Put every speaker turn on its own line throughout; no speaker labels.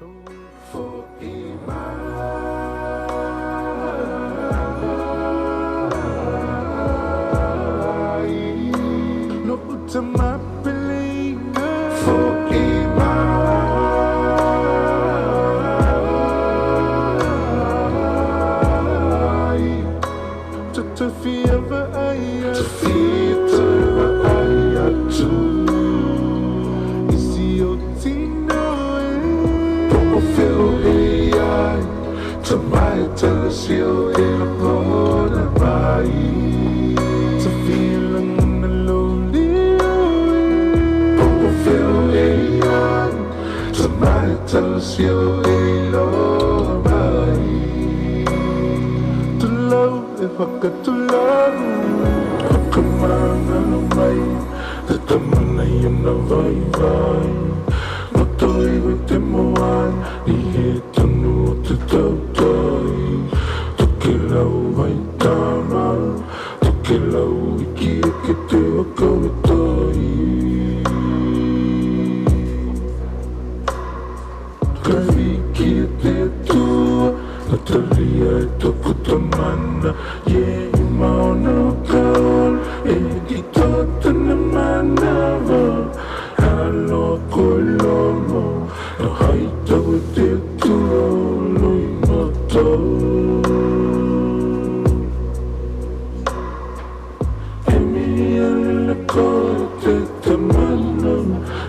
Fo'i mai No uta mapeleina. Fo'i mai Tatafia va'ai Tafia va'ai atu Isi o tino e Po o feo e ai Tamai talasio e lagona mai Tafia lagona loli o e Po o feo e ai Tamai talasio e loa mai Tulau e whakatulau Whakamangalo mai Te tamana i ana vai vai Roto iwi te moana I he tonu o te tautai Toke lau vai tama Toke lau iki eke te waka o tai Ka whīki e te Atua, ka taria e toku tamana, yeah i maona o ka ola, e hiki toa tana manawa. Haloa koe lomo, na hai tau e te Atua o Loimata. E mihi ana koe te tamana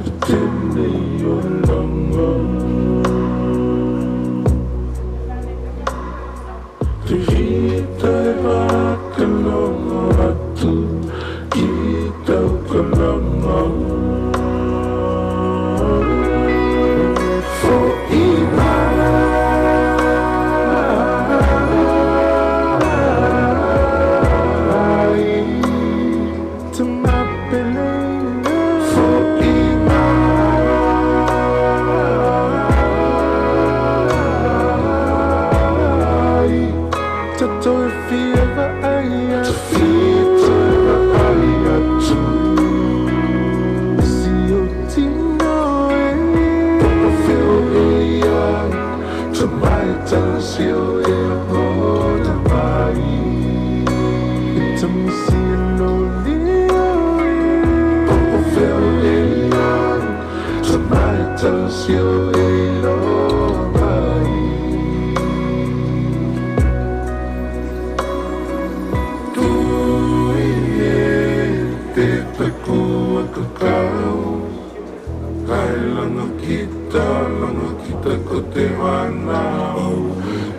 i tenei oranga. Te hita e whakalongo atu ki tau karanga. Fo'i mai. Tamapeleina. Fo'i mai. Tatou e fia vaai atu. Fia vaai atu. Isi o tino e. Po o feo e ai. Tamai talasio e lagona mai. E tamisi e loli o e. Po o feo e ai. Tamai talasio e loa mai. Tui e te taku a kakau. Kai langa kita, langa kita ko te whanau.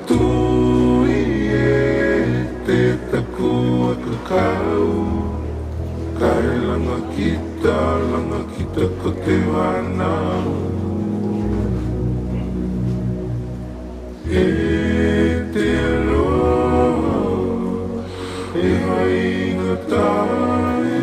Tui e te taku a kakau. Kai langa kita, langa kita ko te whanau. E te aloha, e haingata e.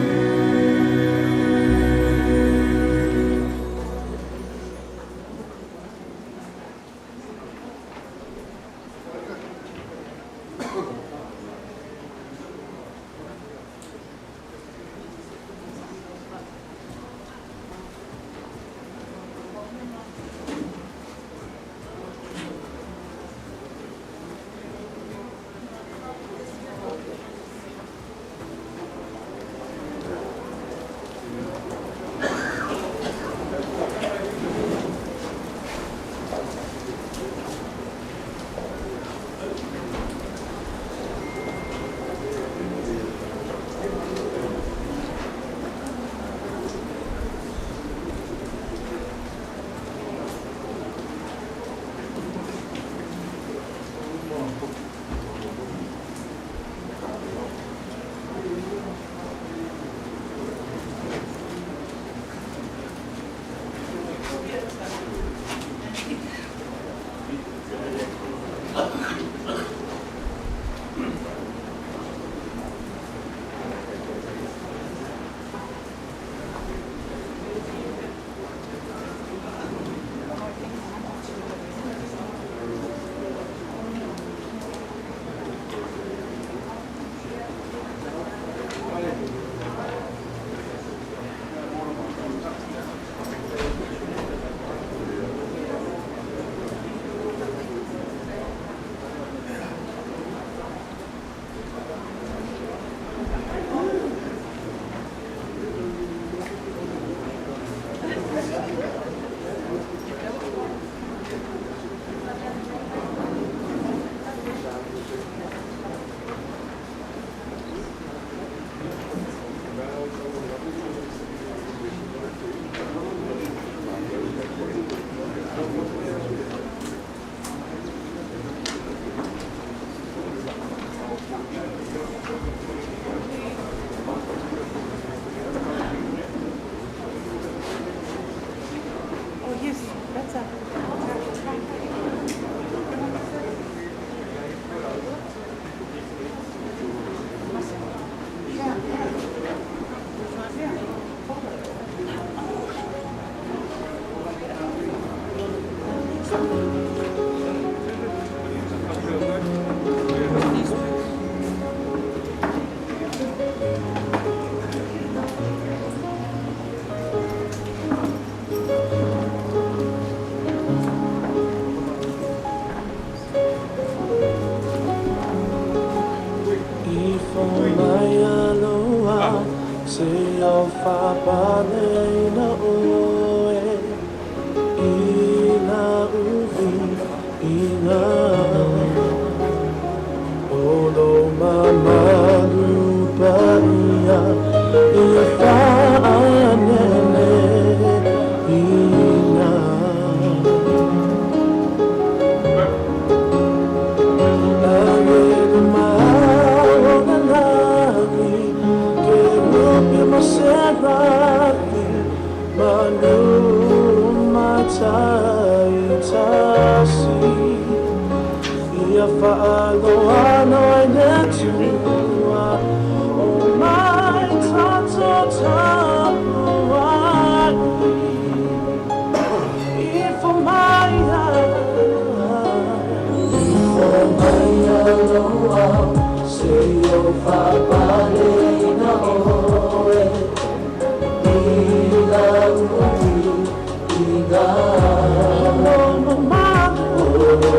Oh, yes, that's a.
Ifo mai aloa se au whapale na oe i la uvi ina o lo mamalu paia i whaanene ina. Ia whaaloano ai le tua o mai tātou tapuai i fo mai aloa se o whapale na oe i la ui i ngā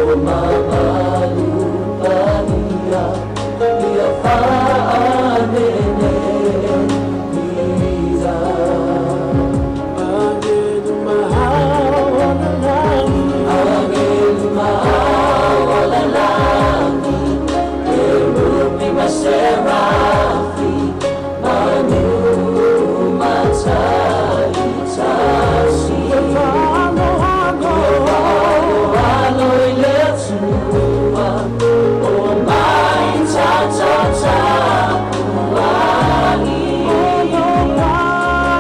O mamalu paia ia whaanene ira. Angelu mahau Angelu mahau Kerupi maserafi manu matai tasi. Alo i le tua o mai ta ta ta puai. Olo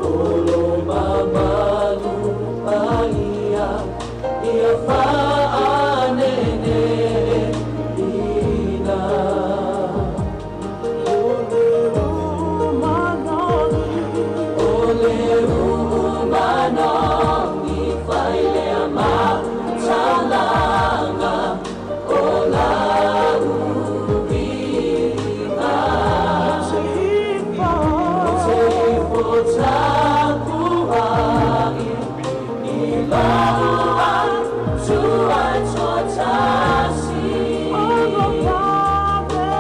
Olo mamalu paia ia whaanene ina. Ole umanongi whailea matalanga o la uiga. Te ifo tapuai i lau atu ai toatasi. Olo pale.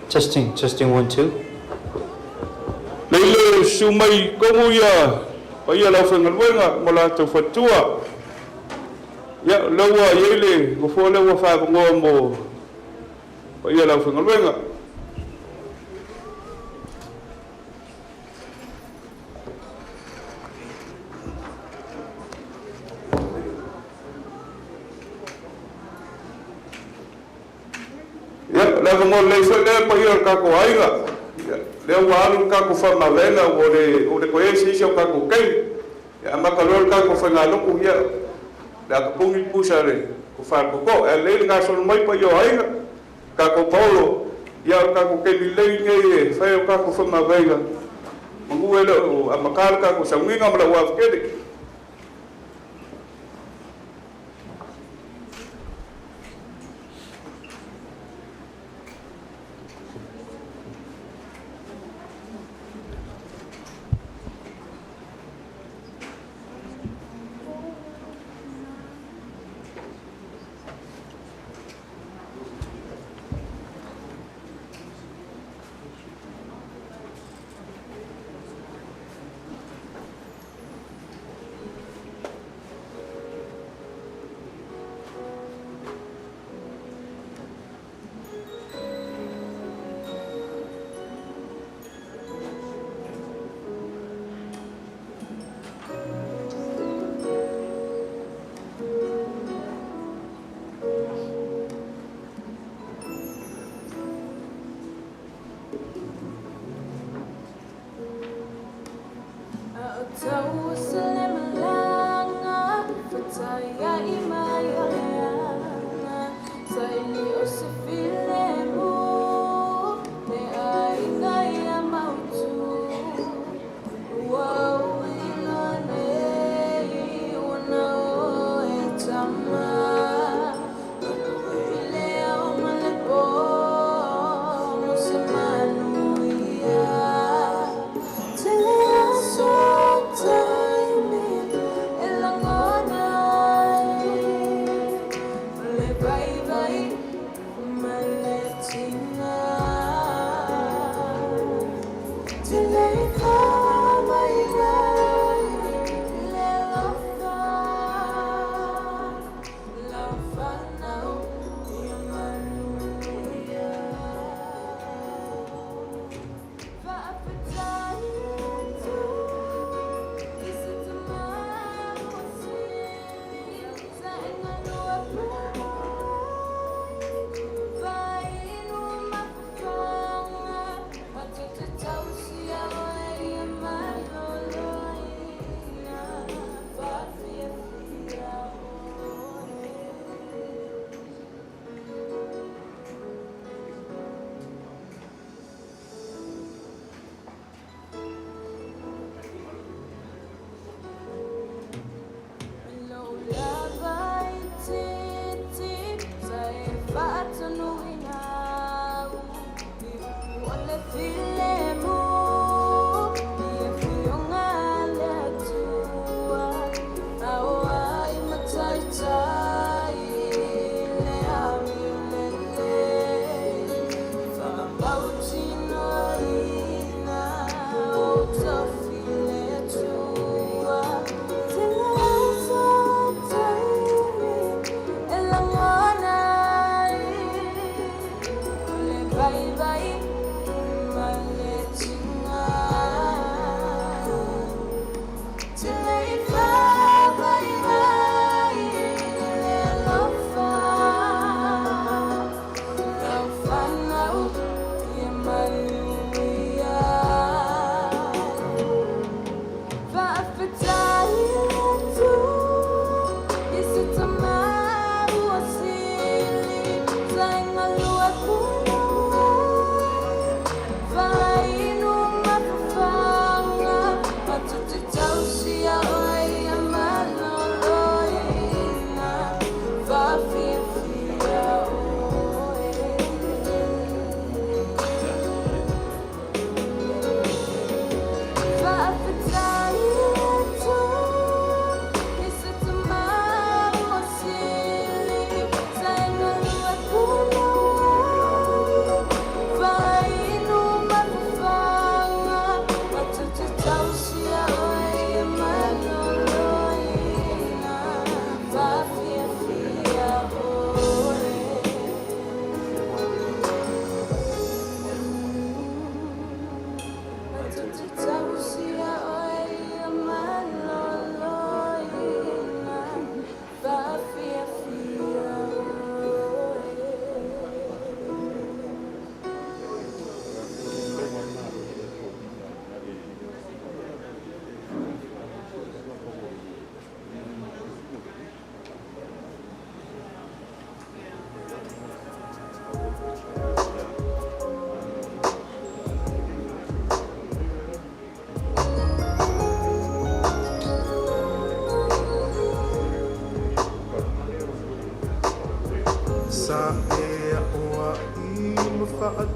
Testing, testing, 1, 2.
Lei le susu mai totonu ia paia o le aufaigaluega ma latou faletua. Ia, o lea ua i ai le nofoa lea ua faaavanoa mo paia o le aufaigaluega. Ia, o le avanoa lelei foi lea paia o le tatou aiga. Ia, lea ua alu le tatou faamavaega ua le toe i ai se isi o tatou taimi. Ia, amata loa le tatou faigalotu, ia, o le a tapuni le pusa a le tofa i le tootoo. Ae lelei le gasolo mai paia o aiga, tatou paolo, ia o le tatou taimi lelei lenei e fai ai o tatou faamavaega, manu e le o amata le tatou sauniga ma le auava tele.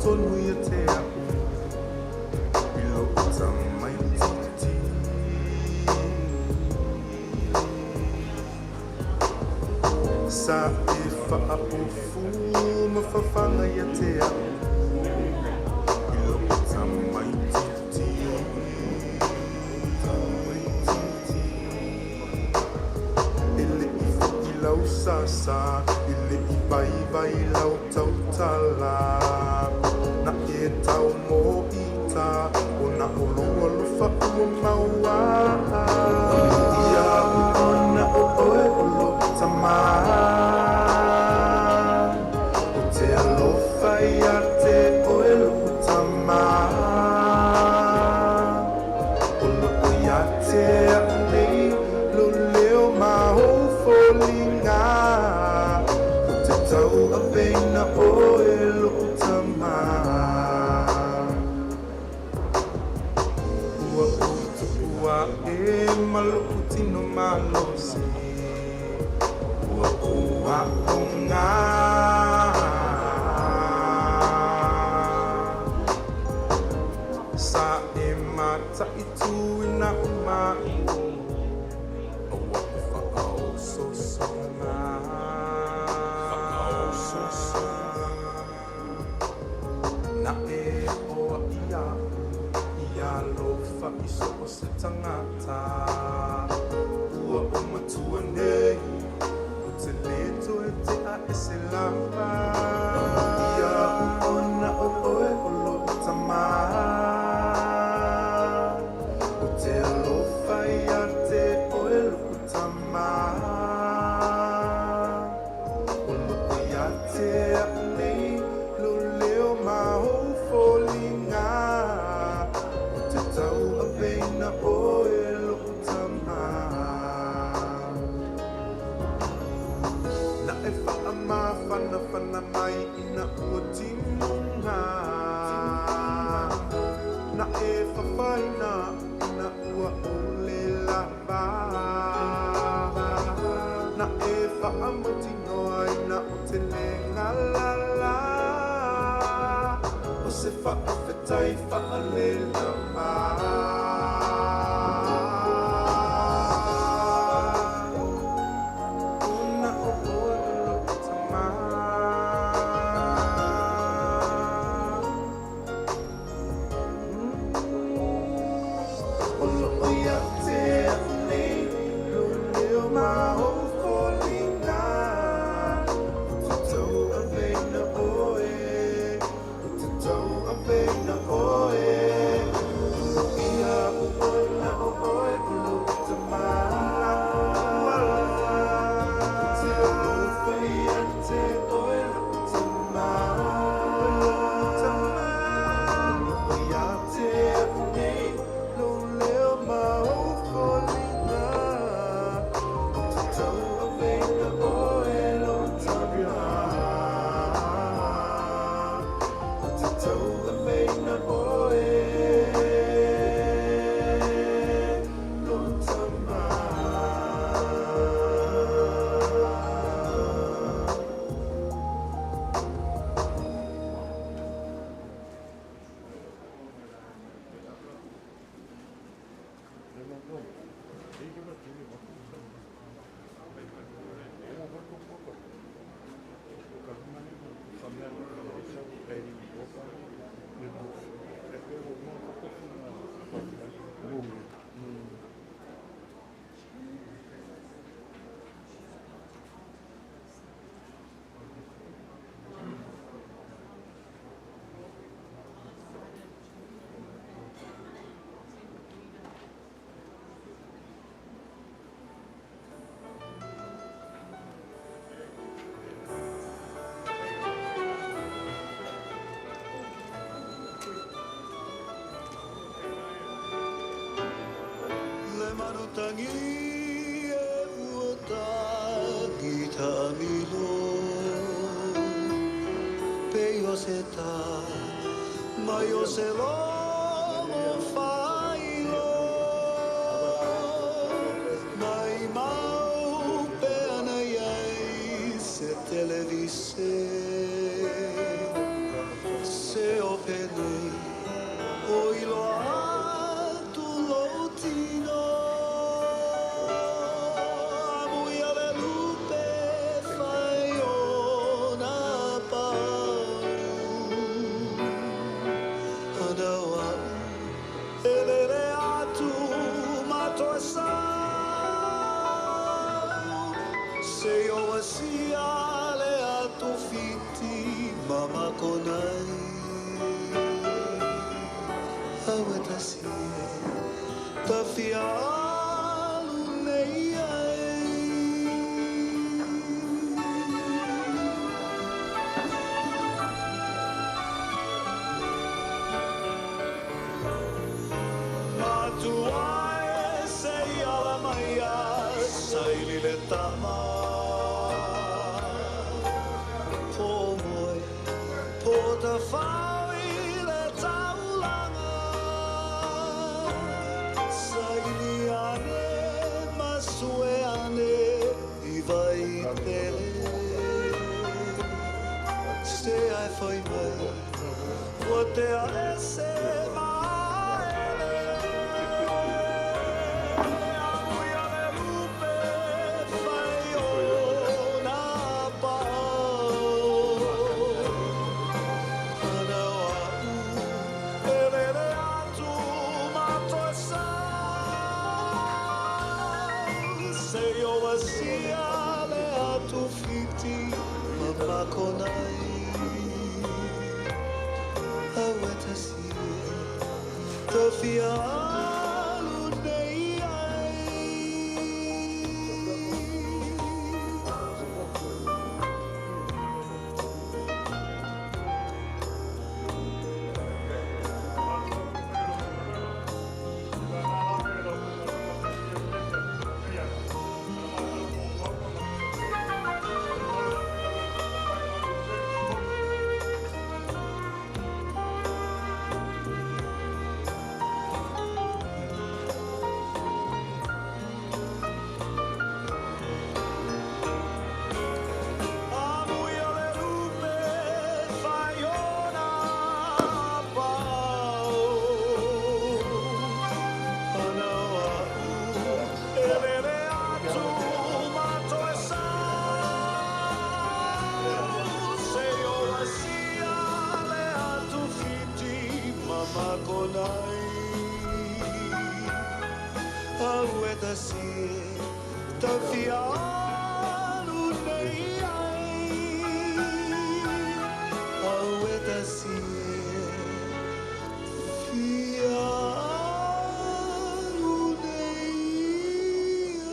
tonu ia te au i lou tamaitiiti. Sa e faaofu mafafaga ia te au i lou tamaitiiti. Tamaitiiti. E le'i fo'i lau sasa, e le'i vaivai lau tautala. Na e tau mo ita, o na o lou alofa ua maua. Ia ona o oe o lou tama. Ou te alofa ia te oe lou tama. O loo ia te au nei lou leo ma ou foliga. Ou te tauaveina oe lou tama. Ua ou tuua e ma lou tino malosi. Ua ou aoga. Sa e mataituina o maua. Ua e faaososoga. Faaososoga. Na e oa ia'u ia alofa i so o se tagata. Ua ou matua nei, ou te lē toe te'a ese lava. Ia ona o oe o lou tama. Ou te alofa ia te oe lou tama. O loo ia te au nei lou leo ma ou foliga. Ou te tauaveina oe lou tama. Na e faamafanafana mai ina ua timuga. Na e fafaina ina ua ou le lava. Na e faamautinoa ina ou te le galala. O se faafetai faalelava. Ona o oe o lou tama. O loo ia te au nei lou leo ma ou foliga. Ou te tauaveina oe, ou te tauaveina oe. Ia ona o oe o lou tama. Ou te alofa ia te oe lou tama. O loo ia te au nei lou leo ma ou foliga. Ou te tauaveina oe lou tama. Ou te tauaveina oe lou tama.
Le manutagi e ua tagi taamilo pe o se tā mai o se logo failo mai mau pe ana iai se televise se matoe sau. Se o asia le atu fiti mamakonai. Aue tasi e tafia alu nei ai. Matua e se i ala mai a saili le tama. Po moe, po tawhau i le taulanga. Saili ane, masue ane, i vai tele. Se ai whai mai, ua te a ese maele. Aui a le lupe whai o nā pao. Ana au e lele atu matoe sau. Se o asia le atu fiti mamakonai. Aue tasi e tafia alu nei ai. Amui o le lupe whai ona pao. Ana au e lele atu matoe sau. Se o asia le atu fiti mamakonai. Aue tasi e tafia alu nei ai. Aue tasi e fia alu nei ai.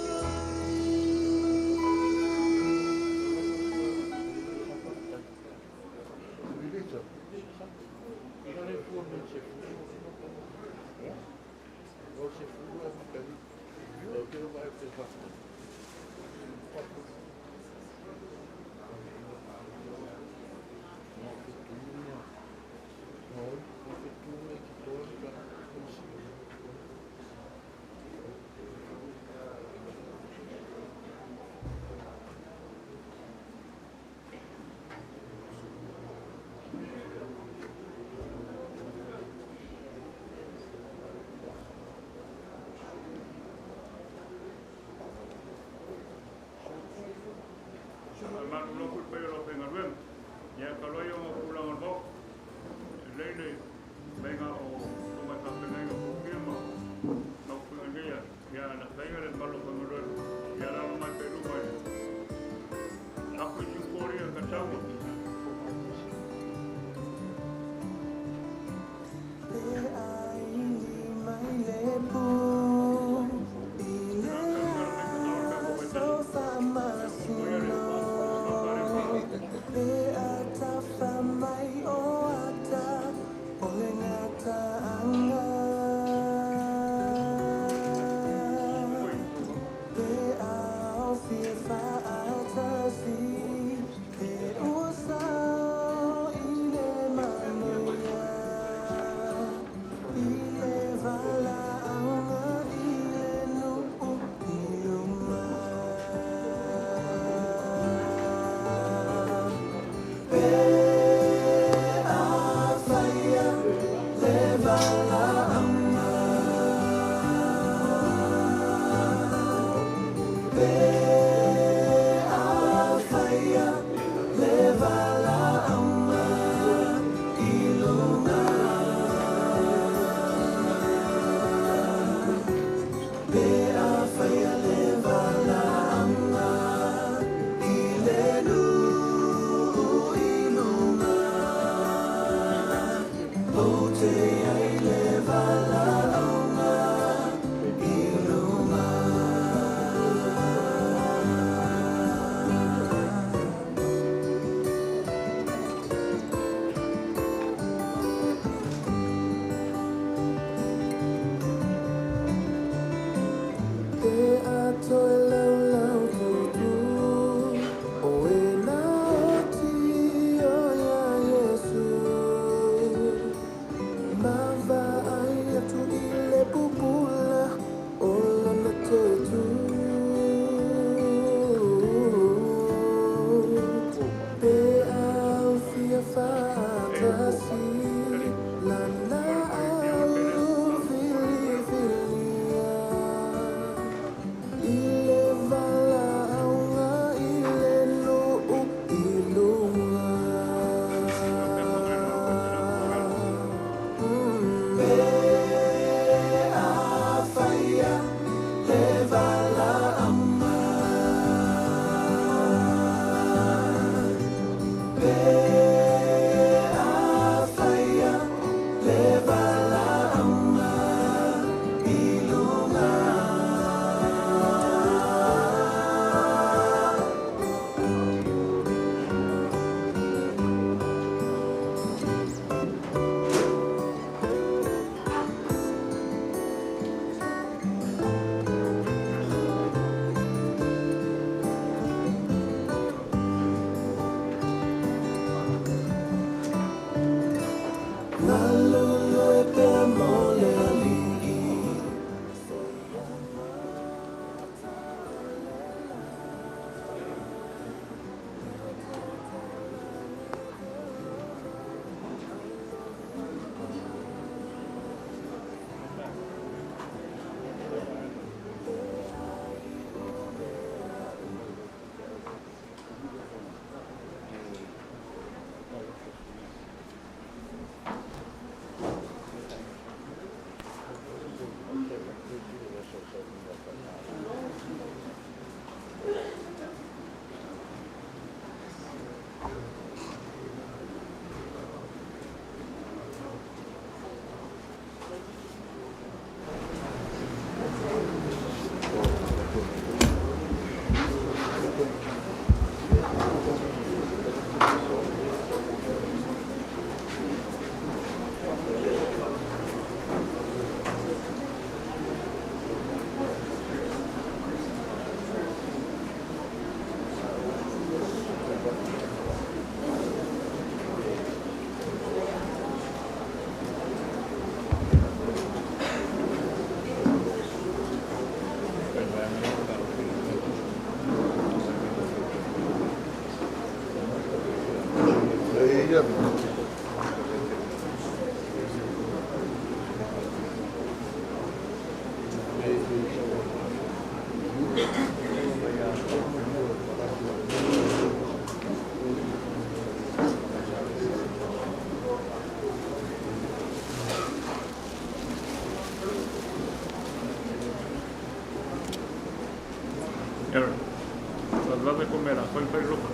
Saldrás de comer, a ropa.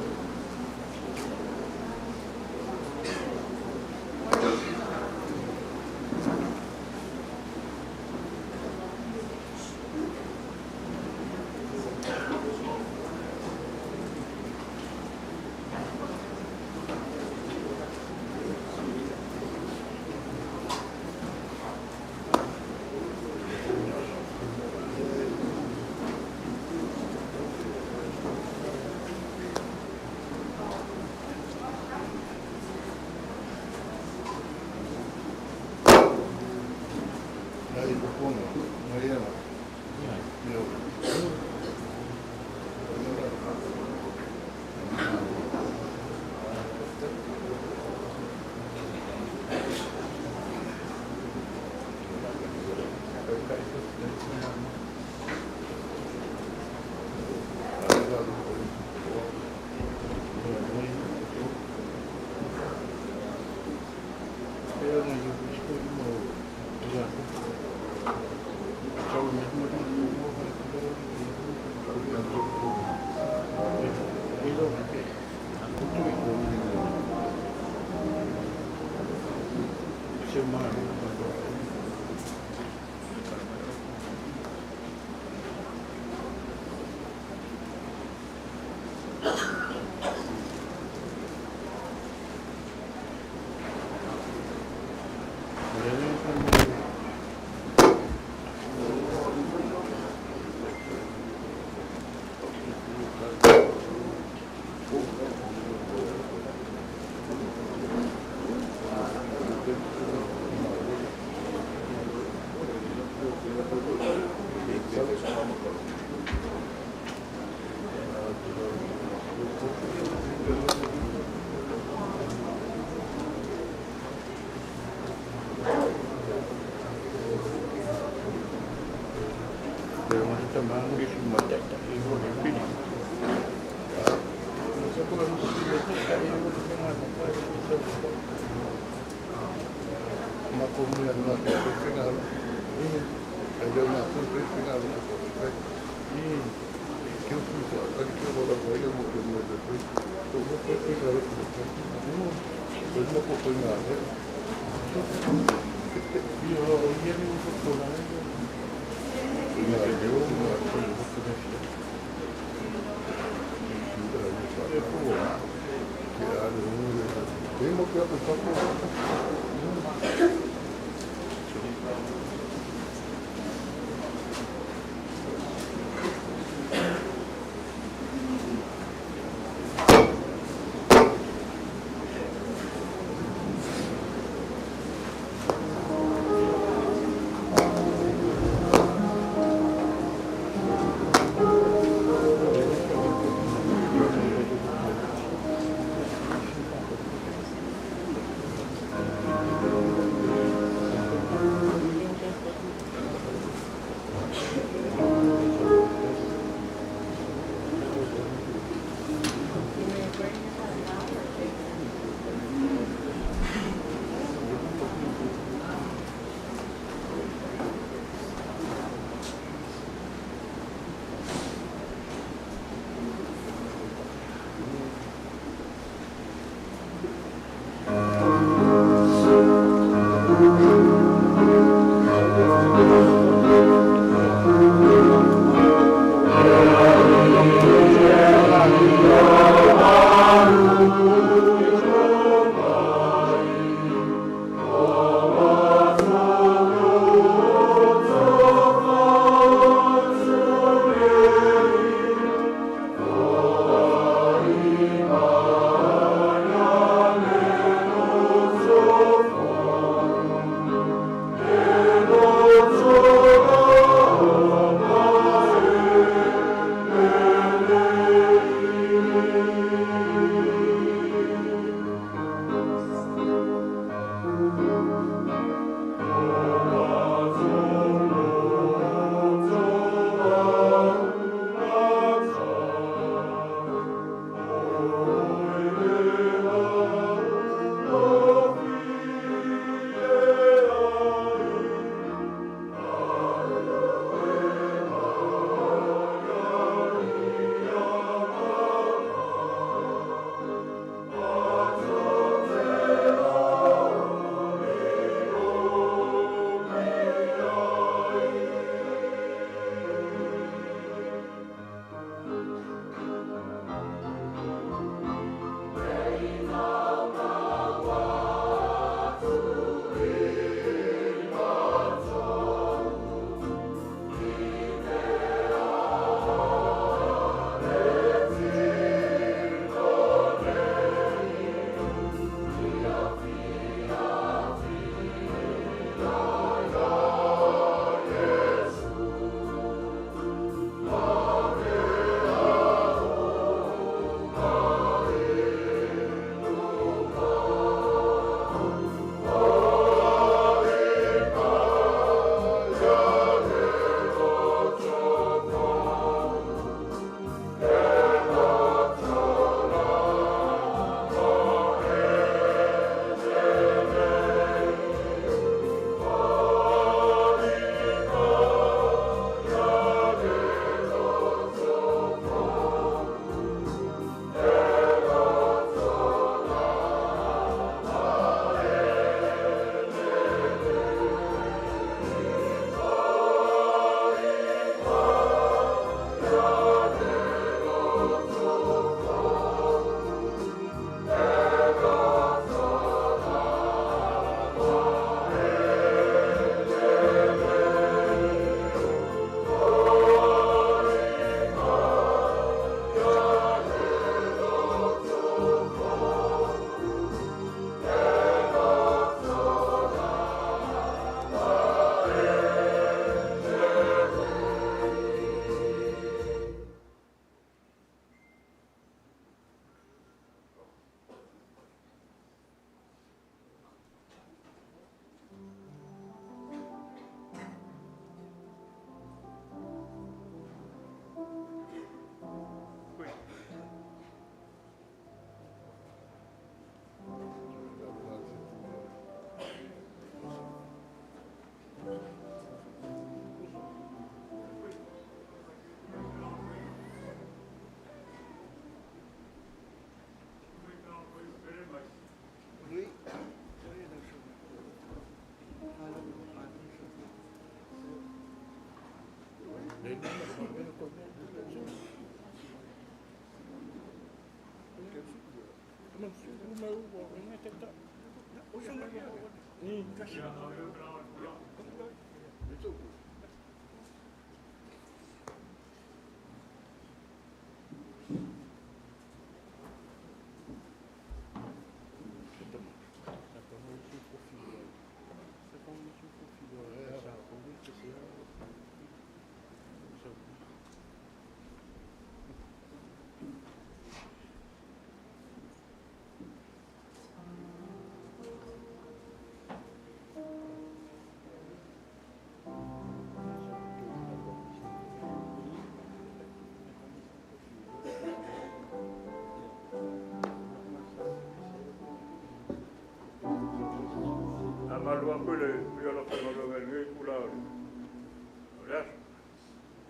Malu aku le ia la faigaluega i lenei itulā o le aso.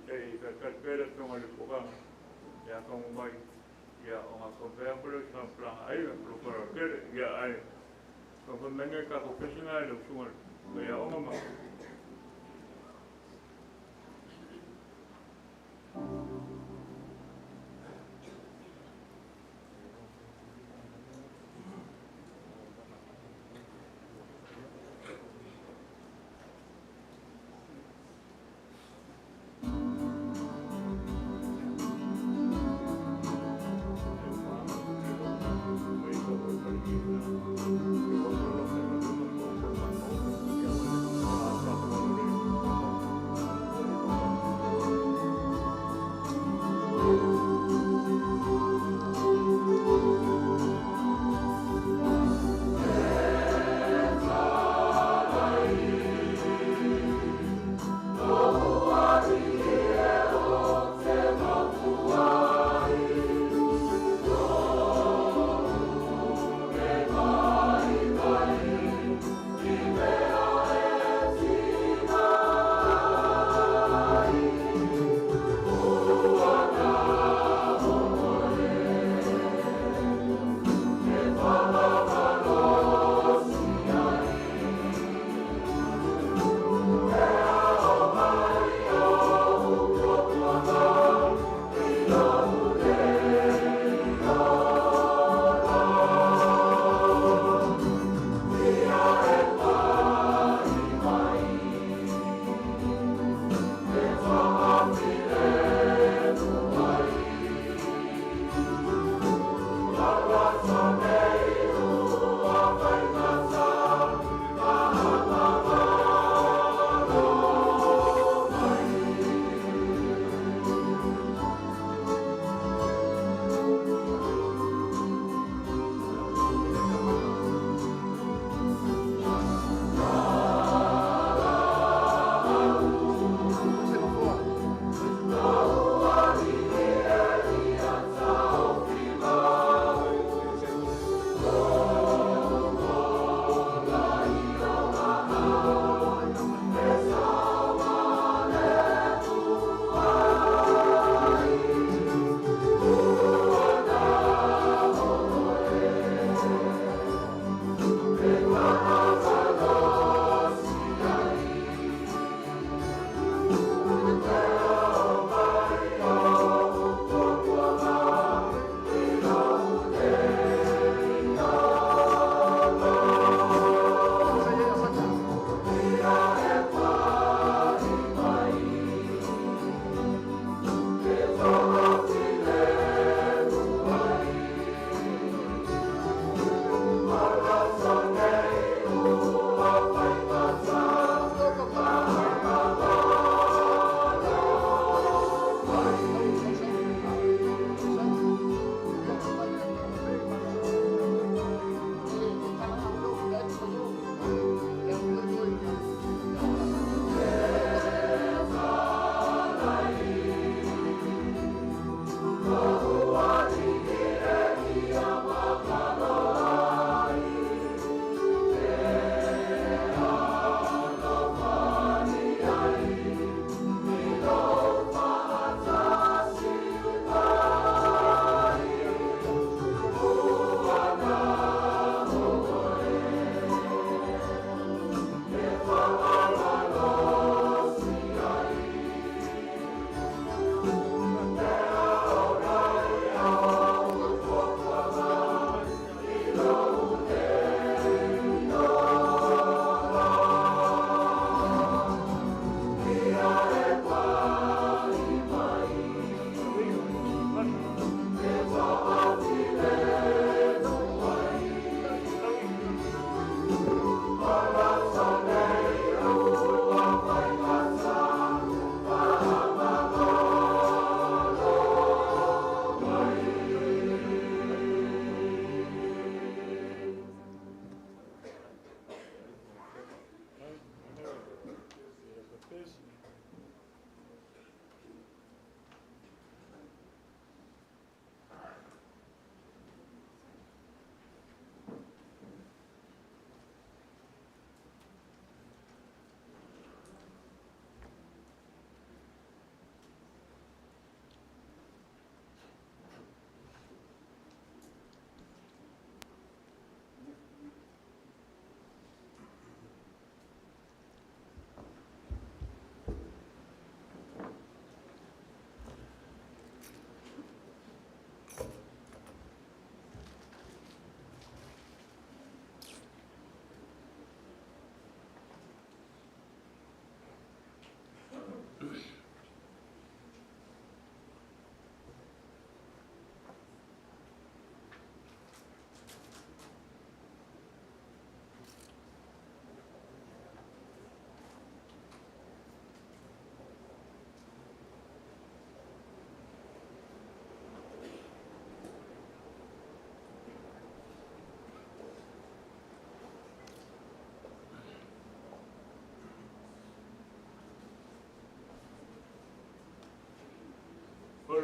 Se'i faitali pea le Afioga i le Fofoga ia tago mai ia ona taumafai atu lea o se faamatalaga ai ma lou faaaloalo tele. Ia ae taumafai mai nai tatou pese na e lau Susuga i le Faiaoga ma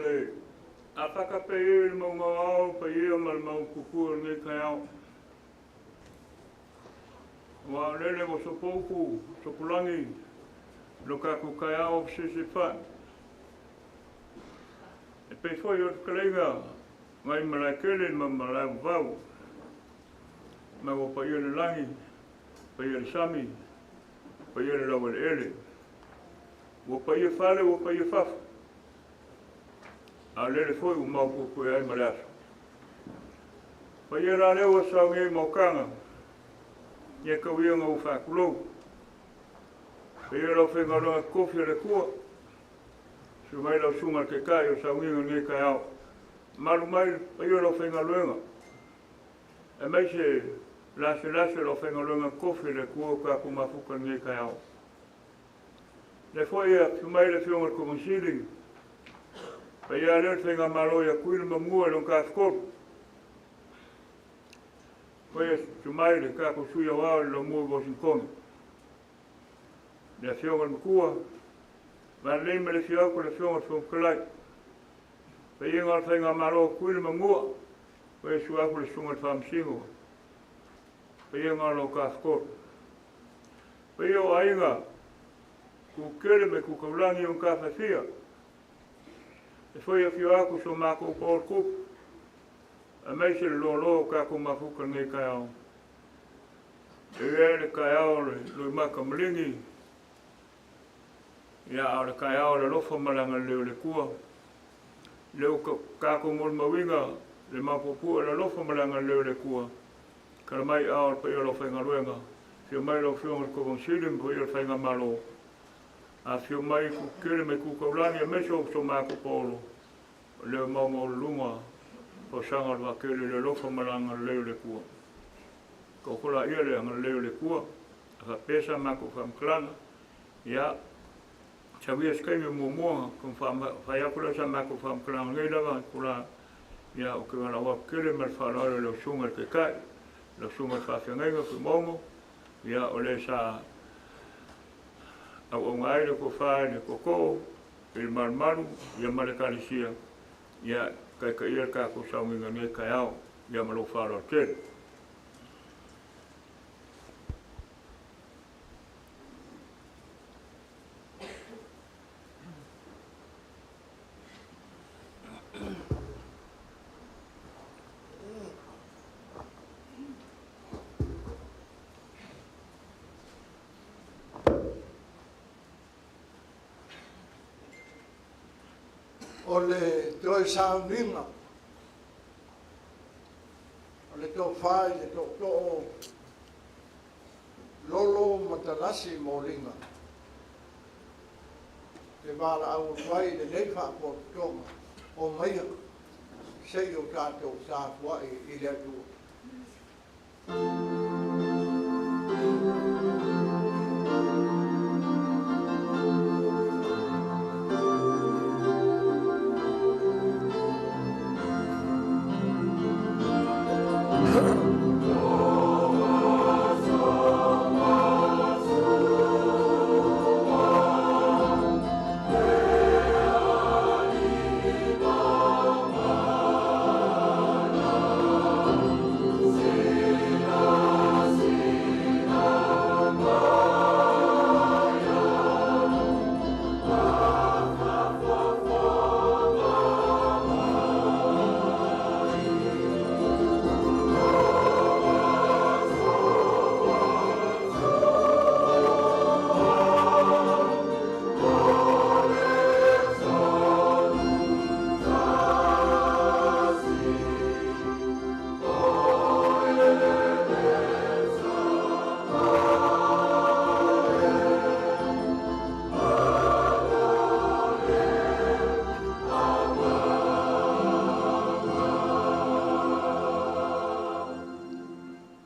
le afaka pe i le maunga o ao paia ma le mau pupua o lenei taeao. Aua o lele ua sopoupu, sopulagi lo tatou taeao fesesefa'i. E pei foi o le fetalaiga mai Malaetele ma Malaevavau, ma ua paia le lagi, paia le sami, paia le laueleele. Ua paia fale, ua paia fafo, a o lele foi ua maopoopo ai ma le aso. Paia la lea ua saunia i maotaga, ia tauia ua faatulou. Paia lau faigaluega totofi a le Atua, susu mai lau susuga i le Taitai o sauniga o lenei taeao. Malu mai le paia o lau faigaluega, aemaise laselase o lau faigaluega totofi a le Atua ua tatou mafuta i lenei taeao. Lea foi e afio mai le Afioga i le Kovana Sili, paia lea o le Faigamalo ia Tutuila ma Manua i lona Tafatolu. Foi e afio mai le tatou Sui Aoao i le Laumua i Uasinitone. Le Afioga i le Matua, valelei ma le afio atu o le Afioga i le Fofoga Fetalai. Paiega o le Faigamalo a Tutuila ma Manua, foi e susu atu le Susuga i le Faamasino, paiega o lau Tafatolu. Paia o aiga, Kukele ma Kukaulagi o tafa e fia. E foi afio atu so matou paolo tupu, aemaise le loaloa o tatou mafuta i lenei taeao. E i ai le taeao o le loimata maligi, ia a o le taeao o le alofa ma le agalelei o le Atua. Lea ua tatou molimauina le maopoopo o le alofa ma le agalelei o le Atua. Tala mai ao le paia o lau faigaluega, afio mai lau Afioga i le Kovana Sili ma paia o le Faigamalo. Afio mai Kukele ma Kukaulagi aemaise o so matou paolo, o lea maumaualuluga fausaga o le vaatele i le alofa ma le agalelei o le Atua. Taoto laia le agalelei o le Atua, a faapea sa matou faamatalaga, ia, sauia se taimi o muamua, fai atu lea sa matou faamatalaga nei lava, tula, ia, ou te valaau atu tele ma le faaaloalo i lau Susuga i le Taitai, lau Susuga i le Faafeagaiga Fuimaono, ia, o le sa auauna ai le tofa i le tootoo, i le malumalu, ia ma le Ekalesia, ia, taitaia le tatou sauniga i lenei taeao, ia ma lou faaaloalo tele.
O le toe sauniga o le tofa i le tootoo Lolo Matalasi Moliga te valaau atu ai i lenei faapotopotoga o maia se i o tatou tapuai i le Atua.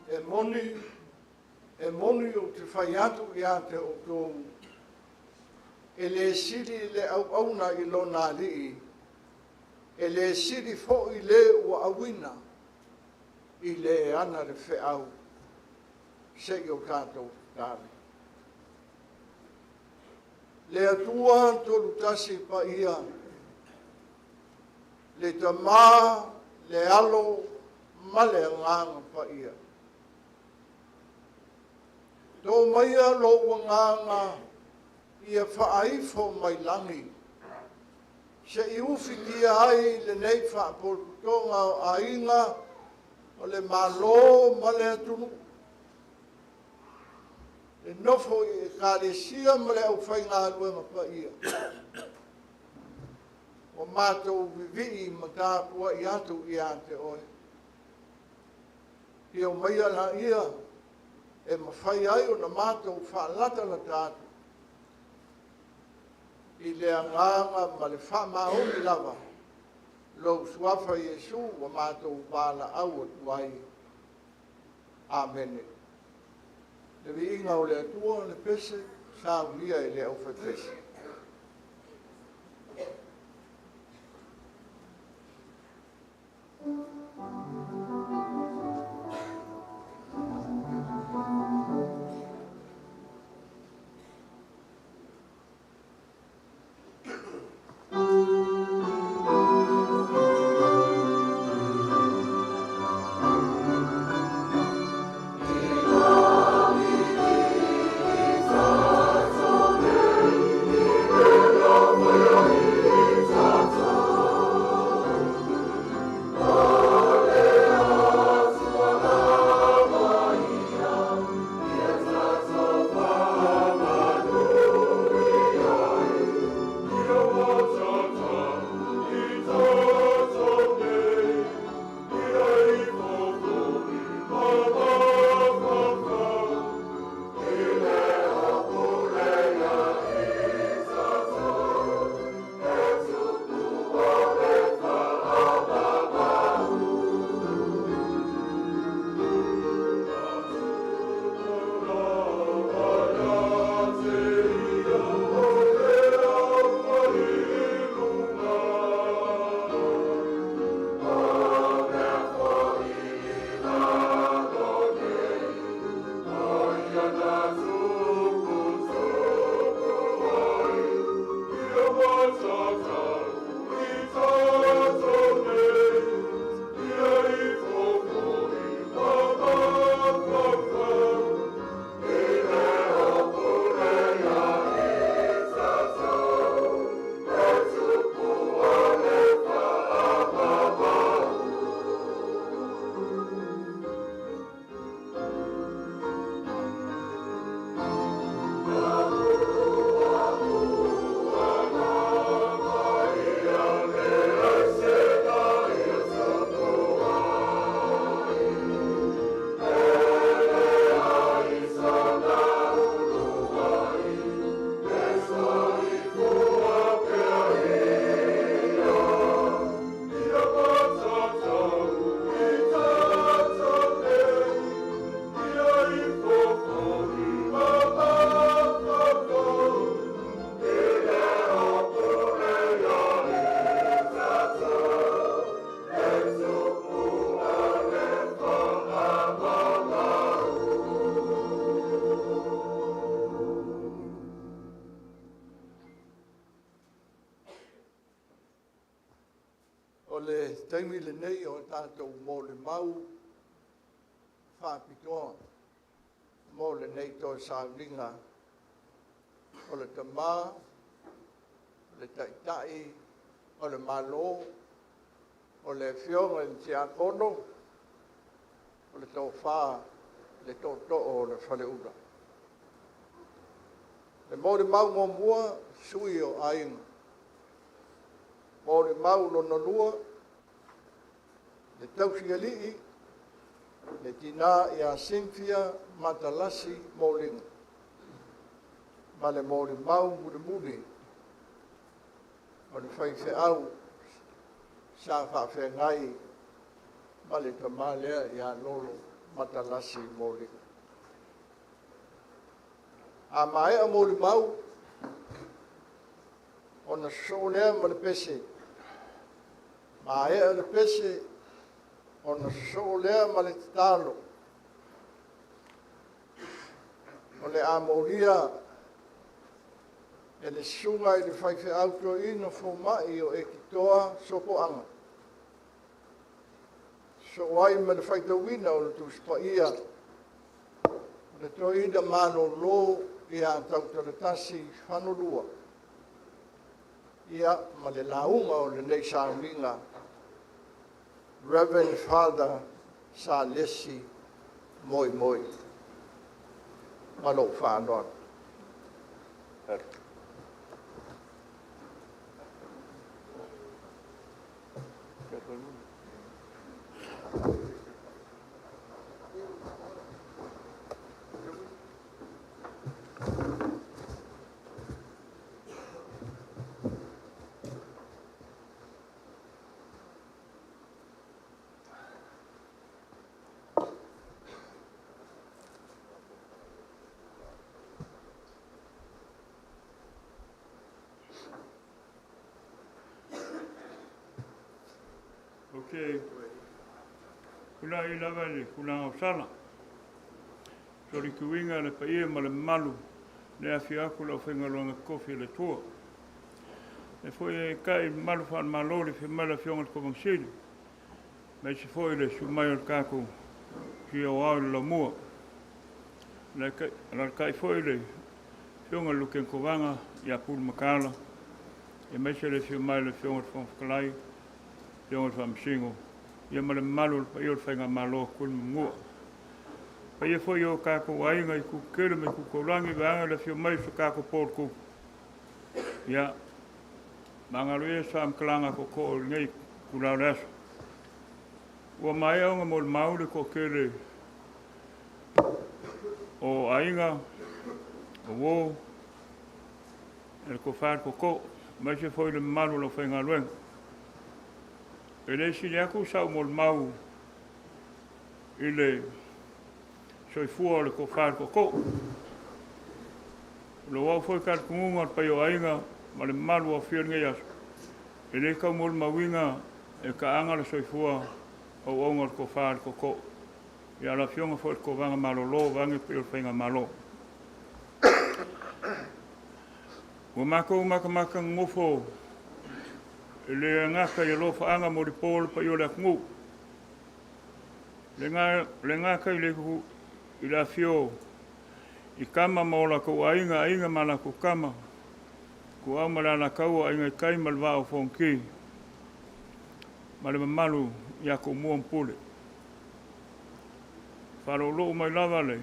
E moni, e moni ou te fai atu ia te outou, e lē sili le auauna i lona alii, e lē sili foi le ua auina i le ana le feau se i o tatou tatalo. Le Atua tolu tasi paia. Le Tama, le Alo ma le Agaga Paia. Tō maia lou agaga ia faaifo mai lagi, se i ufitia ai lenei faapotopotoga o aiga o le Malo ma le atunuu, le nofo i Ekalesia ma le aufaigaluega paia, ua matou vivii ma tapuai atu ia te oe. Ia omaia laia e mafai ai ona matou faalatalata atu i le agaga ma le faamaoni lava lou suafa Iesu ua matou valaau atu ai. Amene. Le viiga o le Atua, le pese, saunia e le aufaipese. O le taimi lenei o tatou molimau faapitoa mo lenei toe sauniga o le tama, o le taitai, o le Malo, o le afioga i le Tiakono, o le tofa, le tootoo o le Faleula. Le molimau muamua, sui o aiga. Molimau lona lua, le tausialii, le tina ia Cynthia Matalasi Moliga. Ma le molimau mulimuli, o le faifeau sa faafeagai ma le tama lea ia Lolo Matalasi Moliga. A maea molimau, ona sosoo lea ma le pese. Maea le pese, ona sosoo lea ma le tatalo. O le a molia e le susuga i le faifeau toeaina fomai o Ekitoa Sopoaga. Sosoo ai ma le faitauina o le Tusi Paia o le Toeaina Malolo ia Tautalatasi Fanolua, ia ma le lauga o lenei sauniga, Reverend Father Salesi Moimoi. Ma lou faaaloalo.
Ou te tulai lava i le tulaga o sala. Solituina le paia ma le mamalu le afio atu le aufaigaluega totofi a le Atua. E foi e tai mamalu faale-Malo le afio mai o le Afioga i le Kovana Sili, aemaise foi le susu mai o le tatou Sui Aoao i le Laumua. Alaalatai foi le Afioga i le Lutena Kovana ia Pulu Mataala, aemaise le afio mai o le Afioga i le Fofoga Fetalai, Afioga i le Faamasino, ia ma le mamalu o le paia o le Faigamalo a Tuli ma Manua. Paia foi o tatou aiga i itu tetele ma itu taulagi, vaeane le afio mai o si o tatou po o le Tupu. Ia, magalo ia se faamatalaga tootoo i lenei itula o le aso. Ua maea ona molimau le toatele o aiga, o uo, le tofa i le tootoo, aemaise foi le mamalu o le aufaigaluega. E le sili atu sau molimau i le soifua o le tofa i le tootoo. O lou au foi talitonuga o le paia o aiga ma le mamalu o afio i lenei aso, e le tau molimauina e taaga le soifua auauna o le tofa i le tootoo. Ia le Afioga foi i le Kovana Malolo vaeane le paia o le Faigamalo. Ua matou matamata nonofo e le gata i alofaaga molipo le paia o le atunuu, le gata i le afio i Tama ma o latou Aiga, Aiga ma latou Tama, Ituau ma le Alataua, Aiga i le Tai ma le Vaa o Fonoti, ma le mamalu ia Tumua ma Pule. Faaluuluu mai lava le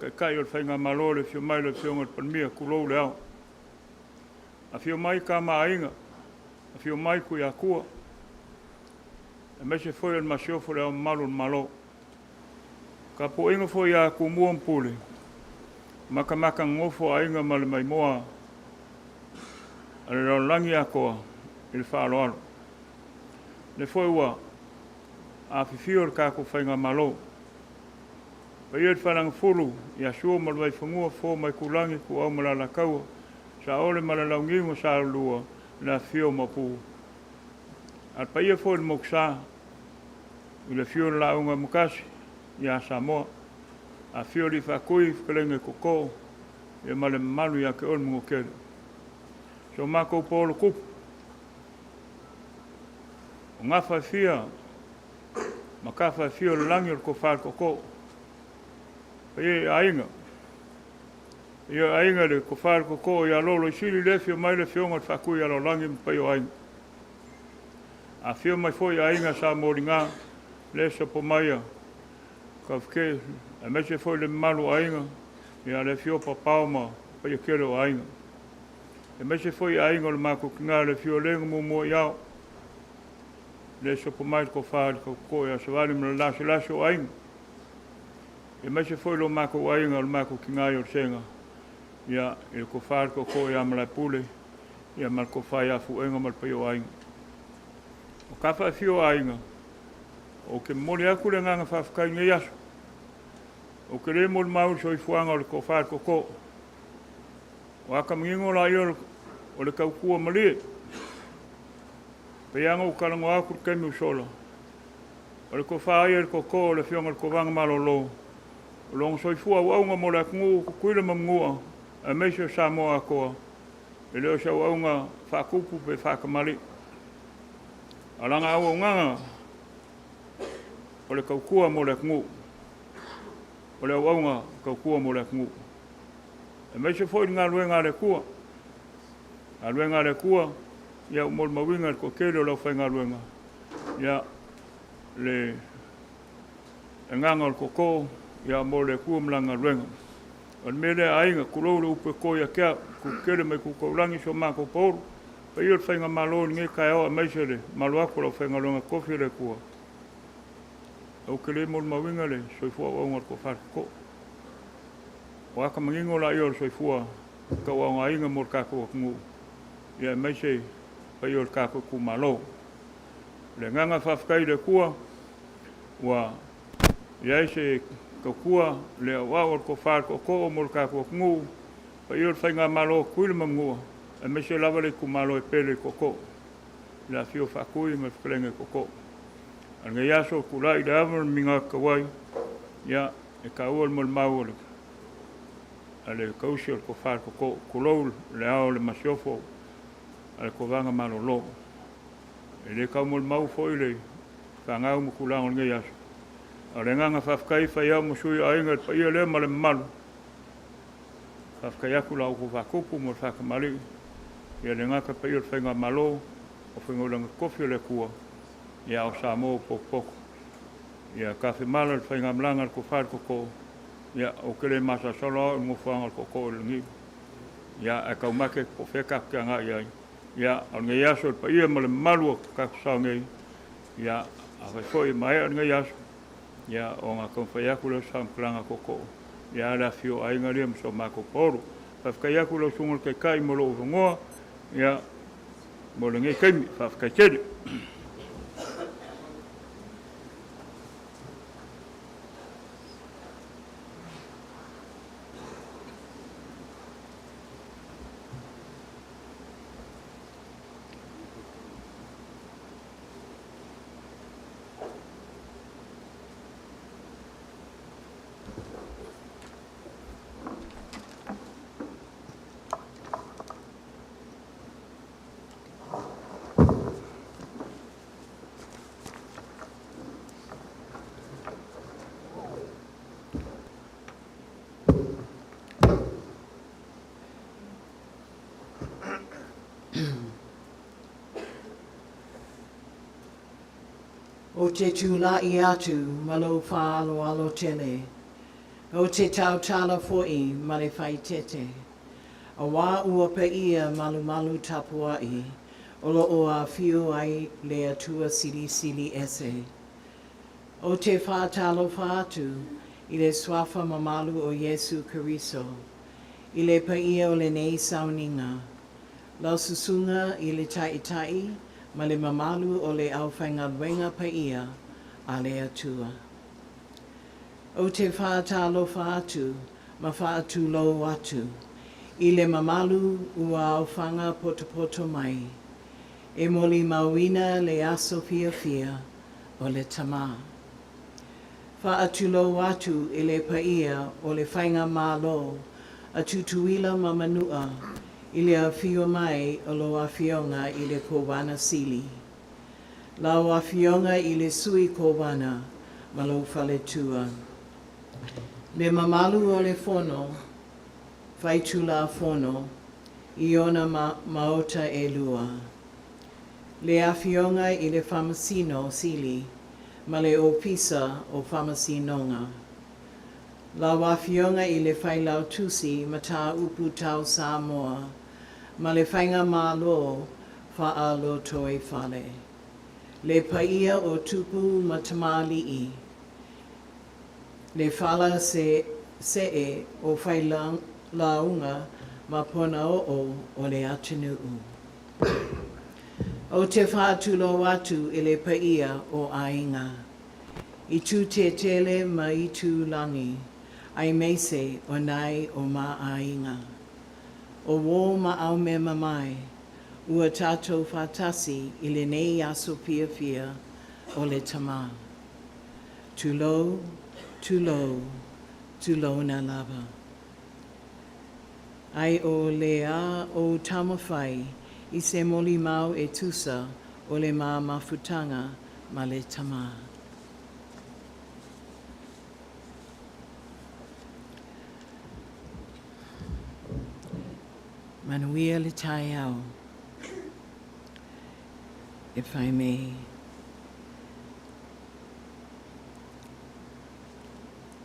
Taitai o le Faigamalo, le afio mai o le Afioga i le Palemia, tulou le ao. Afio mai Tama a Aiga, afio mai Tuiatua, aemaise foi o le Masiofo, le Ao Mamalu o le Malo. Tapuaiga foi a Tumua ma Pule, matamata nonofo aiga ma le maimoa a le lalolagi atoa i le faaaloalo. O lea foi ua afifio le tatou Faigamalo. Paia i le Faleagafulu ia Sua ma le Vaifanua, Fofo ma Aitulagi, Ituau ma le Alataua, Saole ma le Launiu na Saelua, le afifio o Maopu. A o le paia foi i le Motusa i le afio o le Laau na Amotasi ia Samoa, afifio Alii Faatui, Fetalaiga i Tootoo ia ma le mamalu ia te oe le Manuatele. So matou paolo tupu, o gafa e fia ma tafa e fia o le lagi o le tofa i le tootoo. Paia i aiga, paia i aiga i le tofa i le tootoo ia Loloisili le afio mai le afioga i le Faatui ia Lalolagi ma paia o aiga. Afifio mai foi aiga Sa Moliga, le sopo mai a Taufike, aemaise foi le mamalu o aiga, ia le afio o Papao ma paia tele o aiga. Aemaise foi aiga o le matou tina, le afio o le na muamua i ao, le sopo mai le tofa i le tootoo ia Savali ma le lasilasi o aiga. Aemaise foi lo matou aiga o le matou tina i Olosega, ia i le tofa i le tootoo ia Malaepule, ia ma le tofa ia Fuega ma le paia o aiga. O tafa e fia o aiga, ou te momoli atu le agaga faafetai i lenei aso. Ou te le molimau i le soifuaga o le tofa i le tootoo. O ata manino laia o le tautua malie. Pei lava ona ou talanoa atu i le taimi ua sola, o le tofa ia i le tootoo o le Afioga i le Kovana Malolo, o lona soifua auauna mo le atunuu o Tutuila ma Manua, aemaise o Samoa atoa, e le o se auauna faatupu pe faatamalii. A o lana auaunaga o le tautua mo le atunuu, o le auauna tautua mo le atunuu. Aemaise foi le galuega a le Atua. Galuega a le Atua, ia ua molimauina le toatele o le aufaigaluega, ia le agaga o le tootoo ia mo le Atua ma lana galuega. O le mea lea aiga, tulou le upu e to ia te au, tupu tele mai tua taulagi so matou paolo. Paia o le Faigamalo i lenei taeao aemaise le mamalu atu o le aufaigaluega totofi a le Atua. Ou te le molimauina le soifua auauna o le tofa tootoo. O ata manino laia o le soifua tauaogaina mo le tatou atunuu, ia aemaise paia o le tatou itumalo. O le agaga faafetai i le Atua ua i ai se tautua le auau o le tofa tootoo mo le tatou atunuu, paia o le Faigamalo o Tutuila ma Manua, aemaise lava le itumalo e pele i Tootoo, le afio o Faatui ma le fetalaiga i Tootoo. A o lenei aso tulai le ava ma le migao e tatau ai, ia e taua le molimau a le tausi o le tofa tootoo, tulou le ao o le masiofo a le Kovana Malolo. E le tau molimau foi le fanau ma tulaga o lenei aso. A o le agaga faafetai fai au ma sui o aiga i le paia lea ma le mamalu. Faafetai atu la outou faatupu mo le faatamalii. Ia le gata paia o le Faigamalo, o faigaluega totofi a le Atua, ia o Samoa ua potopoto. Ia tafemala le faigamalaga a le tofa i le tootoo, ia ou te le masalosalo au i le nofoaga o le tootoo i le lagi. Ia ae taumate po o fea tatou te agai i ai. Ia o lenei aso i le paia ma le mamalu o tatou sao nei, ia afai foi e maea lenei aso, ia ona taumafai atu lea o se faamatalaga tootoo, ia le afifio o aiga ia ma so matou paolo. Faafetai atu i lau susuga i le Taitai mo lou avanoa, ia mo lenei taimi. Faafetai tele.
Ou te tulai atu ma lou faaaloalo tele. Ou te tautala foi ma le faaeteete, auā ua paia malumalu tapuai o lo o afio ai le Atua Silisili Ese. Ou te faatalofa atu i le Suafa mamalu o Iesu Keriso, i le paia o lenei sauniga, lau Susuga i le Taitai ma le mamalu o le aufaigaluega paia a le Atua. Ou te faatalofa atu ma faatulou atu i le mamalu ua aofaga potopoto mai e molimauina le aso fiafia o le Tama. Faatulou atu i le paia o le Faigamalo a Tutuila ma Manua i le afio mai o lau Afioga i le Kovana Sili, lau Afioga i le Sui Kovana ma lou faletua, le mamalu o le Fono Faitulafono i ona maota e lua, le Afioga i le Faamasino Sili ma le Ofisa o Faamasinoga, lau Afioga i le Failautusi Mataupu Tau Samoa ma le Faigamalo Faalotoifale, le paia o tupu ma tamalii, le fala see o failauga ma ponaoo o le atunuu. Ou te faatulou atu i le paia o aiga, i Tūtētele ma Itulagi, aemaise o nai o ma aiga. O uō ma aumema mai, ua tatou faatasi i lenei aso fiafia o le Tama. Tulou, tulou, tulouna lava. Ai o le a ou taumafai i se molimau e tusa o le ma mafutaga ma le Tama. Manuia le taeao, if I may.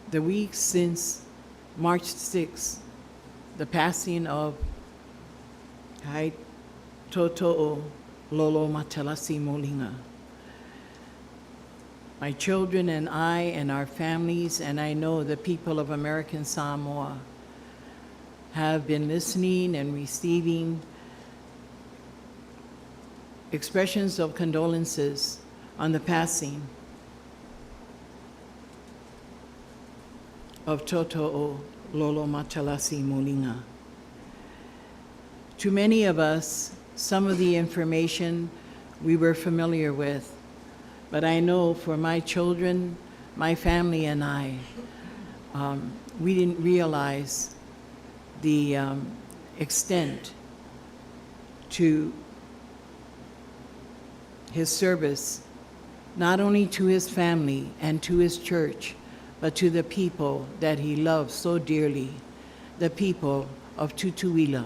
The week since March 6th, the passing of Hai Toto'o Lolo Matalasi Moliga. My children and I and our families, and I know the people of American Samoa, have been listening and receiving expressions of condolences on the passing of Toto'o Lolo Matalasi Moliga. To many of us, some of the information we were familiar with, but I know for my children, my family, and I, we didn't realize the extent to his service, not only to his family and to his church, but to the people that he loved so dearly, the people of Tutuila,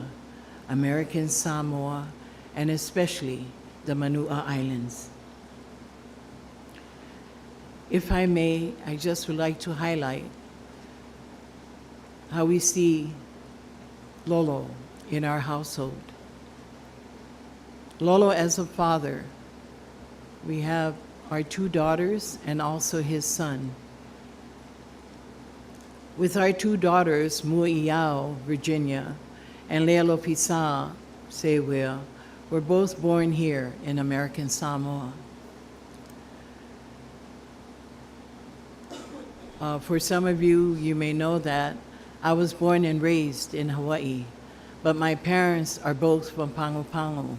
American Samoa, and especially the Manu'a Islands. If I may, I just would like to highlight how we see Lolo in our household. Lolo as a father, we have our 2 daughters and also his son. With our 2 daughters, Mu'iao, Virginia, and Lealofisa, Sewia, were both born here in American Samoa. For some of you, you may know that I was born and raised in Hawaii, but my parents are both from Pago Pago.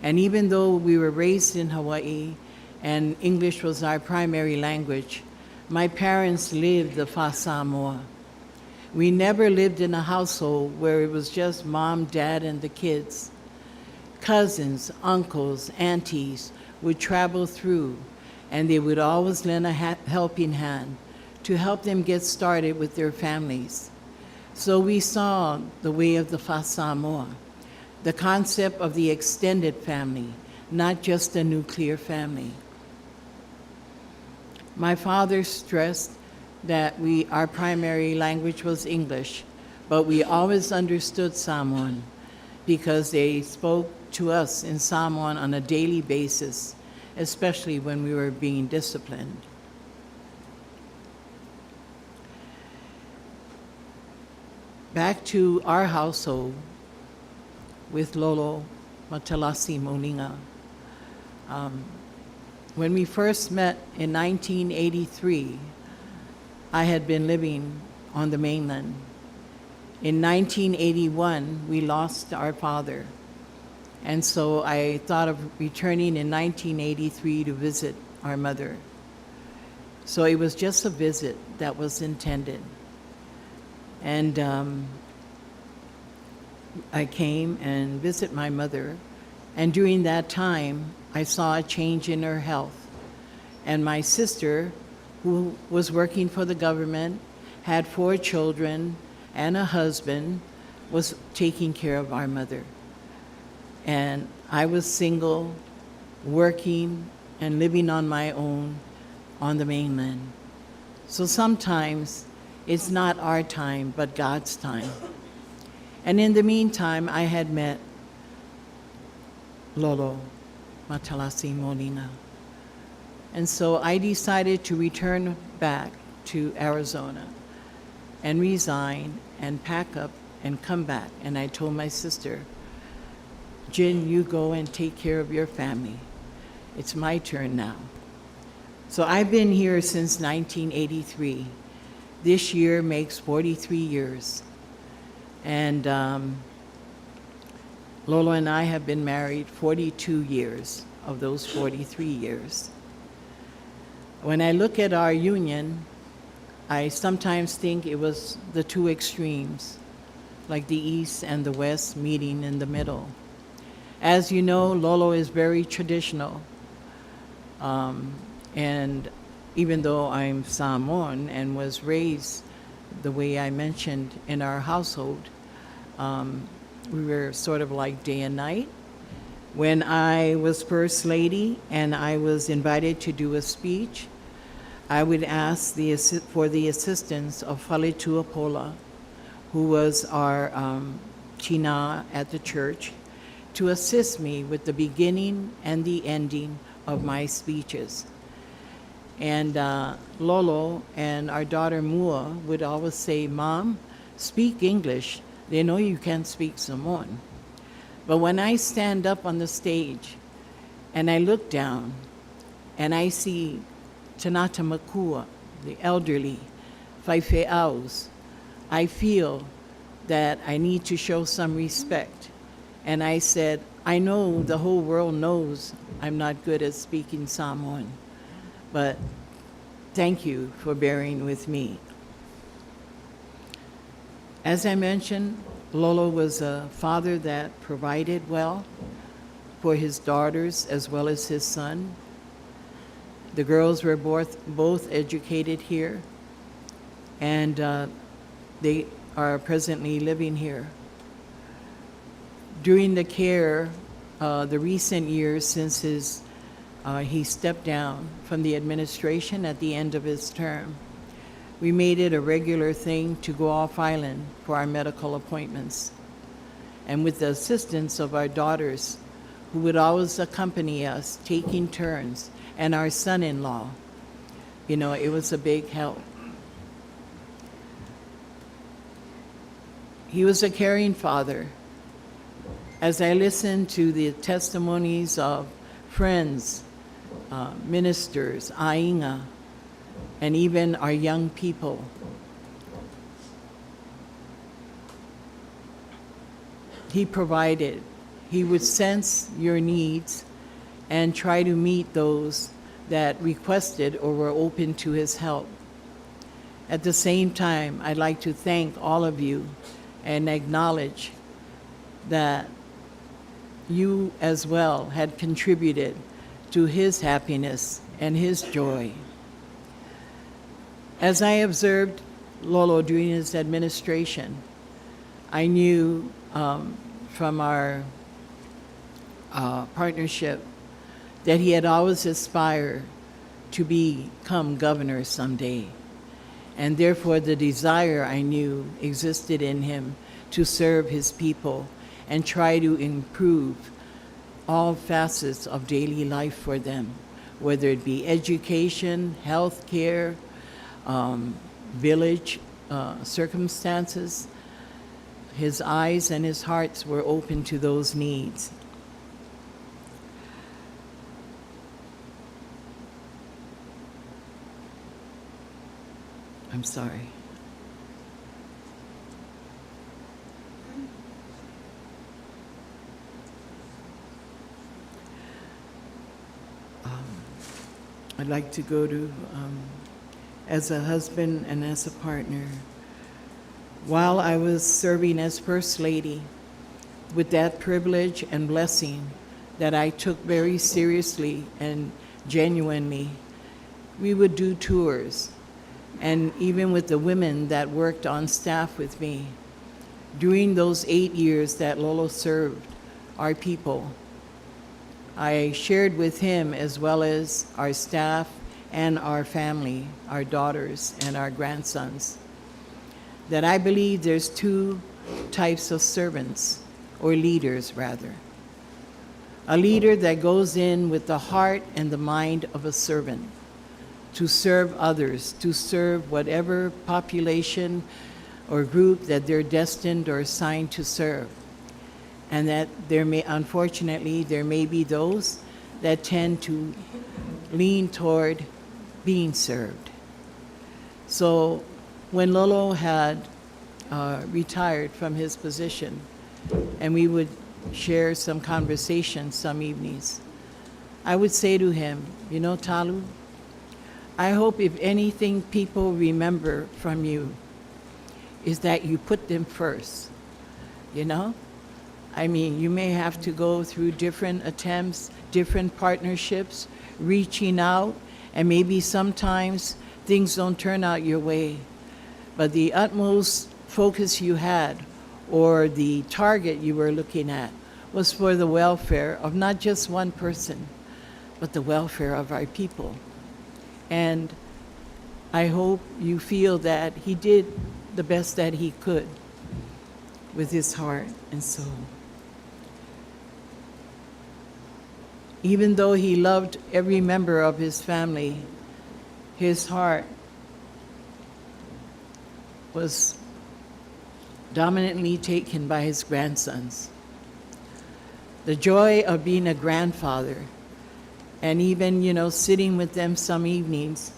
And even though we were raised in Hawaii and English was our primary language, my parents lived the Fa'asamoa. We never lived in a household where it was just mom, dad, and the kids. Cousins, uncles, aunties would travel through, and they would always lend a helping hand to help them get started with their families. So we saw the way of the Fa'asamoa, the concept of the extended family, not just a nuclear family. My father stressed that our primary language was English, but we always understood Samoan because they spoke to us in Samoan on a daily basis, especially when we were being disciplined. Back to our household with Lolo Matalasi Moliga. When we first met in 1983, I had been living on the mainland. In 1981, we lost our father. And so I thought of returning in 1983 to visit our mother. So it was just a visit that was intended. And I came and visited my mother. And during that time, I saw a change in her health. And my sister, who was working for the government, had 4 children and a husband, was taking care of our mother. And I was single, working, and living on my own on the mainland. So sometimes it's not our time, but God's time. And in the meantime, I had met Lolo Matalasi Moliga. And so I decided to return back to Arizona and resign and pack up and come back. And I told my sister, Jen, you go and take care of your family. It's my turn now. So I've been here since 1983. This year makes 43 years. And Lolo and I have been married 42 years of those 43 years. When I look at our union, I sometimes think it was the two extremes, like the East and the West meeting in the middle. As you know, Lolo is very traditional. And even though I'm Samoan and was raised the way I mentioned in our household, We were sort of like day and night. When I was First Lady and I was invited to do a speech, I would ask for the assistance of Faletua Pola, who was our China at the church, to assist me with the beginning and the ending of my speeches. And Lolo and our daughter Mua would always say, "Mom, speak English. They know you can't speak Samoan." But when I stand up on the stage and I look down and I see Tanata Makua, the elderly, faifeaus, I feel that I need to show some respect. And I said, "I know the whole world knows I'm not good at speaking Samoan, but thank you for bearing with me." As I mentioned, Lolo was a father that provided well for his daughters as well as his son. The girls were both educated here, and they are presently living here. During the care, the recent years since he stepped down from the administration at the end of his term, we made it a regular thing to go off island for our medical appointments. And with the assistance of our daughters, who would always accompany us, taking turns, and our son-in-law, it was a big help. He was a caring father. As I listened to the testimonies of friends, ministers, Ainga, and even our young people, he provided. He would sense your needs and try to meet those that requested or were open to his help. At the same time, I'd like to thank all of you and acknowledge that you as well had contributed to his happiness and his joy. As I observed Lolo during his administration, I knew from our partnership that he had always aspired to become governor someday. And therefore the desire I knew existed in him to serve his people and try to improve all facets of daily life for them, whether it be education, health care, village circumstances. His eyes and his hearts were open to those needs. I'm sorry. I'd like to go to, as a husband and as a partner. While I was serving as First Lady, with that privilege and blessing that I took very seriously and genuinely, we would do tours. And even with the women that worked on staff with me, during those 8 years that Lolo served our people, I shared with him as well as our staff and our family, our daughters and our grandsons, that I believe there's 2 types of servants, or leaders rather. A leader that goes in with the heart and the mind of a servant to serve others, to serve whatever population or group that they're destined or assigned to serve. And that there may, unfortunately, there may be those that tend to lean toward being served. So when Lolo had retired from his position, and we would share some conversation some evenings, I would say to him, Talu, I hope if anything people remember from you is that you put them first, you know? You may have to go through different attempts, different partnerships, reaching out, and maybe sometimes things don't turn out your way. But the utmost focus you had or the target you were looking at was for the welfare of not just one person, but the welfare of our people. And I hope you feel that he did the best that he could with his heart and soul. Even though he loved every member of his family, his heart was dominantly taken by his grandsons. The joy of being a grandfather and even, you know, sitting with them some evenings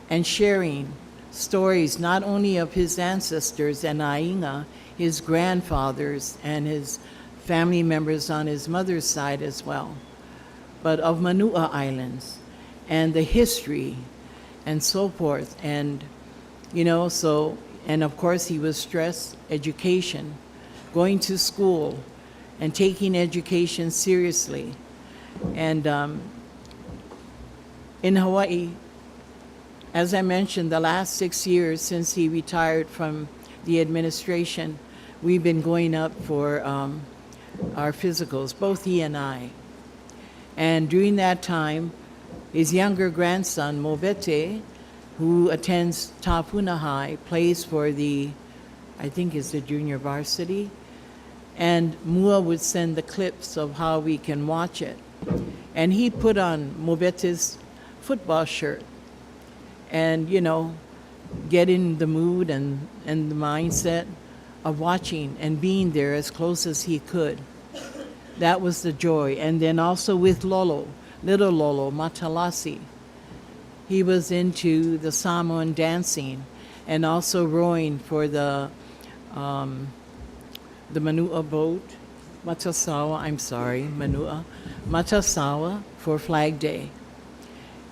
and sharing stories not only of his ancestors and Ainga, his grandfathers and his family members on his mother's side as well, but of Manu'a Islands and the history and so forth. And, you know, so, and of course he was stressed education, going to school and taking education seriously. And in Hawaii, as I mentioned, the last 6 years since he retired from the administration, we've been going up for our physicals, both he and I. And during that time, his younger grandson, Mobete, who attends Tafuna High, plays for the, I think it's the junior varsity, and Mua would send the clips of how we can watch it. And he put on Mobete's football shirt and, you know, get in the mood and the mindset of watching and being there as close as he could. That was the joy. And then also with Lolo, little Lolo, Matalasi. He was into the Samoan dancing and also rowing for the Manua boat, Matasawa, I'm sorry, Manua, Matasawa for Flag Day.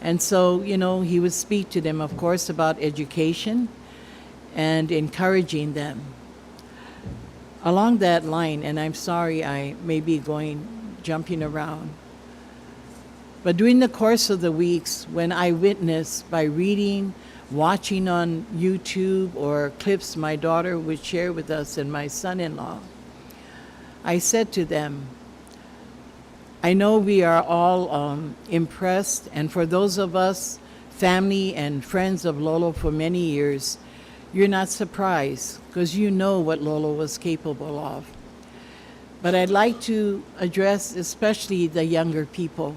And so, you know, he would speak to them, of course, about education and encouraging them. Along that line, and I'm sorry I may be jumping around, but during the course of the weeks when I witnessed by reading, watching on YouTube or clips my daughter would share with us and my son-in-law, I said to them, I know we are all impressed, and for those of us, family and friends of Lolo for many years, you're not surprised because you know what Lolo was capable of. But I'd like to address especially the younger people.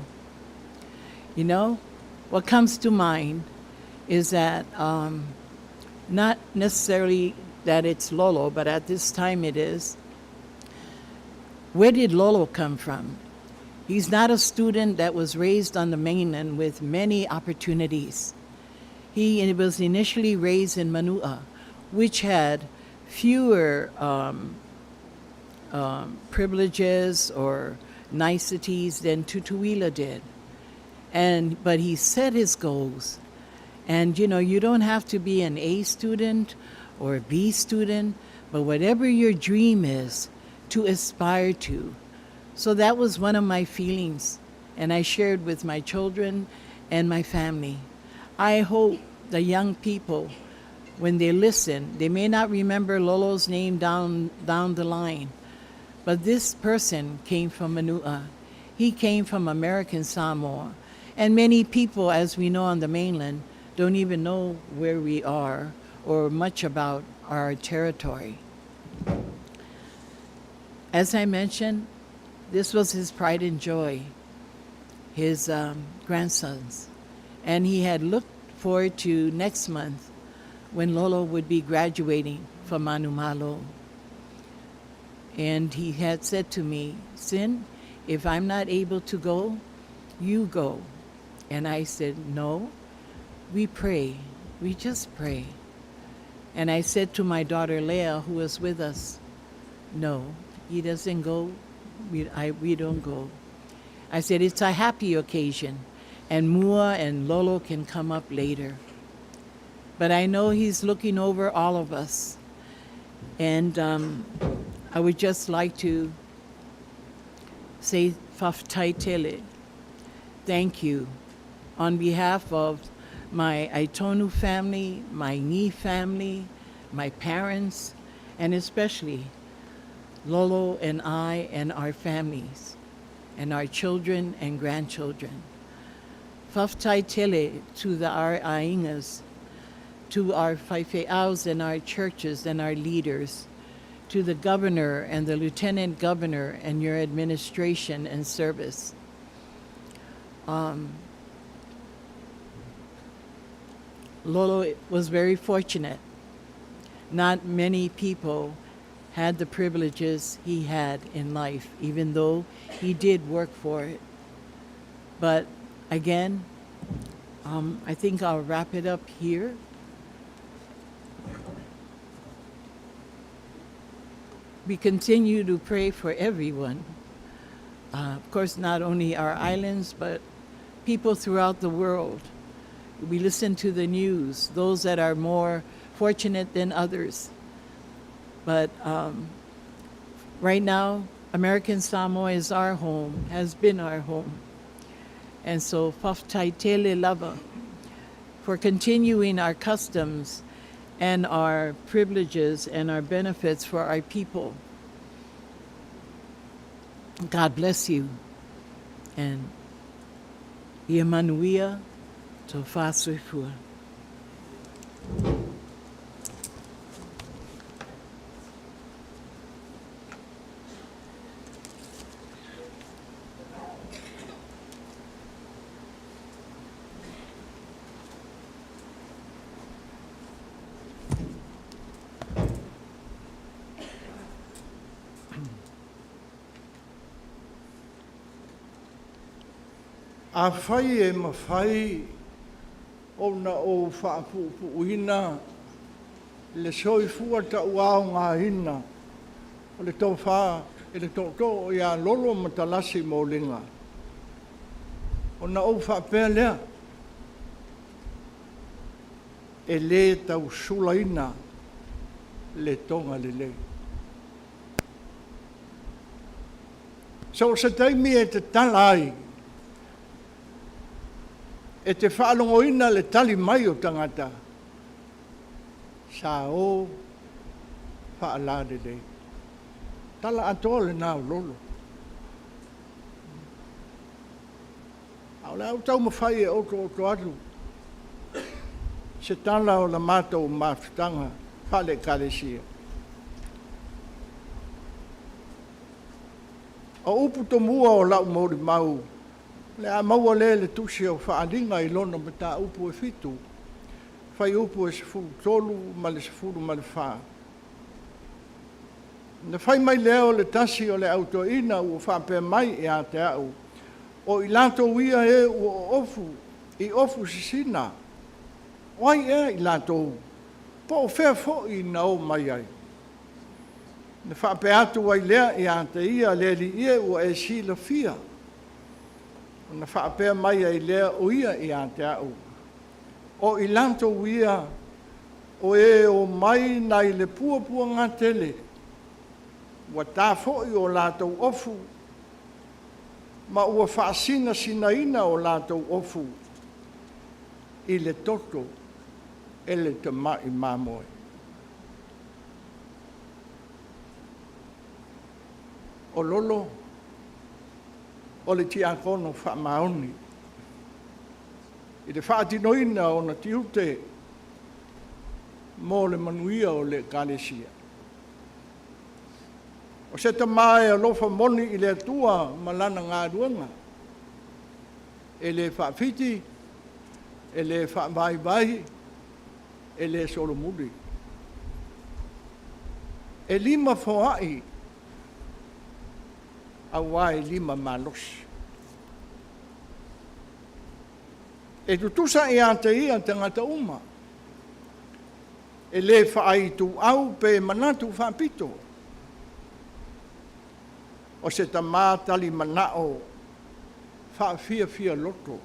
You know, what comes to mind is that not necessarily that it's Lolo, but at this time it is. Where did Lolo come from? He's not a student that was raised on the mainland with many opportunities. He was initially raised in Manua, which had fewer privileges or niceties than Tutuila did. But he set his goals. And you know, you don't have to be an A student or a B student, but whatever your dream is, to aspire to. So that was one of my feelings, and I shared with my children and my family. I hope the young people, when they listen, they may not remember Lolo's name down the line, but this person came from Manua. He came from American Samoa. And many people, as we know on the mainland, don't even know where we are or much about our territory. As I mentioned, this was his pride and joy, his grandsons. And he had looked forward to next month when Lolo would be graduating from Manumalo. And he had said to me, Sin, if I'm not able to go, you go. And I said, no, we pray. We just pray. And I said to my daughter Leah, who was with us, no, he doesn't go. We don't go. I said, it's a happy occasion, and Mua and Lolo can come up later. But I know he's looking over all of us. And I would just like to say, Faftai thank you on behalf of my Aitonu family, my Ni family, my parents, and especially Lolo and I and our families and our children and grandchildren. Faafetai tele to the our aigas, to our faifeaus and our churches and our leaders, to the governor and the lieutenant governor and your administration and service. Lolo was very fortunate. Not many people had the privileges he had in life, even though he did work for it. But again, I think I'll wrap it up here. We continue to pray for everyone. Of course, not only our islands, but people throughout the world. We listen to the news, those that are more fortunate than others. But right now, American Samoa is our home, has been our home. And so, faafetai tele lava for continuing our customs and our privileges and our benefits for our people. God bless you. And ia manuia to faasoifua.
Afai e mafai ona ou faapuupuuina le soifua tauaogaina o le tofa i le tootoo ia Lolo Matalasi Moliga, ona ou faapea lea, e lē tausulaina le toga lelei. So o se taimi e tatala ai, e te faalogoina le tali mai o tagata, sa o faalalelei. Tala atoa lena o Lolo. A o le a ou taumafai e otooto atu se tala o la matou mafutaga faale-Ekalesia. O upu tomua o lau molimau, o le a maua lea i le tusi o Faaaliga i lona mataupu e 7, fuaiupu e 13 ma le 14. Na fai mai lea o le tasi o le au toeaina ua faapea mai ia te au, o i latou ia e ua oofu i ofu sisina, o ai ea i latou, po o fea foi na o mai ai? Na faapea atu ai lea ia te ia, le Alii e, ua e silafia. Ona faapea mai ai lea o ia ia te au, o i latou ia o e o mai nai le puapuagatele, ua ta foi o latou ofu, ma ua faasinasinaina o latou ofu i le toto e le tamai mamoe. O Lolo o le tiakono faamaoni i le faatinoina o ona tiute mo le manuia o le Ekalesia. O se tama e alofa moni i le Atua ma lana galuega, e le faafiti, e le faavaivai, e le solomuli. E 5 foai, auā e 5 malosi. E tutusa ia te ia tagata uma, e le faaituau pe manatu faapito. O se tama talimanao faafiafia loto.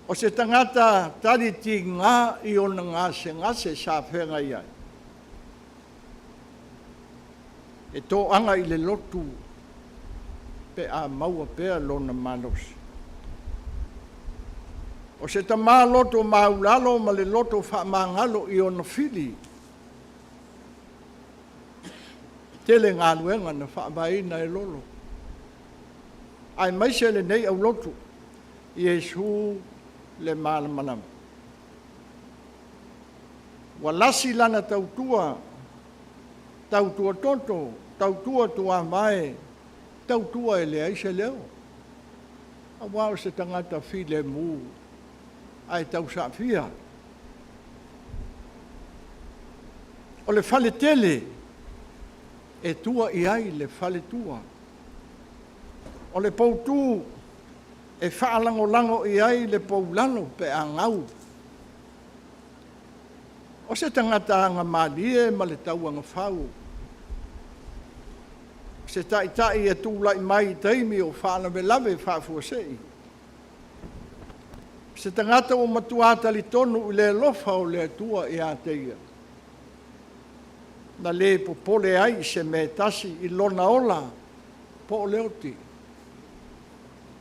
O se tagata talitigā i ona gasegase sa feagai ai. E toaga i le lotu pe a maua pea lona malosi. O se tama loto maulalo ma le loto faamagalo i ona fili. Tele galuega na faavaeina e Lolo. Aemaise lenei aulotu, Iesu le malamalama. Ua lasi lana tautua, tautua toto, tautua tuavae, tautua e leai se leo. Aua o se tagata filemu ae tausaafia. O le faletele e tua i ai le faletua. O le poutu e faalagolago i ai le poulalo pe a gau. O se tagata agamalie ma le tauagafau. O se taitai e tulai mai i taimi o faalavelave faafuasei. O se tagata ua matua talitonu i le alofa o le Atua ia te ia, na le popole ai i se mea e tasi i lona ola po o le oti,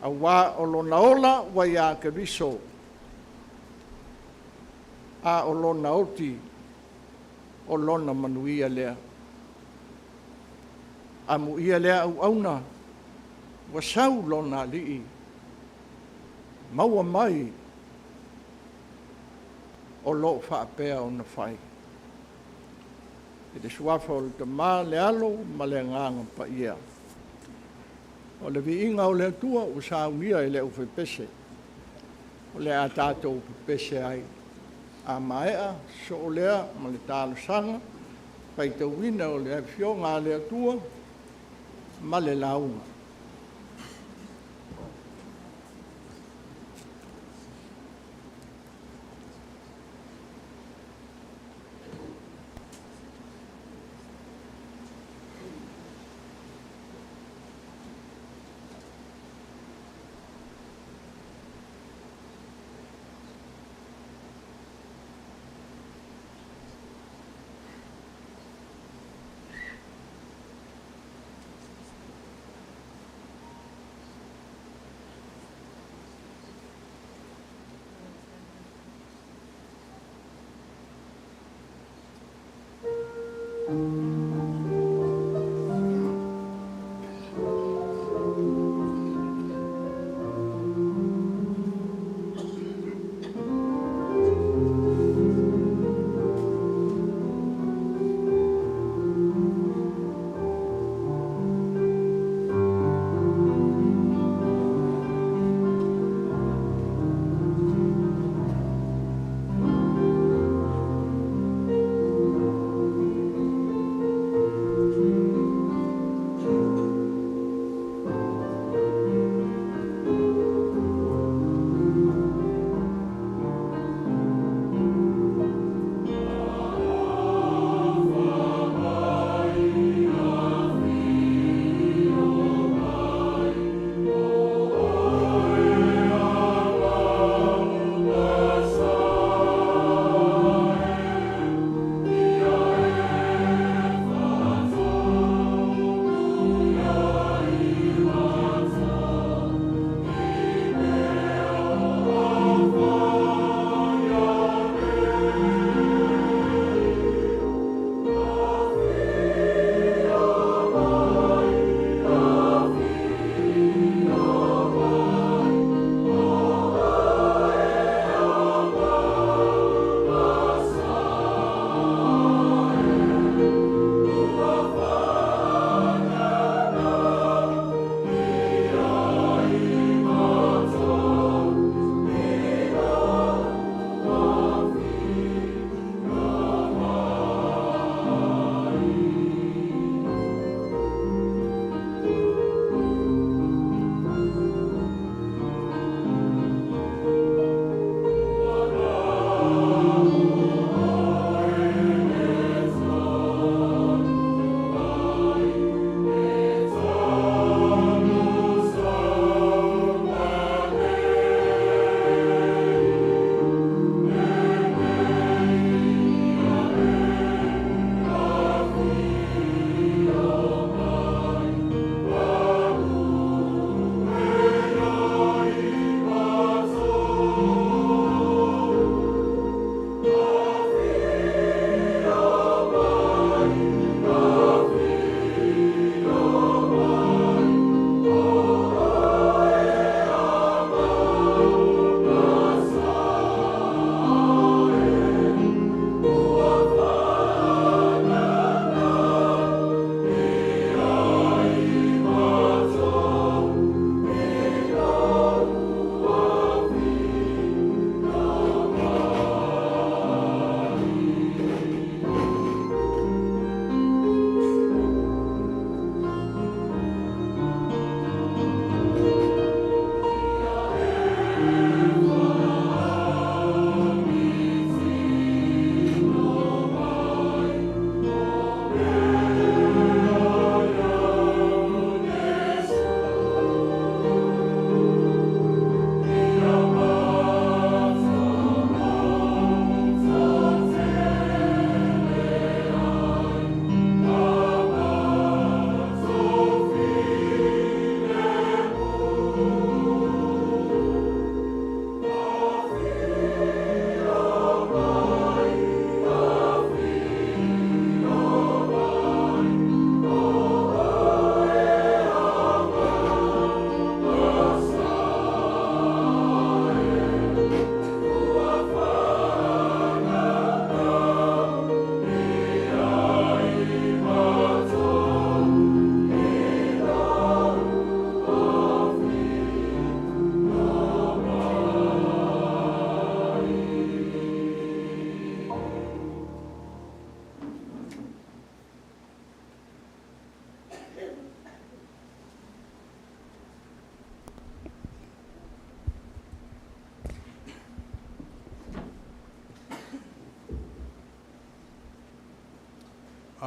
aua o lona ola ua ia Keriso, a o lona oti o lona manuia lea. Amuia lea auauna ua sau lona alii, maua mai o lo o faapea ona fai. I le suafa o le Tama, le Alo ma le Agaga Paia. O le viiga o le Atua ua saunia e le aufaipese, o le a tatou pepese ai. A maea, sosoo lea ma le talosaga, faitauina o le Afioga a le Atua ma le lauga.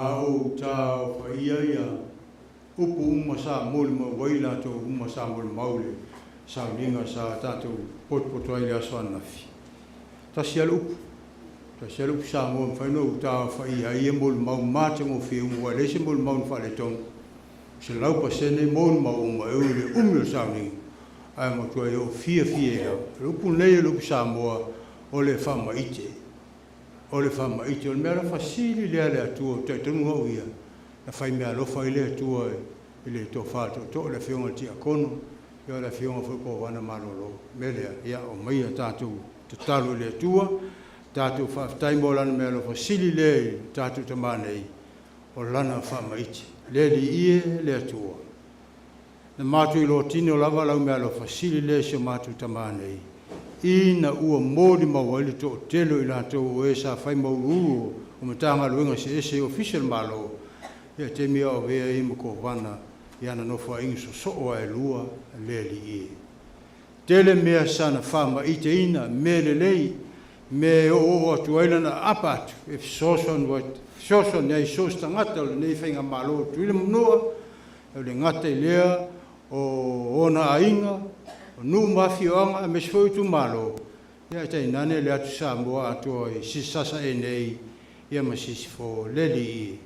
A ou taofaia ia upu uma sa molimau ai latou uma sa molimau i le sauniga sa tatou potopoto ai i le aso ananafi. Tasi lava le upu, tasi lava le upu Samoa e mafai ona ou taofaia ai ia molimau matagofie uma aua e leai se molimau na faaletonu, 100% molimau uma e ui i le umi o le sauniga ae matuai ou fiafia ai lava. O le upu lenei o le upu Samoa o le faamaite. O le faamaite, o le meaalofa sili lea a le Atua, ou te talitonu au ia, na fai meaalofa ai le Atua i le tofa tootoo, le Afioga i le Tiakono, ia o le Afioga foi i le Kovana Malolo. O le mea lea, ia aumaia tatou tatalo i le Atua, tatou faafetai mo Lana meaalofa sili lea i le tatou Tama nei, o Lana faamaite. Le Alii e, le Atua. Na matou iloa tino lava lau meaalofa sili lea i si o matou tama nei, ina ua molimau ai le toatele o i latou o e sa fai mauuluulu o Matagaluega eseese i Ofisa o le Malo i le taimi a o avea ai ma Kovana i ana nofoaiga sosoo aelua le Alii e. Tele mea sana faamaiteina, mea lelei, mea e oooo atu ai lana aapa atu e fesoasoani ai so o se tagata o lenei faigamalo o Tutuila ma Manua, E le gata i lea o ona aiga, o nuu ma afioaga aemaise foi o itumalo, ae tainane le atu Samoa atoa i Sasae nei ma Sisifo. Le Alii,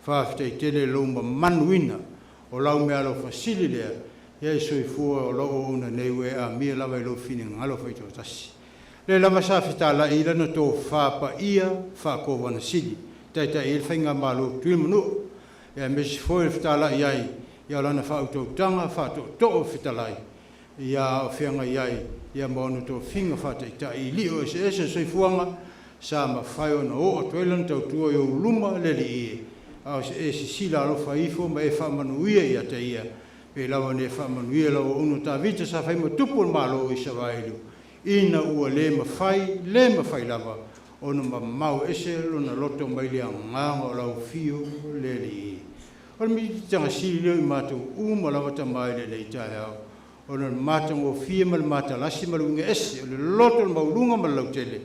faafetai tele i lou mamanuina o lau meaalofa sili lea e soifua o lau auauna nei ua e amia lava i lou finagalo faitoatasi. Lea lava sa fetalai i lana tofa paia faa-Kovana Sili, taitai ai le Faigamalo Tutuila ma Manua. Aemaise foi le fetalai ai ia lana faautautaga faatootoo fetalai ia o feagai ai ia ma ona tofiga faataitai i lio eseese o soifuaga sa mafai ona oo atu ai lana tautua i ou luma le Alii e, a o se e sisila alofa ifo ma e faamanuia ia te ia pei lava ona e faamanuia lau auauna Tavita sa fai ma tupu o le Malo o Isaraelu ina ua le mafai, le mafai lava ona mamao ese lona loto mai le agaga o lau afio le Alii. O le militaga sili lea o i matou uma lava tama i lenei taeao, ona o le matagofie ma le matalasi ma le uiga ese o le loto o le maualuga ma le lautele,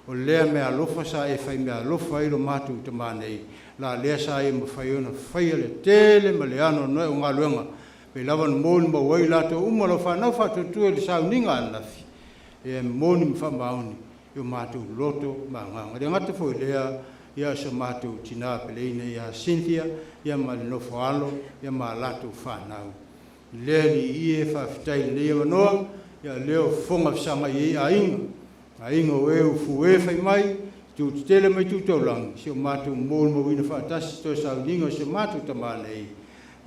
o lea meaalofa sa e fai meaalofa ai lo matou tama nei, la lea sa e mafai ona faia le tele ma le anoanoe o galuega, pei lava ona molimau ai i latou uma lau fanau faatuatua i le sauniga ananafi, e moni ma faamaoni i o matou loto ma agaga. E le gata foi i lea, ia so matou tina peleina ia Cynthia ia ma le nofo alo ia ma a latou fanau. Le Alii e, faafetai i lenei avanoa, ia lea o fofoga fesagai ai aiga, aiga o e ufu e fai mai, itu tetele ma itu taulagi, si o matou molimauina faatasi toe sauniga o si o matou tama nei,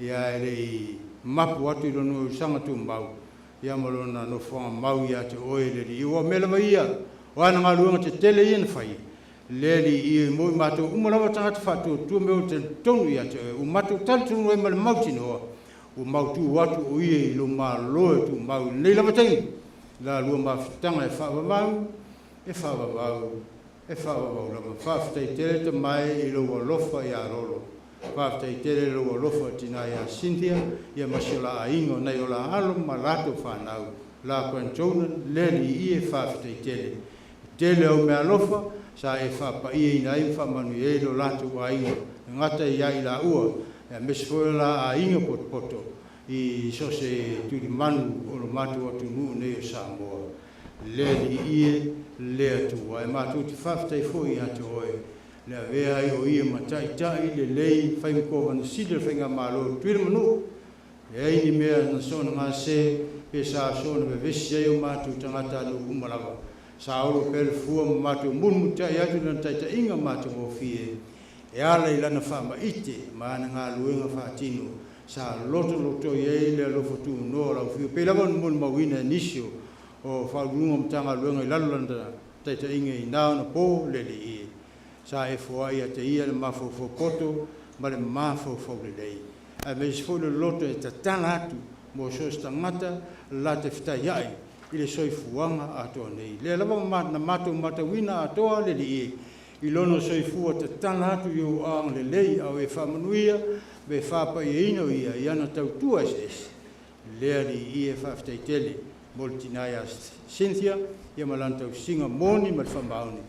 ia e le i mapu atu i lona oisaga tumau, ia ma lona nofoaga mau ia te oe, le Alii. Ua mea lava ia, o ana galuega tetele ia na fai, le Alii, mo i matou uma lava tagata faatuatua me o talitonu ia te oe, ua matou talitonu ai ma le mautinoa, ua mautu atu o ia i lou Malo e tumau i lenei lava taimi, la lua mafutaga e faavavau, e faavavau, e faavavau lava. Faafetai tele tamae i lou alofa ia Lolo. Faafetai tele lou alofa tina ia Cynthia ia ma si o la aiga o nai o la alo ma latou fanau la Grant Jonan le alii e faafetai tele tele au meaalofa sa e faapaiaina ai ma faamanuia ai lo latou aiga e gata ia i laua aemaise foi o la aiga potopoto i so se tulimanu o lo matou atunuu nei o Samoa le alii e le Atua e matou te faafetai foi ia te oe Le avea ai o ia ma taitai lelei fai ma kovana sili o le faigamalo o Tutuila ma Nuu. Leai ni mea na soona gase pe sa soona vevesi ai o matou tagata nuu uma lava. Sa olo pea le fua ma matou mulimutiai atu i lana taitaiga matagofie e ala i lana faamaite ma ana galuega faatino sa lotolotoi ai le alofa tunoa o lau Afioga pei lava ona molimauina e nisi o Faauluuluga o Matagaluega i lalo lana taitaiga i na ona po le alii sa e foai ia te ia le mafaufau poto ma le mafaufau lelei, aemaise foi le loto e tatala atu mo so o se tagata la te fetaiai i le soifuaga atoa nei. Lea lava na matou matauina atoa le alii i lona soifua tatala atu i ou agalelei a o e faamanuia ma e faapaiaina o ia i ana tautua eseese. Le alii e faafetai tele mo le tina ia Cynthia ia ma lana tausiga moni ma le faamaoni.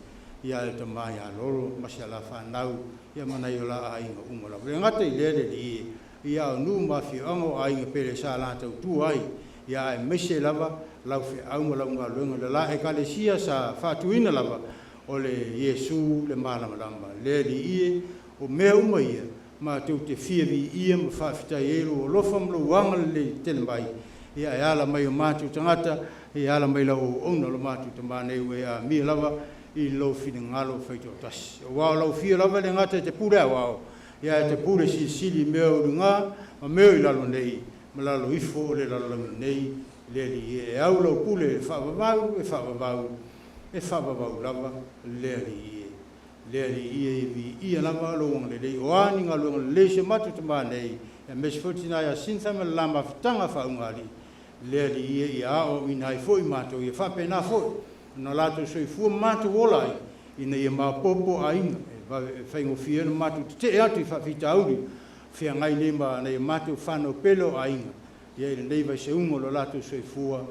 ia le tama ia Lolo ma si a la fanau ia ma nai o la aiga uma lava. E le gata i lea le alii e, ia o nuu ma afioaga o aiga pele sa la tautua ai, ia aemaise lava lau feau ma lau galuega i le la Ekalesia sa faatuina lava o le Iesu le Malamalama. Le Alii e, o mea uma ia matou te fia viia ma faafetai ai lou alofa ma lou agalelei tele mai, ia e ala mai o matou tagata, e ala mai lau auauna lo matou tama nei ua e amia lava i lou finagalo faitoatasi. Aua o lau afio lava e le gata i te pule aoao, ia e te pule silisili i mea o i luga ma mea o i lalo nei, ma lalo ifo o le lalolagi nei. Le Alii e, e au lau pule e faavavau, e faavavau, e faavavau lava le Alii e. Le Alii e, ia viia lava lou agalelei, o a ni galuega lelei si o matou tama nei, aemaise foi le tina ia Cynthia ma le la mafutaga faauigalii. Le Alii e, ia aoaoina ai foi matou, ia faapena foi ona latou soifua ma matou ola ai, ina ia maopoopo aiga, e vave e faigofie ai ona matou tetee atu i faafitauli o feagai nei ma nai a matou fanau pele o aiga, ia i lenei vaiseuga o lo latou soifua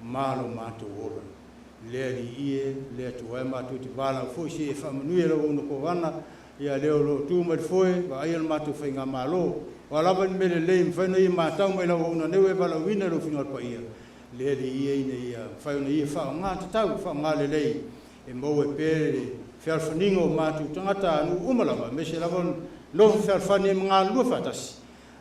ma lo matou ola. Le Alii e, le Atua e, matou te valaau foi se i e faamanuia lau auauna kovana, ia lea o lo o tu mai le foe, vaaia le matou faigamalo. O a lava ni mea lelei e mafai ona ia matau mai lau auauna nei ua e valaauina i lou finagalo paia, le Alii e, ina ia mafai ona ia faaaoga tatau, faaaoga lelei, e maua ai pea le fealofaniga o matou tagata nuu uma lava, aemaise lava nofo fealofani ai ma galulue faatasi.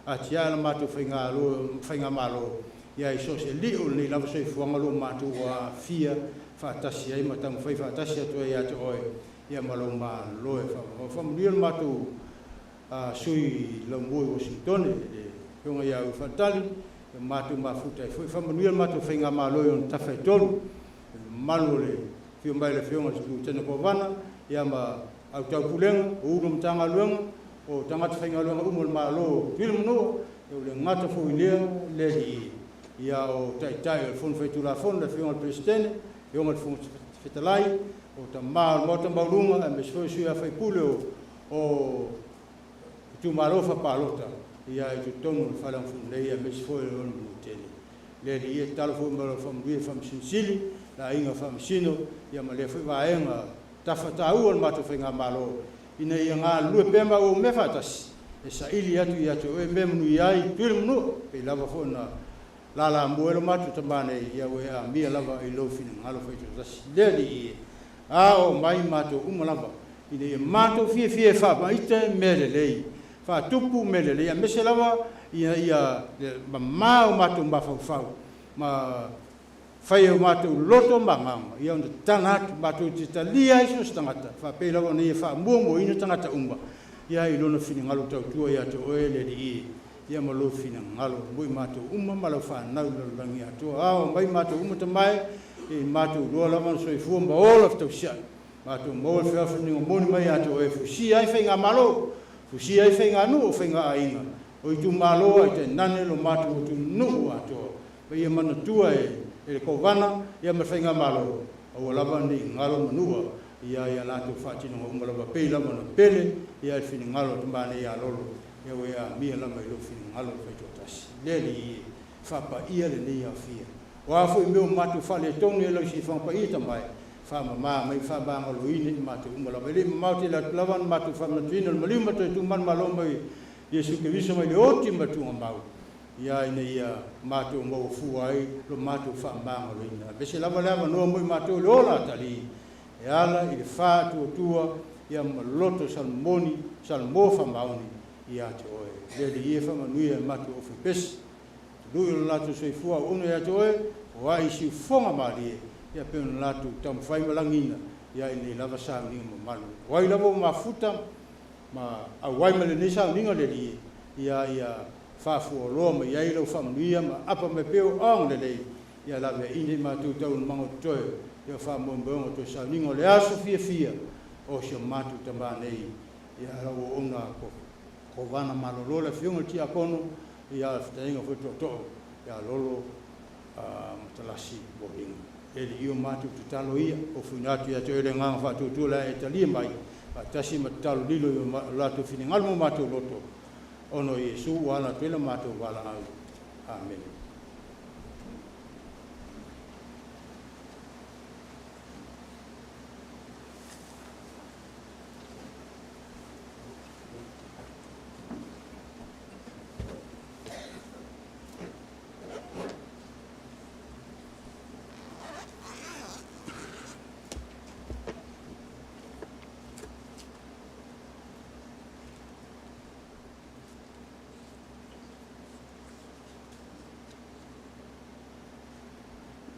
Atiae la matou faigamalo, ia i so o se lio o lenei lava soifuaga o lo o matou aafia faatasi ai ma taumafai faatasi atu ai ia te oe, ia ma lou Malo e faavavau. Faamanuia le matou sui laumua i Uasinitone, le Afioga ia Uifaatali, ia matou mafuta ai foi. Faamanuia le matou faigamalo i ona tafa e tolu, le mamalu o le afio mai o le Afioga i le Lutena Kovana, ia ma au taupulega, o Ofisa Sili o Matagaluega, o tagata faigaluega uma o le Malo o Tutuila ma Manua, ia ua le gata foi i lea le alii, ia o Taitai o le Fono Faitulafono, le Afioga i le Peresetene, Afioga i le Fofoga Fetalai, o tama o le Maota Maualuga, aemaise foi o sui usufono o itumalo faapalota, ia i totonu o le Faleagafulu nei, aemaise foi o le Manutele. Le Alii e, tatalo foi ma lau faamanuia i Faamasino Sili, le aiga Faamasino, ia ma lea foi vaega tafa taua o le matou faigamalo, ina ia galulue pea ma auau mea faatasi, e saili atu ia te oe mea manuia ai Tutuila ma Manua, pei lava foi ona lalamua ai lo matou tama nei, ia ua e amia lava i lou finagalo faitoatasi. Le Alii e, a oo mai matou uma lava, ina ia matou fiafia e faamaite mea lelei, faatupu mea lelei, aemaise lava ina ia mamā o matou mafaufau ma fai e o matou loto ma agaga, ia ona tatala atu, matou te talia ai so o se tagata, faapei lava ona ia faamuamuaina tagata uma, ia i lona finagalo tautua ia te oe, le Alii e, ia ma lou finagalo mo i matou uma ma lau fanau i le lalolagi atoa. Ao mai matou uma tamae, ia i matou loa lava ona soifua ma ola fetausiai. Matou maua le fealofaniga moni mai ia te oe e fusia ai faigamalo, fusia ai faiganuu o faigaaiga, o itumalo ae tainane lo matou atunuu atoa. Ma ia manatua e le Kovana ia ma le Faigamalo, aua lava ne i galo manua ia i a latou faatinoga uma lava pei lava ona pele ia i le finagalo o tama nei ia Lolo, ia ua e amia lava i lou finagalo faitoatasi. Le Alii e, faapaia lenei aofia. O a foi mea ua matou faaletonu e lau siifaga paia tamae, faamama mai ma faamagaloina i matou uma lava. E le i mamao tele atu lava ona matou faamanatuina o le maliu ma toe tuumanumalo mai Iesu Keriso mai le oti ma le tuugamau, ia ina ia matou maua fua ai lo matou faamagaloina. Aemaise lava le avanoa mo i matou i le ola atalii e ala i le faatuatua ia ma loto salmoni, salmo faamaoni ia te oe. Le Alii e, faamanuia e matou aufaipesi, tului o le latou soifua auauna ia te oe, o ai siufofoga malie, ia pei ona latou taumafai ma lagiina ia i lenei lava sauniga mamalu. O ai lava ua mafuta ma auai mai lenei sauniga, le Alii e, ia ia faafualoa mai ai lau faamanuia ma apa mai pea o agalelei, ia laveaiina i matou taualumaga o totoe, ia faamoemoega o toe sauniga o le aso fiafia o si o matou tama nei, ia lau auauna Kovana malolo le Afioga i le Tiakono, ia le fetalaiga foi tootoo ia Lolo Matalasi Boliga. E le i o matou tatalo ia, ofuina atu ia te oe le agaga faatuatua le ae e talia mai, faatasi ma tatalo lilo i o latou finagalo ma matou loto, ona o Iesu ua ala atu ai la matou valaau. Amene.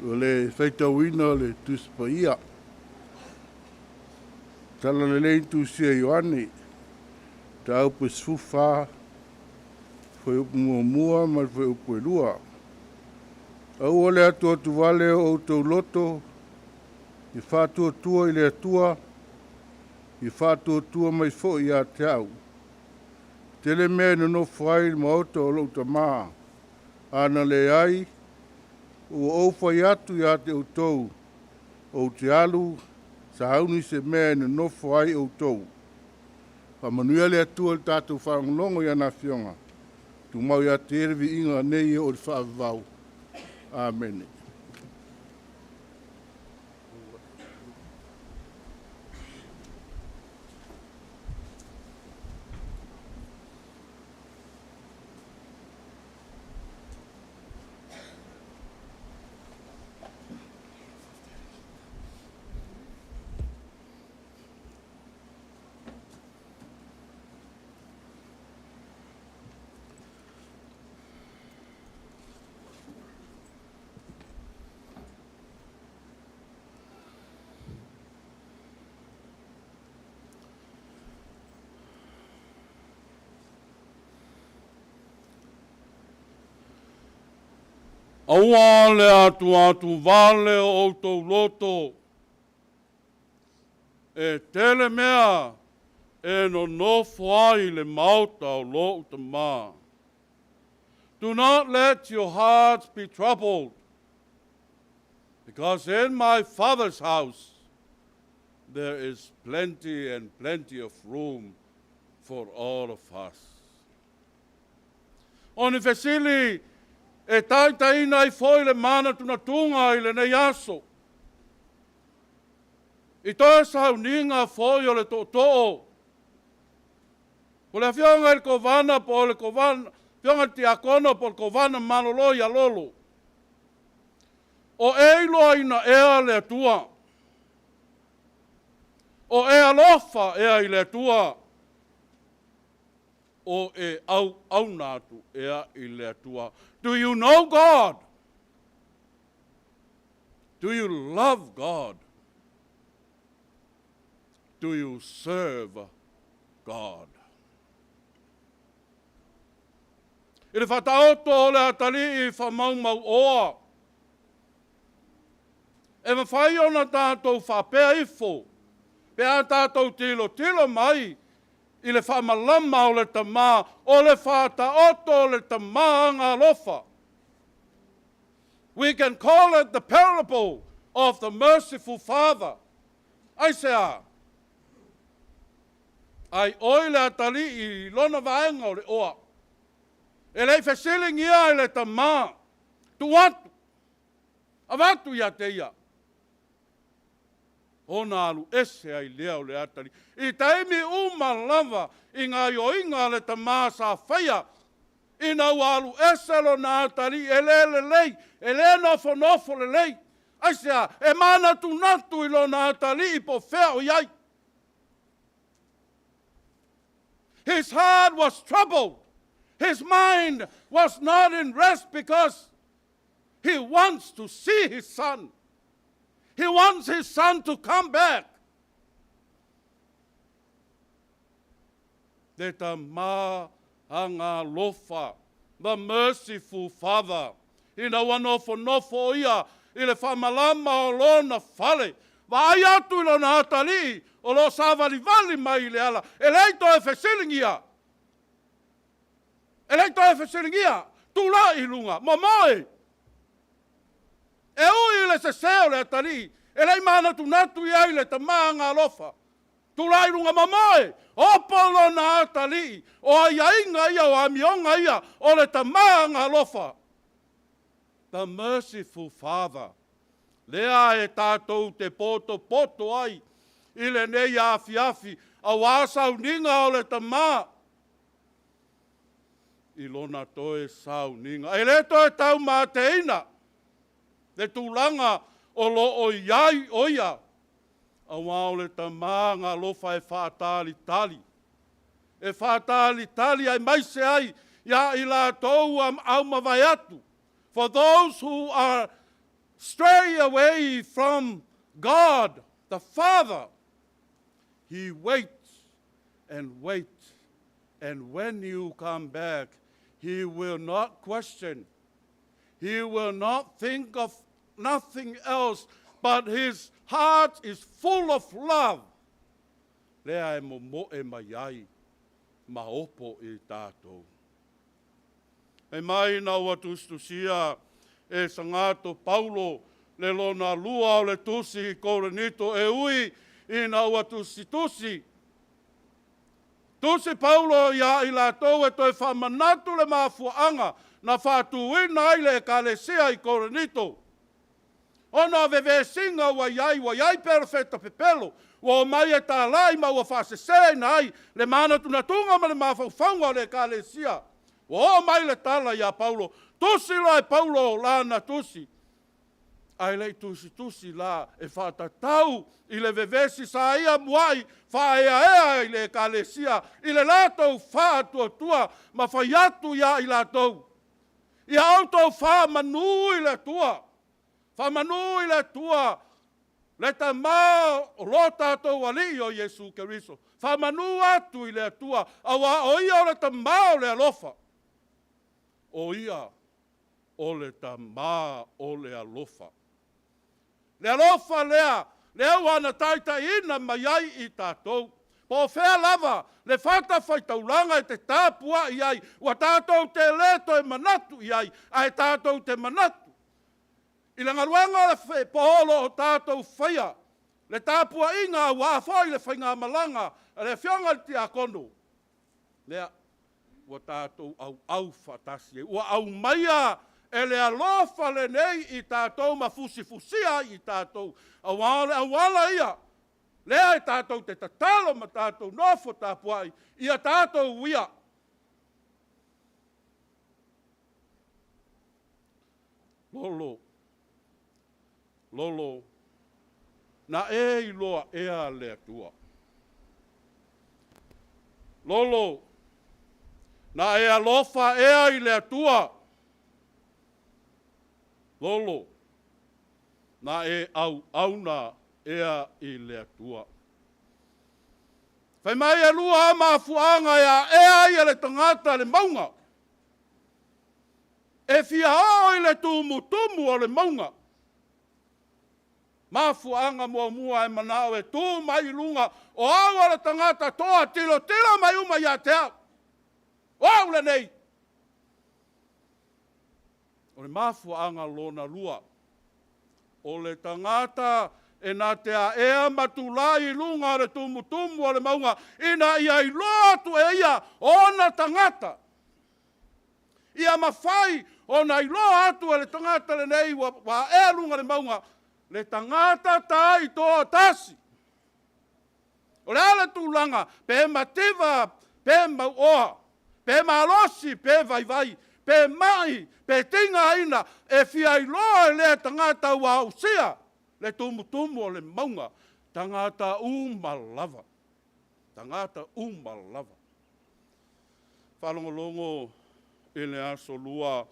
O le faitauina o le Tusi Paia. Talalelei na tusia e Ioane, mataupu e 14, fuaiupu 1 ma le fuaiupu e 2. Aua le atuatuvale o outou loto, ia faatuatua i le Atua, ia faatuatua mai foi ia te au. Tele mea e nonofo ai i le maota o lou Tamā, a na leai, ua ou fai atu ia te outou, ou te alu sauni se mea e nonofo ai outou. Faamanuia le Atua i le tatou faalogologo i ana Afioga, tumau ia te Ia le viiga nei e oo i le faavavau. Amene.
Aua le atuatuvale o outou loto, e tele mea e nonofo ai i le maota o lou Tamā. Do not let your hearts be troubled, because in my Father's house there is plenty and plenty of room for all of us. O ni fesili e taitaiina ai foi le manatunatuga i lenei aso. I toe sauniga foi o le tootoo, o le afioga i le Kovana po o le Kovana, afioga i le Tiakono po o le Kovana malolo ia Lolo. O e iloaina ea le Atua? O e alofa ea i le Atua? O e auauna atu ea i le Atua? Do you know God? Do you love God? Do you serve God? I le faataoto o le atalii faamaumauoa, e mafai ona tatou faapea ifo, pe a tatou tilotilo mai i le faamalama o le Tamā, o le faataoto o le Tamā agalofa. We can call it the parable of the merciful father. Aisea? Ai oi le atalii i lona vaega o le oa. E le i fesiligia e le tamā, tuu atu, avatu ia te ia. Ona alu ese ai lea o le atalii. I taimi uma lava i gaoioiga a le tamā sa faia, ina ua alu ese lona atalii e le lelei, e le nofonofo lelei. Aisea? E manatunatu i lona atalii po o fea o i ai. His heart was troubled. His mind was not in rest because he wants to see his son. He wants his son to come back. Le Tamā agalofa, the merciful father. Ina ua nofonofo o ia i le faamalama o lona fale, vaai atu i lona atalii o lo o savalivali mai i le ala, e le i toe fesiligia. E le i toe fesiligia, tulai i luga, momoe. E ui i le sese o le atalii, e le i manatunatu i ai le tamā agalofa. Tulai i luga momoe, opo lona atalii, o aiaiga ia, o amioga ia, o le tamā agalofa. The merciful father. Lea e tatou te potopoto ai i lenei afiafi, auā sauniga o le tamā i lona toe sauniga. E le toe taumateina le tulaga o lo o i ai o ia, auā o le tamā agalofa e faatalitali. E faatalitali aemaise ai ia i latou ua aumavae atu. For those who are stray away from God the Father, He waits and waits, and when you come back, He will not question. He will not think of nothing else, but his heart is full of love. Lea e momoe mai ai ma opo i tātou. E mai na ua tusitusia e Sagato Paulo le lona lua o le tusi i Korinito e ui ina ua tusitusi. Tusi Paulo iā i latou e toe faamanatu le mafuaaga na faatuina ai le Ekalesia i Korinito. Ona o vevesiga ua i ai, ua i ai perofeta pepelo, ua omai e talai ma ua faaseseina ai le manatunatuga ma le mafaufauga o le Ekalesia. Ua oo mai le tala iā Paulo, tusi loa e Paulo lana tusi, ae le i tusitusi la e faatatau i le vevesi sa ia muai faaeaea i le Ekalesia i le latou faatuatua ma fai atu iā i latou, Ia outou faamanu i le Atua, faamanu i le Atua, le Tama o lo tatou Alii o Iesu Keriso, faamanu atu i le Atua, auā o Ia o le Tama o le alofa, o Ia o le Tama o le alofa. Le alofa lea, lea ua na taitaiina mai ai i tatou. Po o fea lava le fatafaitaulaga e te tapuai ai, ua tatou te le toe manatu i ai, ae tatou te manatu i le galuega o le po o lo o tatou faia, le tapuaiga aua foi le faigamalaga a le Afioga i le Tiakono, lea ua tatou auau faatasi ai, ua aumaia e le alofa lenei i tatou ma fusifusia ai i tatou, aua o le auala ia lea e tatou te tatalo ma tatou nofo tapuai ia tatou uia. Lolo, lolo, na e iloa ea le Atua? Lolo, na e alofa ea i le Atua? Lolo, na e auauna ea i le Atua? Fai mai e lua a mafuaaga e aea ai e le tagata le mauga. E fia oo i le tumutumu o le mauga. Mafuaaga muamua e manao e tu mai i luga, o au o le tagata toa, tilotilo mai uma ia te au. O au lenei. O le mafuaaga lona lua, o le tagata e na te aea ma tulai i luga o le tumutumu o le mauga ina ia iloa atu e ia ona tagata. Ia mafai ona iloa atu e le tagata lenei ua aea luga o le mauga, le tagata taitoatasi. O le a le tulaga, pe mativa, pe mauoa, pe malosi, pe vaivai, pe mai, pe tigaina, e fia iloa e lea tagata ua ausia le tumutumu o le mauga, tagata uma lava, tagata uma lava. Faalogologo i le Aso Lua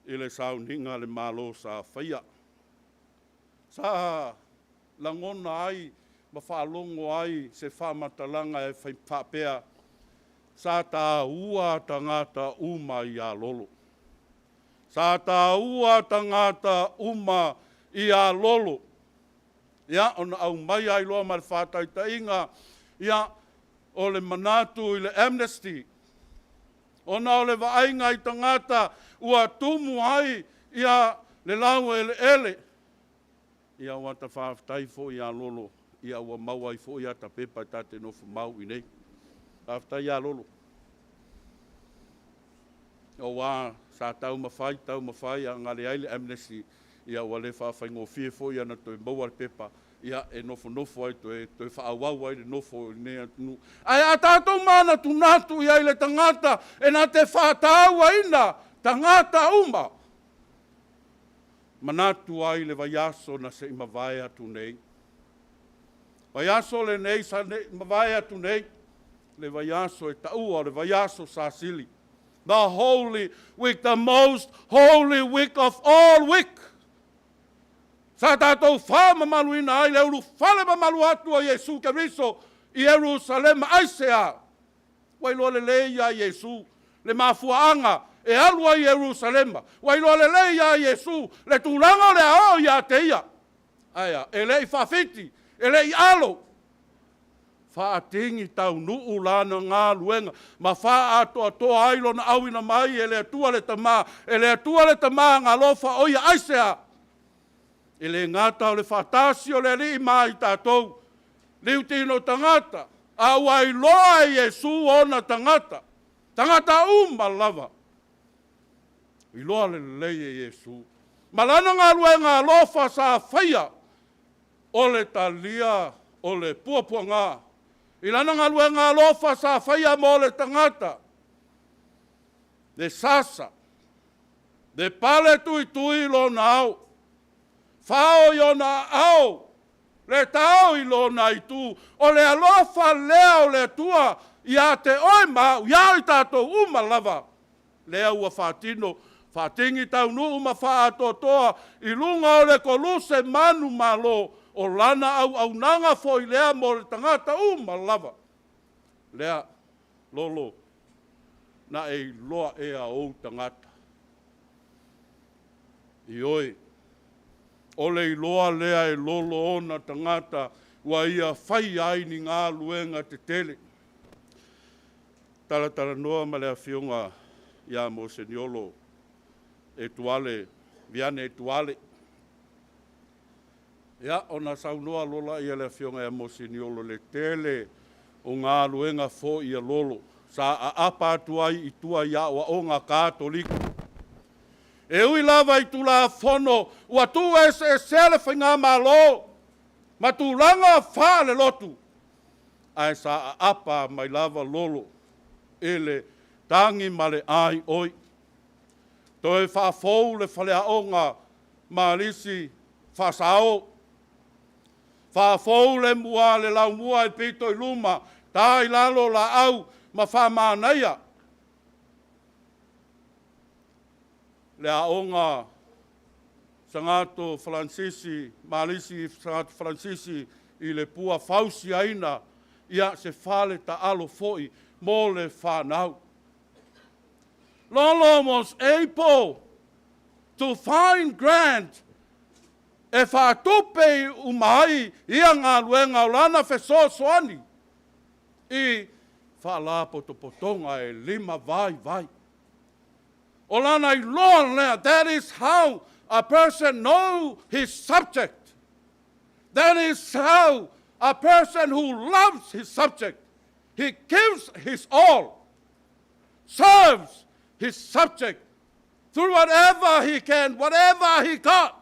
i le sauniga a le Malo sa faia. Sa lagona ai ma faalogo ai se faamatalaga e fai faapea, sa taua tagata uma ia Lolo. Sa taua tagata uma ia Lolo. Ia, ona aumai ai loa ma le faataitaiga, ia, o le manatu i le amnesty, ona o le vaaiga i tagata ua tumu ai ia le laueleele. Ia ua ta faafetai foi ia Lolo, ia ua maua ai foi ata pepa e ta te nofo mau i inei. Faafetai ia Lolo. Aua sa taumafai, taumafai a na leai le amnesty, ia ua le faafaigofie foi ona toe maua le pepa, ia e nofonofo ai toe, toe faaauau ai le nofo i lenei atunuu. Ae a tatou manatunatu i ai i le tagata e na te faatauaina tagata uma, manatu ai le vaiaso na se i mavae atu nei. Vaiaso lenei sa nei mavae atu nei, le vaiaso e taua o le vaiaso sasili. The holy week, the most holy week of all week. Sa tatou faamamaluina ai le ulufale mamalu atu o Iesu Keriso i Ierusalema. Aisea? Ua iloa lelei ia Iesu le mafuaaga e alu ai i Ierusalema. Ua iloa lelei ia Iesu le tulaga o le a oo ia te ia. Ae a? E le i faafiti, e le i alo, faatigi taunuu lana galuega ma faaatoatoa ai lona auina mai e le Atua le Tamā, e le Atua le Tamā agaalofa o ia. Aisea? E le gata o le faatasi o le Alii ma i tatou, liutino tagata, a ua iloa e Iesu ona tagata, tagata uma lava, iloa lelei e Iesu. Ma lana galuega alofa sa faia, o le talia o le puapuaga. I lana galuega alofa sa faia mo le tagata, le sasa, le pale tuitui lona ao, fao i ona aao, le tao i lona itu. O le alofa lea o le Atua ia te oe ma au, ia i tatou uma lava, lea ua faatino, faatigi taunuu ma faaatoatoa i luga o le koluse manumalo o lana auaunaga foi lea mo le tagata uma lava. Lea, Lolo, na e iloa ea ou tagata. Ioe, o le iloa lea e Lolo ona tagata ua ia faia ai ni galuega tetele. Talatalanoa ma le afioga ia Moseniolo Etuale, Viane Etuale. Ia, ona saunoa loa lea o le afioga ia Moseniolo i le tele o galuega foi a Lolo sa aapa atu ai i tua i aoaoga Katoliko. E ui lava i Tulafono ua tuueseesea le faigamalo ma tulaga faalelotu, ae sa aapa mai lava Lolo i le tagi ma le aioi. Toe faafou le faleaoga Malisi Faasao, faafou le mua le laumua i le pito i luma, ta i lalo laau ma faamanaia le aoga Sagato Faransisi, Malisi Sagato Faransisi i le Pua, fausiaina ia se fale taalo foi mo le fanau. Lolo was able to find grant e faatupe uma ai ia galuega o lana fesoasoani i faalapotopotoga e lima vaivai. O lana iloa lea, that is how a person know his subject. That is how a person who loves his subject, he gives his all, serves his subject through whatever he can, whatever he got.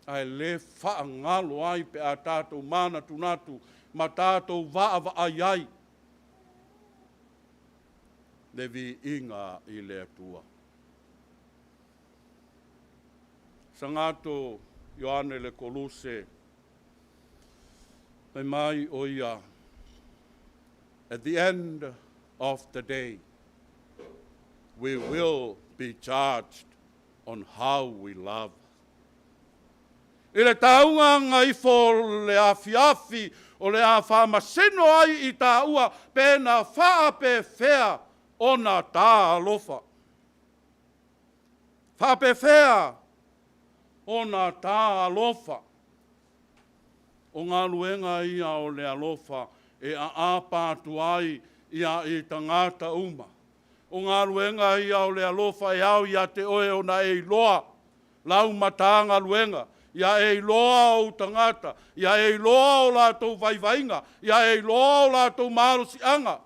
Ae le faagalo ai pe a tatou manatunatu ma tatou vaavaai ai le viiga i le Atua. Sagato Ioane le Koluse, fai mai o ia, "At the end of the day, we will be judged on how we love." I le tauga gaifo le afiafi o le a faamasino ai i tāua pe na faapefea ona tā alofa. Faapefea ona tā alofa. O galuega ia o le alofa e aapa atu ai ia i tagata uma. O galuega ia o le alofa e ao ia te oe ona e iloa lau matagaluega, ia e iloa ou tagata, ia e iloa o latou vaivaiga, ia e iloa o latou malosiaga.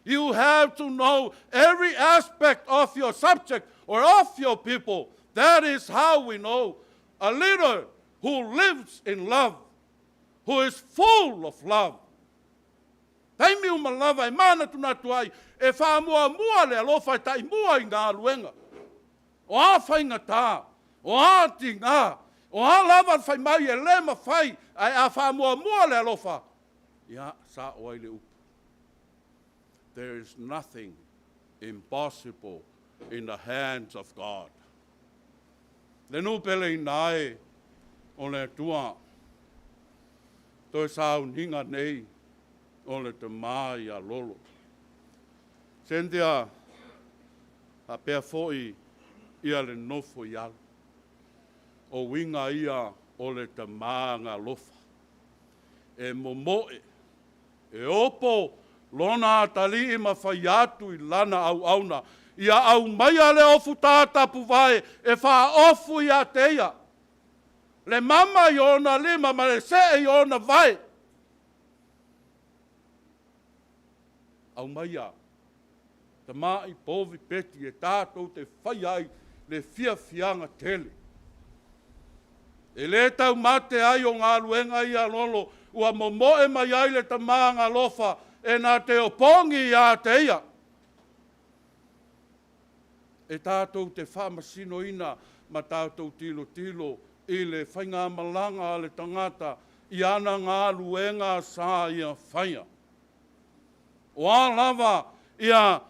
You have to know every aspect of your subject or of your people. That is how we know a leader who lives in love, who is full of love. Taimi uma lava e manatunatu ai, e faamuamua le alofa e taimua i galuega. O a faigata, o a tiga, o a lava le fai mai e le mafai, ae a faamuamua le alofa, ia sa o ai le upu. There is nothing impossible in the hands of God. Le nuu peleina e o le Atua, toe sauniga nei o le tamā ia Lolo. Cynthia, faapea foi ia le nofo i alo. O uiga ia o le tamā galofa. E momoe, e opo lona atalii ma fai atu i lana auauna, ia aumaia le ofu tatapuvae e faaofu ia te ia, le mama i ona lima ma le see i ona vae. Aumaia tama'i povi peti e tatou te faia ai le fiafiaga tele. E lē taumate ai o galuega ia Lolo ua momoe mai ai le tamā galofa e na te opogi ia te ia. E tatou te faamasinoina ma tatou tilotilo i le faigamalaga a le tagata i ana galuega sa ia faia. O a lava ia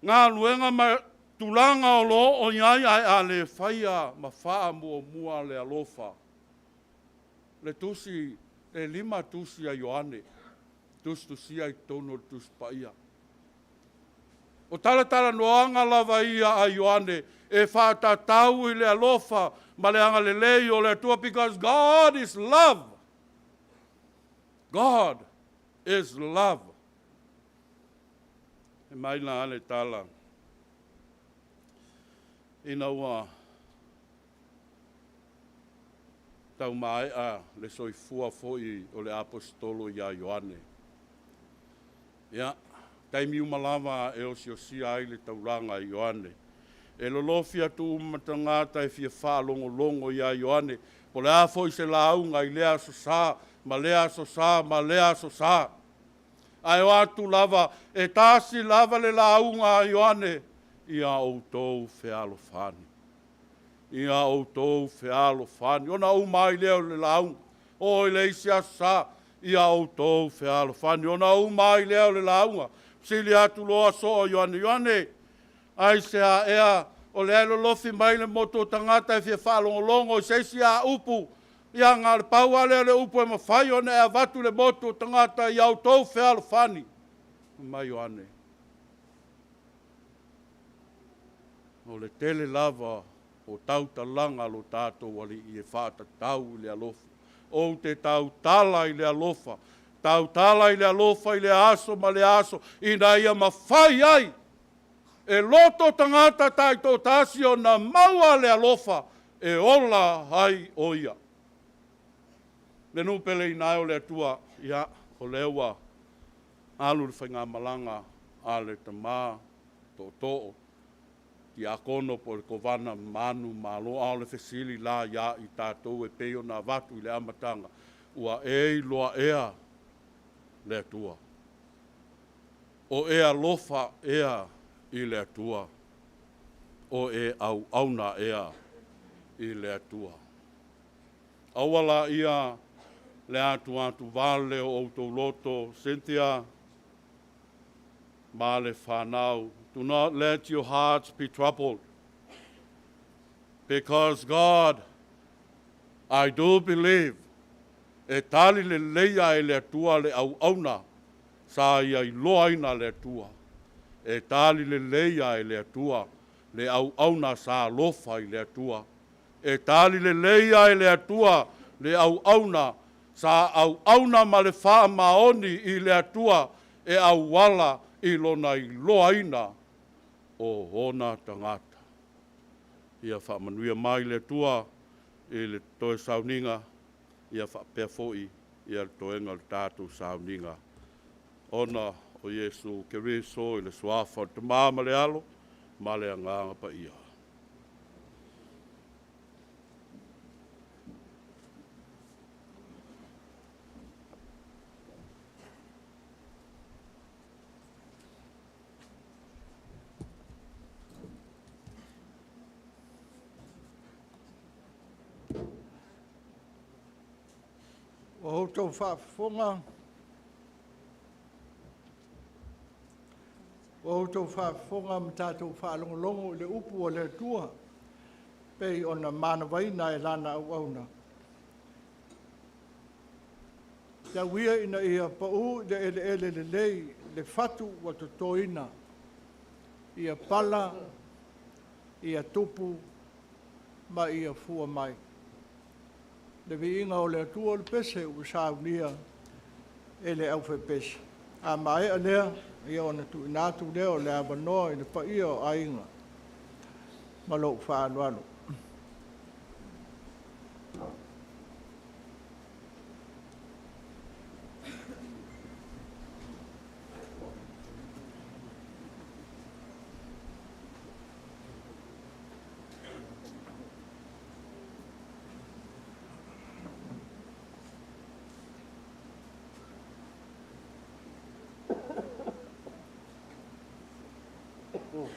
galuega ma tulaga o lo o i ai, ae a le faia ma faamuamua le alofa. Le tusi e 5 tusi a Ioane, tusitusia i totonu o le Tusi Paia. O talatalanoaga lava ia a Ioane e faatatau i le alofa ma le agalelei o le Atua, because God is love. God is love. E mai la le tala, ina ua taumaea le soifua foi o le aposetolo ia Ioane. Ia, taimi uma lava e osiosia ai le taulaga e Ioane. E lolofi atu uma tagata e fia faalogologo ia Ioane, po o le a foi se lauga i lea aso sa, ma lea aso sa, ma lea aso sa. Ae o atu lava, e tasi lava le lauga a Ioane, ia outou fealofani. Ia outou fealofani. Ona uma ai lea o le lauga. O i le isi aso sa, ia outou fealofani. Ona uma ai lea o le lauga. Sili atu loa soo Ioane, Ioane, ai se a ea, o lea e lolofi mai le motu o tagata e fia faalogologo i se isi a upu, ia na o le pau lava lea o le upu e mafai ona e avatu le motu o tagata, ia outou fealofani. Mai Ioane, o le tele lava o tautalaga lo tatou alii e faatatau i le alofa. Ou te tautala i le alofa, tautala i le alofa i le aso ma le aso, ina ia mafai ai e loto tagata taitoatasi ona maua le alofa e ola ai o ia. Le nuu peleina ai o le Atua, ia, o lea ua alu le faigamalaga a le tamā tootoo, tiakono po o le kovana manu malo, a o le fesili la ia i tatou e pei ona avatu i le amataga, ua e iloa ea le Atua? O e alofa ea i le Atua? O e auauna ea i le Atua? Aua la ia le atu vale o outou loto, Cynthia, ma le whanau. Do not let your hearts be troubled. Because God, I do believe, e tali leleia e le Atua le auauna sa ia iloaina le Atua. E tali leleia e le Atua le auauna sa alofa i le Atua. E tali leleia e le Atua le auauna sa auauna ma le faamaoni i le Atua e auala i lona iloaina o ona tagata. Ia faamanuia mai le Atua i le toe sauniga, ia faapea foi ia le toega o le tatou sauniga. Ona o Iesu Keriso i le suafa o le Tamā ma le Alo ma le Agaga Paia.
Ua outou faafofoga, ua outou faafofoga ma tatou faalogologo i le upu a le Atua. pei ona manavaina e lana auauna. Tau ia ina ia paū i le eleele lelei le fatu ua totoina, ia pala, ia tupu ma ia fua mai. Le viiga o le Atua o le pese ua saunia e le aufaipese. A maea lea, ia ona tuuina atu lea o le avanoa i le paia o aiga ma lou faaaloalo.
O le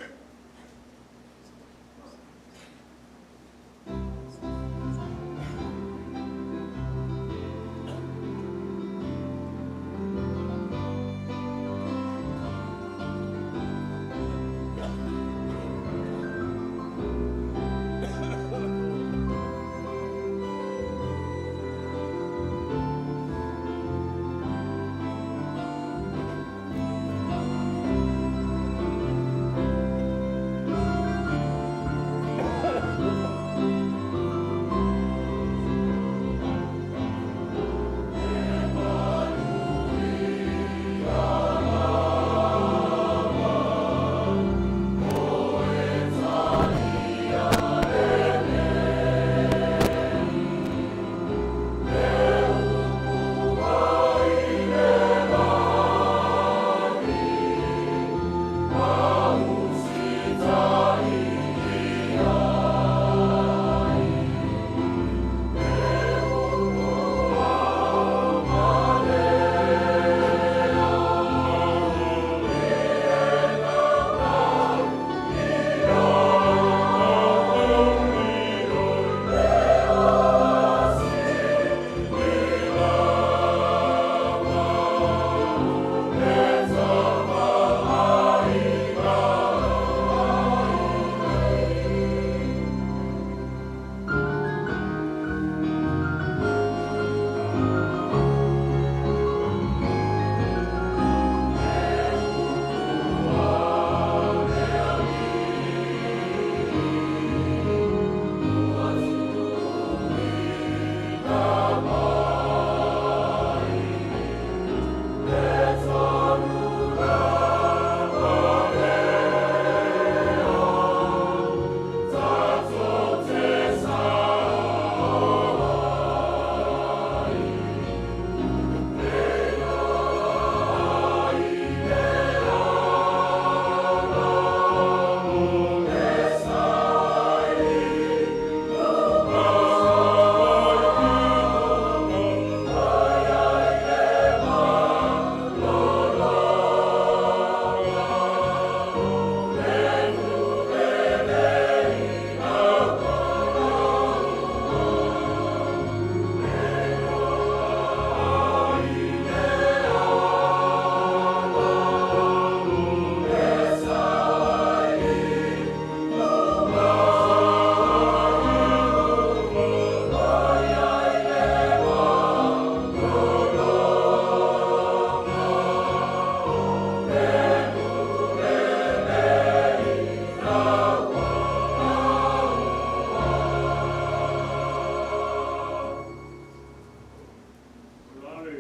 a le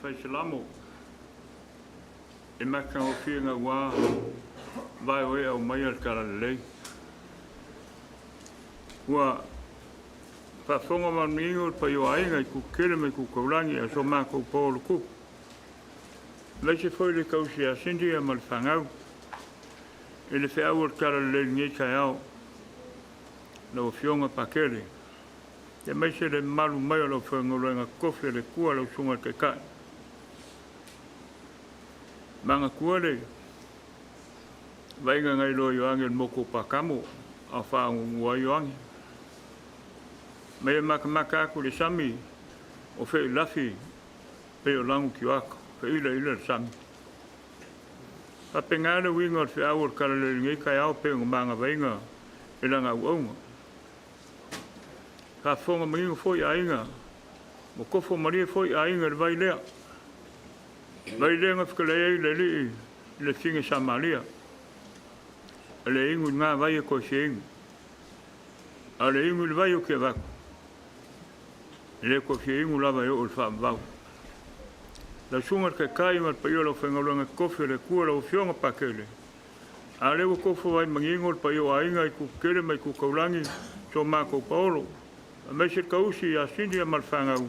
Fai Salamo e matagofie gauā vae o e aumaia le Talalelei. Ua faafofoga ma le manino le paia o aiga i Kukele ma i Kukaulagi a so matou po o le tupu. Aemaise foi le tausi ia Cindy ma le fanau i le feau o le Talalelei i lenei taeao. Lau Afioga Pakele, aemaise le mamalu mai o le aufaigaluega totofi a le Atua, lau Susuga i le Taitai. Manatua le vaaiga na iloa e Ioane i le motu o Patamo a o faaguagua ai Ioane. Mai e matamata atu i le sami o feilafi pei o lanu tioata, feilaila le sami. Faapena le uiga o le feau o le Talalelei i lenei taeao pei ona manavaina e lana auauna. Faafofoga manino foi aiga, ua tofo malie foi aiga i le vai lea. Vai lea na fetalai ai le Alii i le fine Samaria. E le inu i lena vai e toe fia inu. A o le inu i le vai o te avatu, e le toe fia inu lava e oo i le faavavau. Lau Susuga i le Taitai ma le paia o le aufaigaluega totofi a le Atua, lau Afioga Patele, a o lea ua tofo ai manino le paia o aiga i itu tetele ma itu taulagi, so matou paolo, aemaise le tausi ia Sinia ma le fanau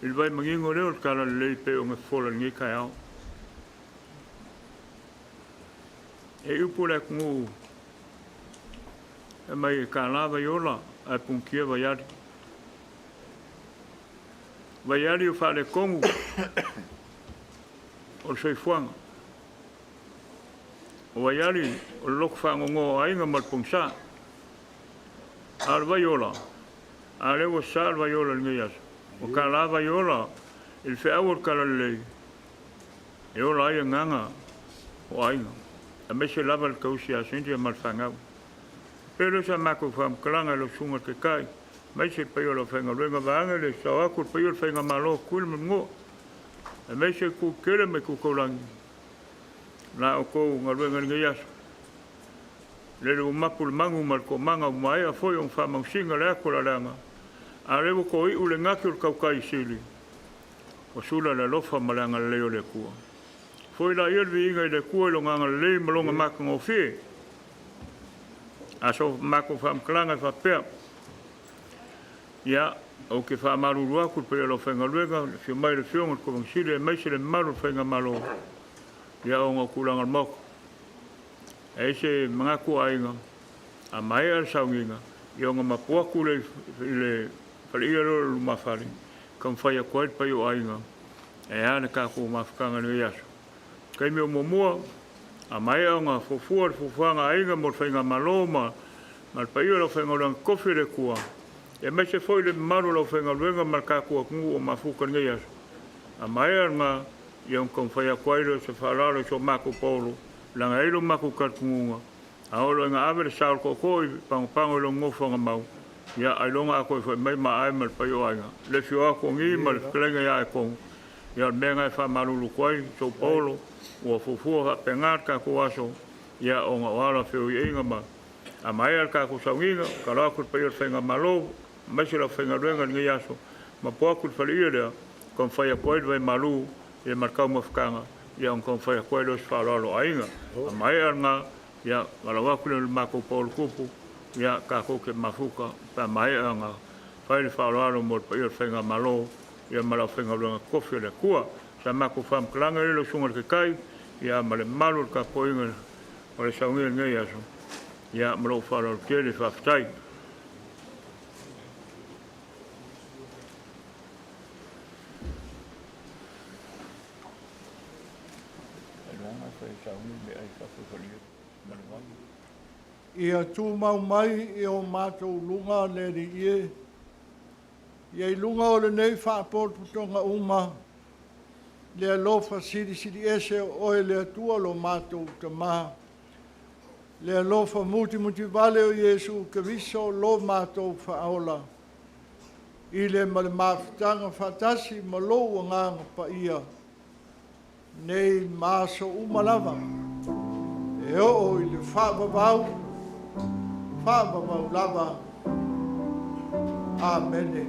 i le vai manino lea o le Talalelei pei ona fofola i lenei taeao. E upu le atunuu e mai e tālā vaiola ae punitia vaiali. Vaiali o faaletonu o le soifuaga. O vaiali o le loto faanoanoa o aiga ma le pogisa. A o le vaiola, a lea ua sa le vaiola i lenei aso. Ua tālā vaiola i le feau o le Talalelei e ola ai agaga o aiga, aemaise lava le tausi ia Cynthia ma le fanau. Pei lea o sa matou faamatalaga i lau Susuga i le Taitai, aemaise le paia o le aufaigaluega vaeane le sao atu le paia o le faigamalo o Tutuila ma Manua, aemaise itu tetele ma itu taulagi, la outou galuega i lenei aso. Lele ua mapu le magu ma le toomaga ua maea foi ona faamausiga le atu o le aleaga, a o lea ua toiu le gati o le tautai sili, ua sula le alofa ma le agalelei o le Atua. Foi laia le viiga i le Atua i lona agalelei ma lona matagofie. A so matou faamatalaga e faapea, ia, ou te faamalulu atu i le paia o le aufaigaluega, le afio mai o le Afioga i le Kovana Sili aemaise le mamalu o le faigamalo, ia ona o tulaga o le Maota. E i ai se manatu o aiga, a maea le sauniga, ia ona mapu atu lea i le faleia lea o le lumafale, taumafai atu ai le paia o aiga, e a le tatou mafutaga i lenei aso. Taimi o muamua, a maea ona fuafua le fuafuaga a aiga mo le faigamalo ma le paia o le aufaigaluega totofi a le Atua, aemaise foi le mamalu o le aufaigaluega ma le tatou atunuu o mafuta i lenei aso. A maea lena, ia ona taumafai atu ai lea o se faaaloalo i so matou paolo, leaga e i ai lo matou talitonuga, a oo loa ina ave le sao o le tootoo i Pagopago i lona nofoaga mau, ia ailoga a toe foi mai ma ae ma le paia o aiga. Le afio atu o Gi ma le fetalaiga ia Aetonu, ia o le mea lena e faamalulu atu ai, sou paolo, ua fuafua faapena le tatou aso, ia ona o ala o feoiaiga ma a maea le tatou sauniga, tatalo atu i le paia o le faigamalo, aemaise le aufaigaluega i lenei aso, mapu atu i le faleia lea, taumafai atu ai le vaimalu ia ma le taumafataga, ia ona taumafai atu ai lea o se faaaloalo o aiga. A maea lena, ia valaau atu lea i le matou paolo tupu, ia tatou te mafuta pe a maea ona fai le faaaloalo mo le paia o le faigamalo, ia ma le aufaigaluega totofi a le Atua. Sa matou faamatalaga lea lau Susuga i le Taitai, ia ma le mamalu o le tapuaiga o le saunia i lenei aso, ia ma lou faaaloalo tele, faafetai.
Ia tumau mai i o matou luga le Alii e, ia i luga o lenei faapotopotoga uma, le alofa silisili ese o oe le Atua lo matou Tamā, le alofa mutimutivale o Iesu Keriso lo matou Faaola, i le ma le mafutaga faatasi ma lou agaga paia, nei ma aso uma lava, e oo i le faavavau, faavavau lava. Amene.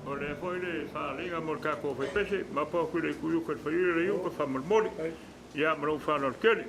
O lea foi le faaaliga mo le tatou faipese, mapu atu i le ikuiuka i le faleia le iuka faamolemole, ia ma lou faaaloalo tele.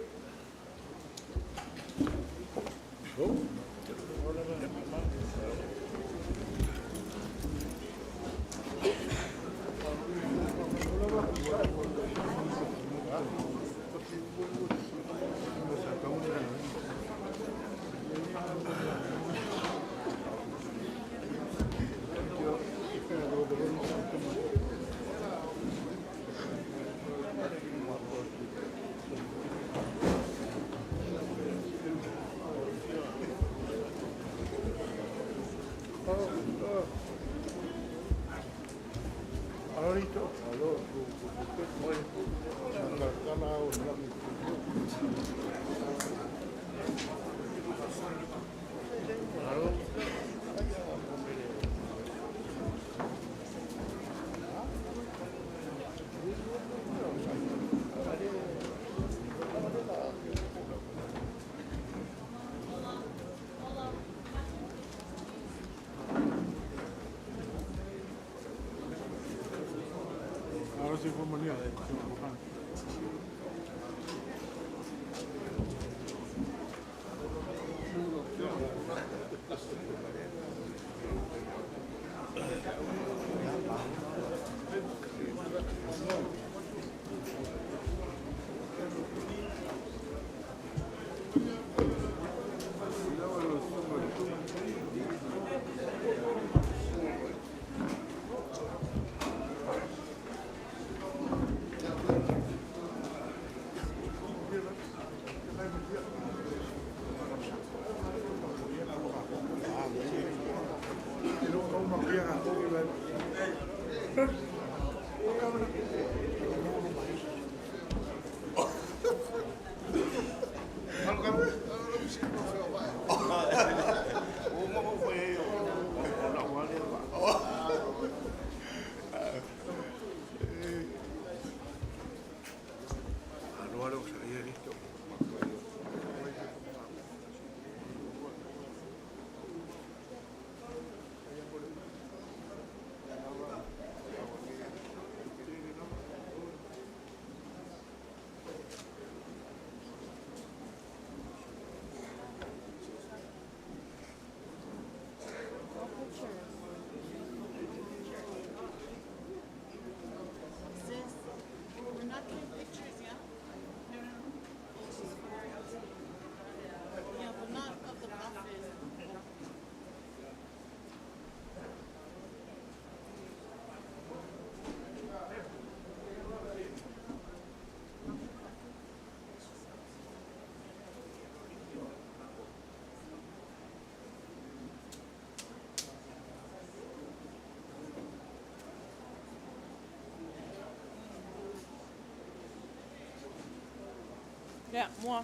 Yeah, moi.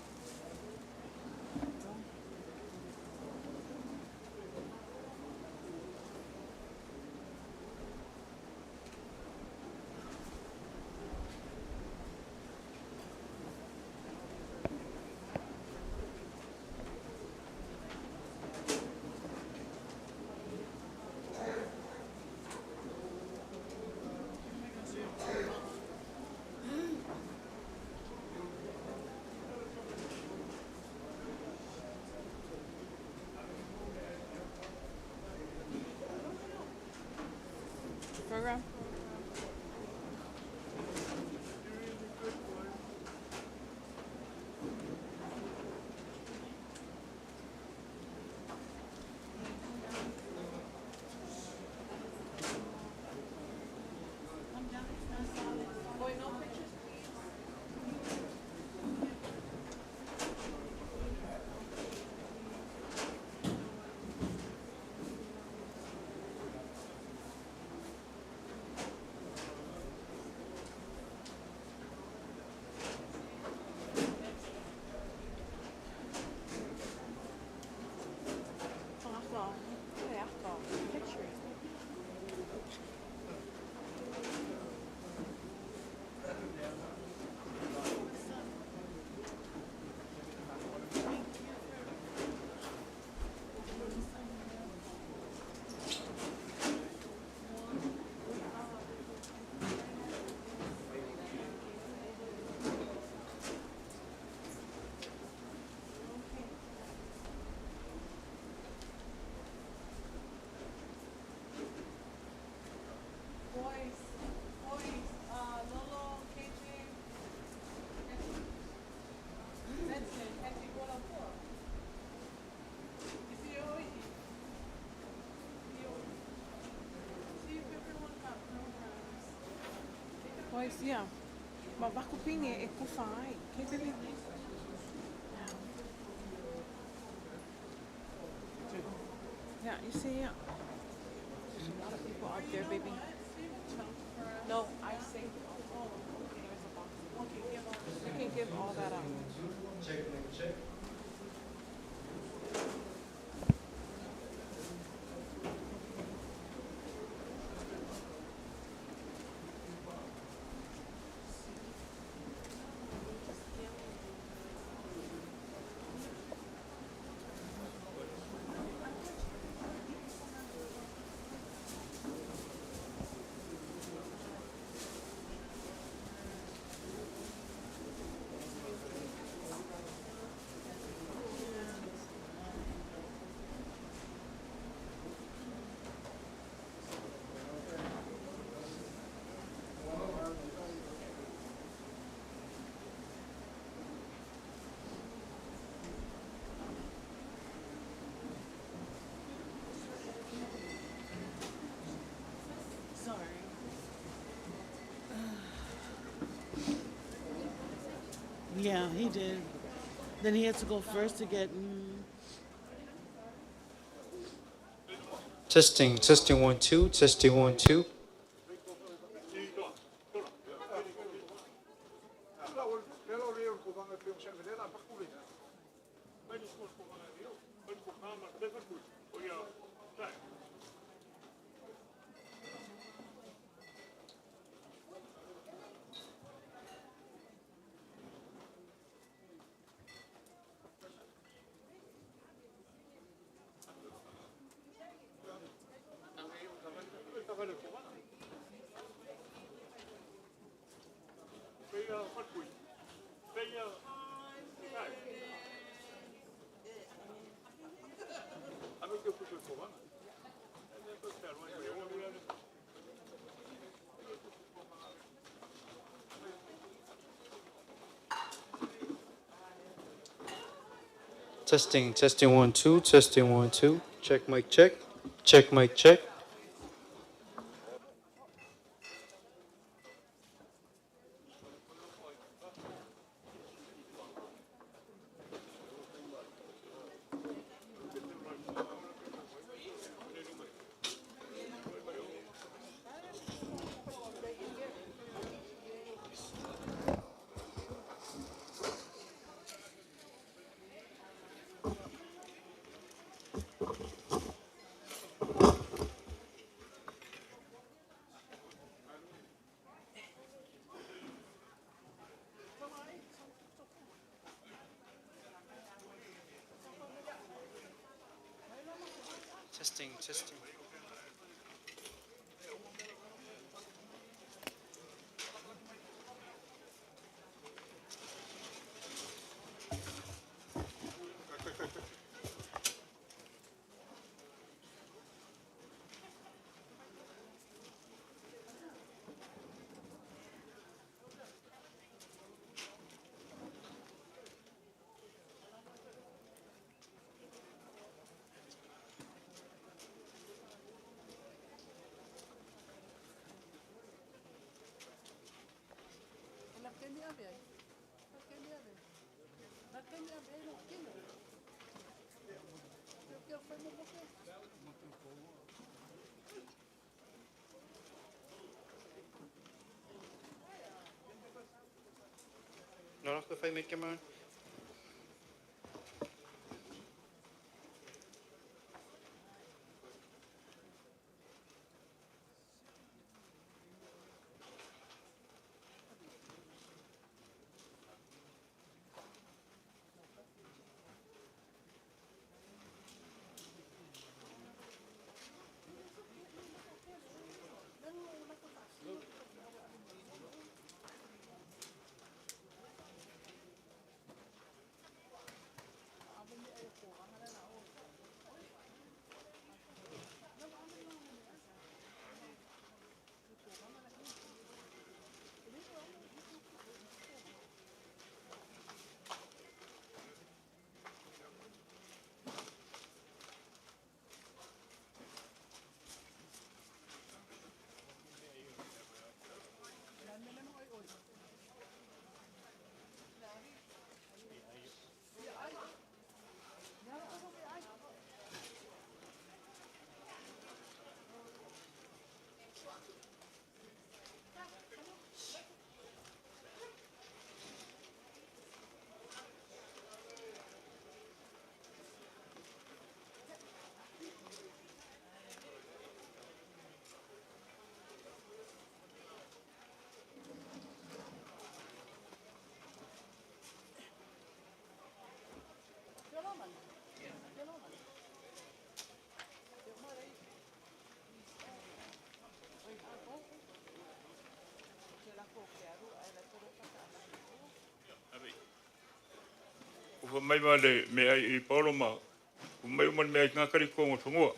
Program. Boy, no pictures, please. Pictures. Boys, boys, Lolo, KJ, Benson, Eti Kuala Pua. See if everyone got programs. Boys, yeah. Ma vakupini e kufa ai. Okay, baby? Yeah, you see, yeah. There's a lot of people out there, baby. No, I saved it all. There's a box. You can give all that out.
Check, check.
Sorry. Yeah, he did. Then he had to go first to get.
Testing, testing, 1, 2, testing, 1, 2. Testing, testing, 1, 2, testing, 1, 2. Check, mic, check. Check, mic, check. Testing, testing. No, no, if I make him on.
Tufa mai ma le meaai i Paolo ma tufa mai uma le meaai tagata i totonu o le fanua.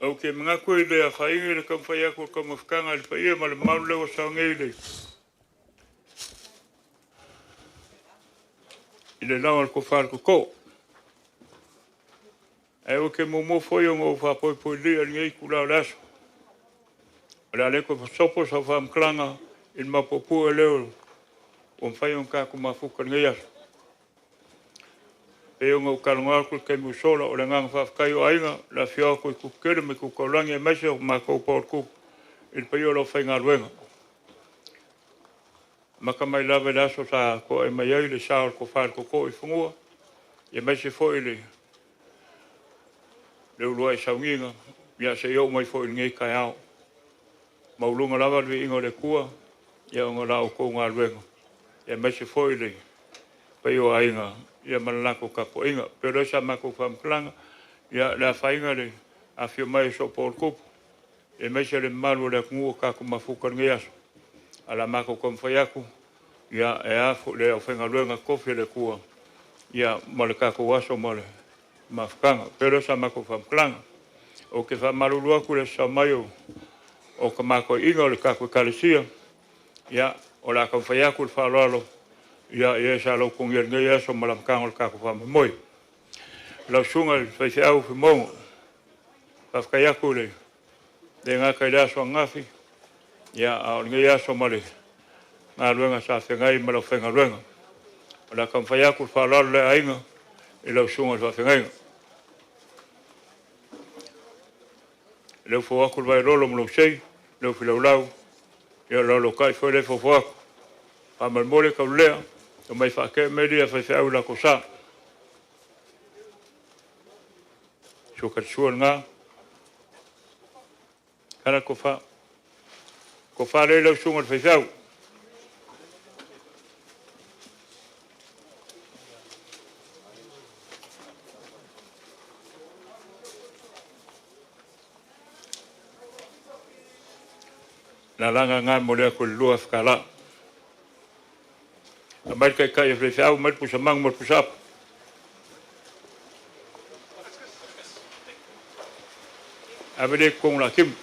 Ou te manatu i le afaina i le taumafai atu o le taumafataga i le paia ma le mamalu lea ua sao nei i le laga o le tofa a le Tootoo. Ae ou te muamua foi ona ou faapoipoilili'a i lenei itula o le aso. O le a le toe faasopo sau faamatalaga i le maopuopua lea ua mafai ona tatou mafuta i lenei aso. E pei ona ou talanoa atu i le taimi ua sola, o le agaga faafetai o aiga, i le afifio atu o Tupu tele ma Itupu Taulagi aemaise o matou o Tupu i le paia o le aufaigaluega. Amata mai lava i le aso sa to'e mai ai le sa o le Tofa i le Tootoo i fanua, aemaise foi le uluai sauniga seia oo mai foi i lenei taeao. E maualuga lava le viiga o le Atua ona o la outou galuega, aemaise foi le paia o aiga ma le latou tapuaiga. E pei o le sa matou faamatalaga, ia le afaina i le afifio mai o Soopua o le Tupu, aemaise le mamalu o le atunuu ua tatou mafuta i lenei aso. Ae o le a matou taumafai atu e a le aufaigaluega totofi a le Atua ma le tatou aso ma le mafutaga. E pei o lea o sa matou faamatalaga. Ou te faamalulu atu i le sao mai o tama toeaiina o le tatou Ekalesia, ia o le a taumafai atu le faaaloalo i e sa lautogia i lenei aso ma le amataga o le tatou faamoemoe. Lau Susuga i le Faifeau Fuimaono, faafetai atu e le gata i le aso ananafi, a o lenei aso ma le galuega sa feagai ma le aufaigaluega. O le a taumafai atu le faaaloalo lea aiga i lau susuga i le faafeagaiga. O lea ua fou atu le vaelolo ma lou sei, lou filaulau, ia o le lalotai foi lea e fofu atu. Faamolemole taulelea, omai e faatea mea ia a faifeau i le latou sa. Sua sua lena. Kala le tofa. Tofa lea i lau susuga i le faifeau. Lalaga na mo le atu i le $2,000. Aumai le taitai o faifeau, aumai le pusa manu ma le pusa apo. Ave lea i totonu o le atimu.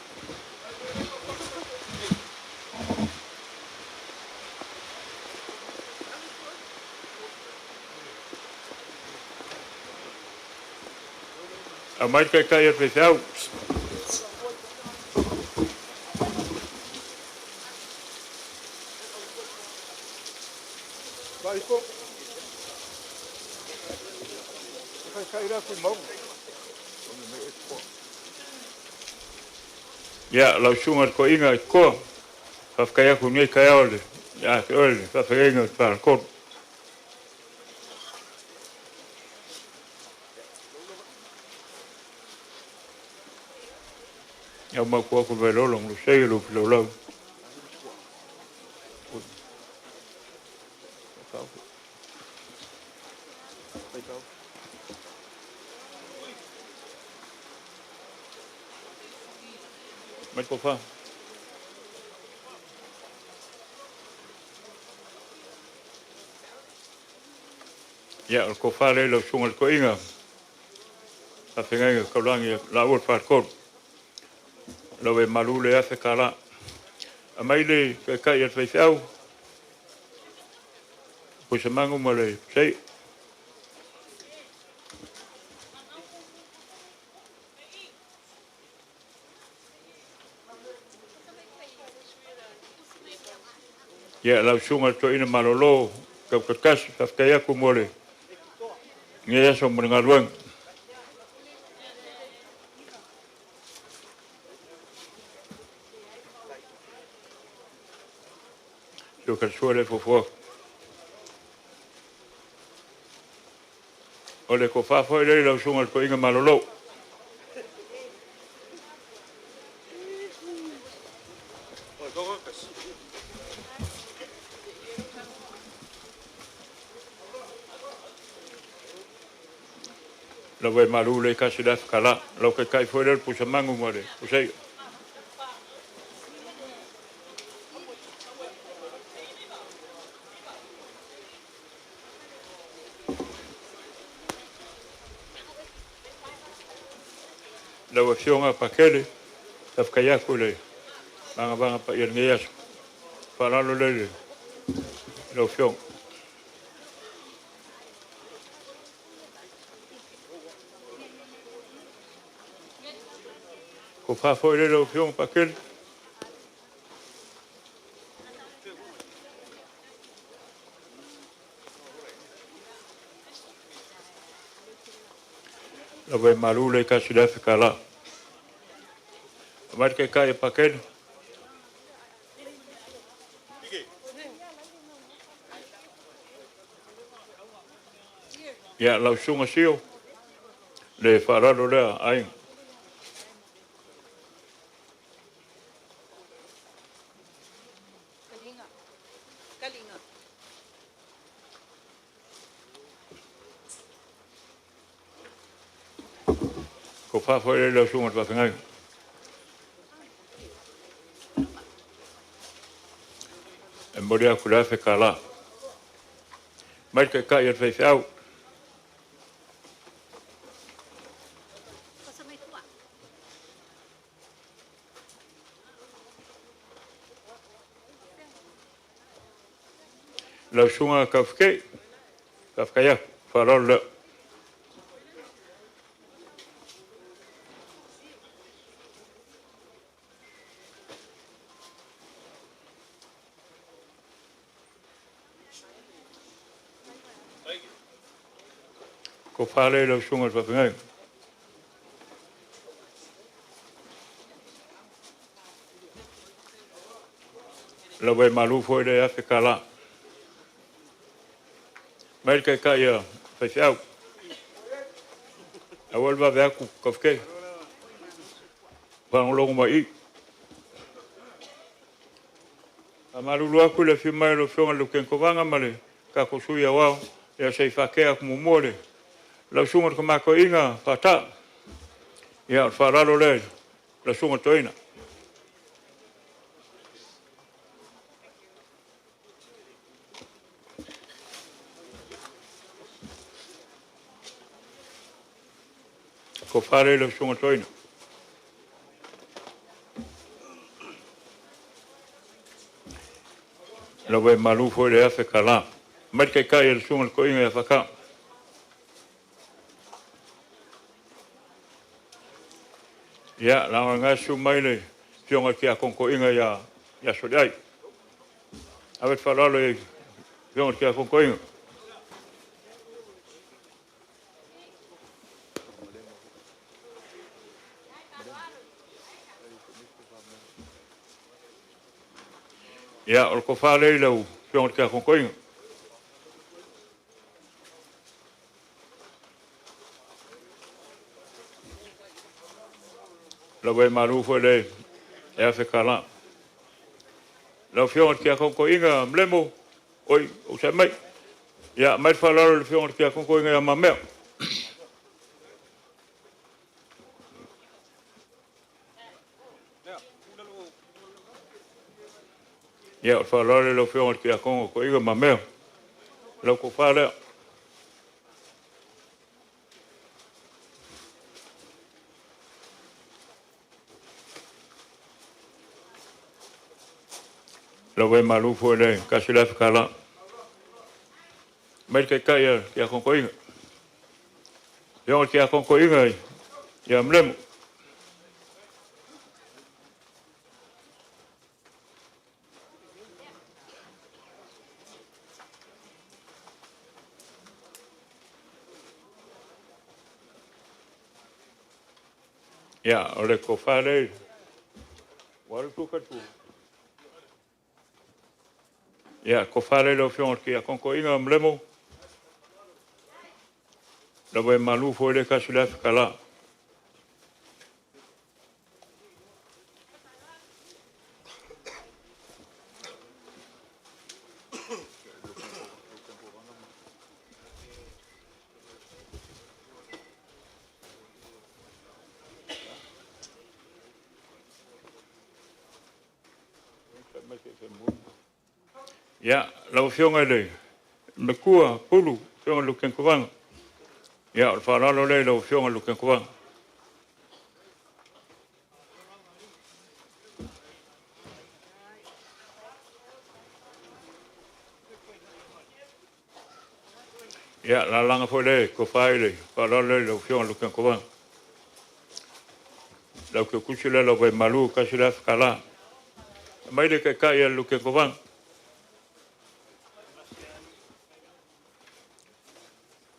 Aumai le taitai o le faifeau. Ia, lau susuga i le toeaina i Koa, faafetai atu i lenei taeao ia te oe le faafeagaiga o le Faletolu. Ia mau kua ku velo long lu sei lu lo lo. Mai ko fa. Ia, o le kofa lea i lau susuga i le toeaina, faafeagaiga taulagi a laua le faletolu. Lau e malu le $1,000. Aumai le taitai a le faifeau, Puisamanu ma le Sei. Ia, lau susuga i le toeaina malolo Tautatasi, faafetai atu mo le lenei aso mo le galuega. Sio ka sua le fofo. O le tofa foi lea i lau susuga i le toeaina malolo. Lau e malu le kasi le afakala. Lau kai foi lea le pusamangu ma le pusai. Lau afioga Pakele, faafetai atu i le vagavaga paia i lenei aso. Faaaloalo lea i lau afioga. Tofa foi lea i lau afioga Pakele. Lau e malu le kasi le $1,000. Aumai le taitai a Pakele. Ia, lau susuga Sio, le faaaloalo lea aiga. Tofa foi lea i lau susuga i le faafeagaiga. E momoli atu le $1,000. Mai le taitai o le faifeau. Lau susuga Taufike, faafetai atu, faaaloalo lea. Tofa lea i lau susuga i le faafeagaiga. Lau e malu foi le $1,000. Mai le taitai a faifeau. Aua le vave atu, Taufike. Faalogologo mai i. Faamalulu atu i le afio mai o lau Afioga i le Lutena Kovana ma le tatou Sui Aoao, ia se i faatea atu muamua le lau susuga i le Tama Toeaina Faata. Ia, o le faaaloalo lea i lau susuga i le Toeaina. Tofa lea i lau susuga i le Toeaina. Lau e malu foi le $1,000. Mai le taitai a le susuga i le Toeaina ia Faata. Ia, lagolagasu mai le afioga i le Tiakono Toeaina ia Soliai. Ave le faaaloalo i le afioga i le Tiakono Toeaina. Ia, o le tofa lea i lau afioga i le Tiakono Toeaina. Lau Lau vai malu foi le e afe kala. Lau Afioga i le Tiakono Toeaina Lemo, oi, onosai mai. Ia, aumai le faaaloalo i le Afioga i le Tiakono Toeaina ia Mamea. Ia, o le faaaloalo i lau Afioga i le Tiakono Toeaina Mamea, lau tofa lea. Lau vai malu foi le $1,000 tala. Mai le taitai a le Tiakono Toeaina. Afioga i le Tiakono Toeaina ia Malemo. Ia, o le tofa lea, ua alu tua tatou. Ia, tofa lea i lau Afioga i le Tiakono Toeaina Malemo, lau vai malu foi lea $1,000 tala. Ia, lau Afioga i le Matua Pulu, Afioga Luke Kovana. Ia, o le faaaloalo lea i lau Afioga Luke Kovana. Ia, lalaga foi le tofa i le faaaloalo lea i lau Afioga Luke Kovana. Lau teutusi lea lau vai malu $1,000 tala. Mai le taitai a Luke Kovana.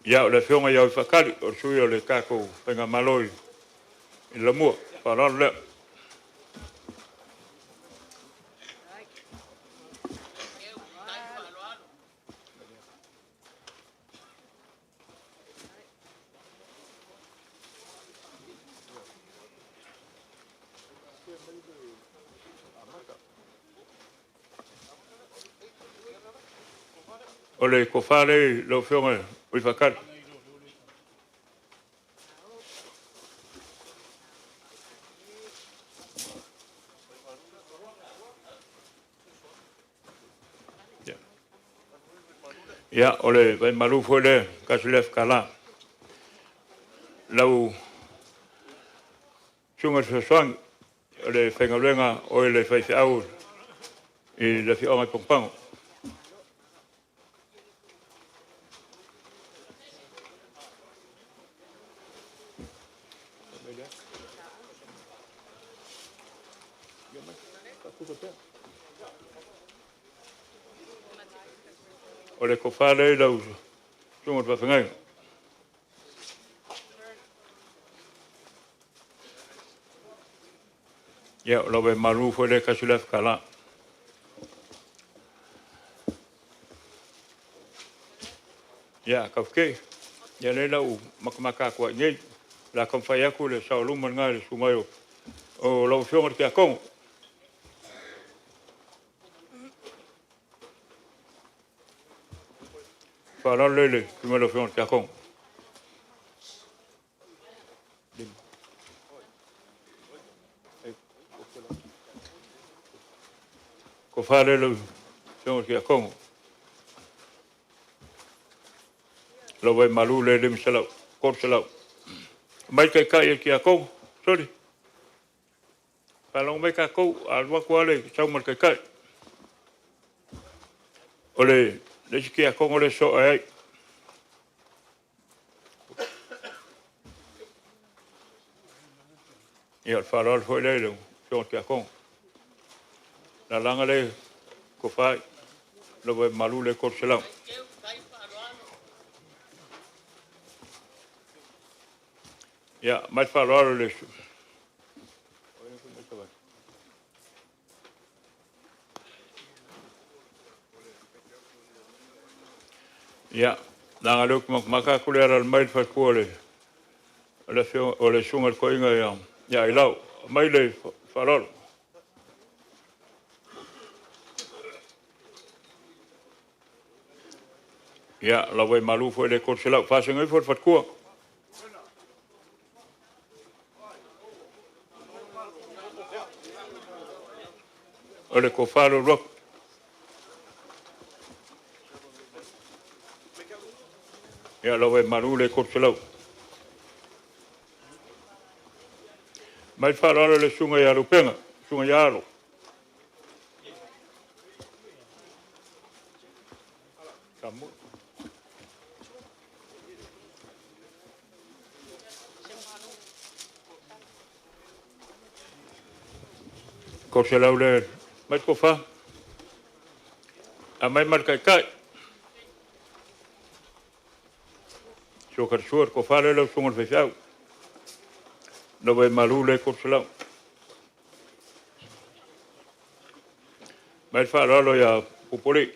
Ia, o le Afioga ia Faatali, o le sui o le tatou Faigamalo i Lamua, faaaloalo lea. O le tofa lea i lau Afioga i Faatali. Ia, o le vaimalu foi lea, $1,000 tala. Lau Susuga i le Fesoasoani, o le faigaluega o le faifeau i le afioaga i Pagopago. O le tofa lea i lau Susuga i le Faafeagaiga. Ia, o lau malu foi lea $1,000 tala. Ia, tafute. Ia lea lau matamata atu ai nei. La taumafai atu le saoluma lena i le susu mai o lau Afioga i le Tiakono. Faaaloalo lea i le susu mai o lau Afioga i le Tiakono. Tofa lea i lau Afioga i le Tiakono. Lau vai malu lea 500, 300. Mai taitai e le Tiakono, sorry. Faalogo mai tatou, a alu atu lava le sau ma le taitai. O le isi Tiakono lea e soa ai. Ia, o le faaaloalo foi lea i lau Afioga i le Tiakono. Lalaga le tofa i lau vai malu lea 300. Ia, mai le faaaloalo le Ia, leaga o lea ou te matamata atu o lea e alaala mai le faletua o le Afioga o le Susuga i le Toeaina ia Ailao. Mai le faaaloalo. Ia, lava e malu foi le 300 faasega ifo le fatkua. O le kofa lo rock. Ia, lava e malu le 300. Mai faaaloalo le susuga ia Lupega, susuga ia Alo. 300 le mai kofa. A mai mar kai kai. So ka suar ko fale le susuga le faifeau. Lava e malu le 300. Mai faaaloalo ia Pupuli.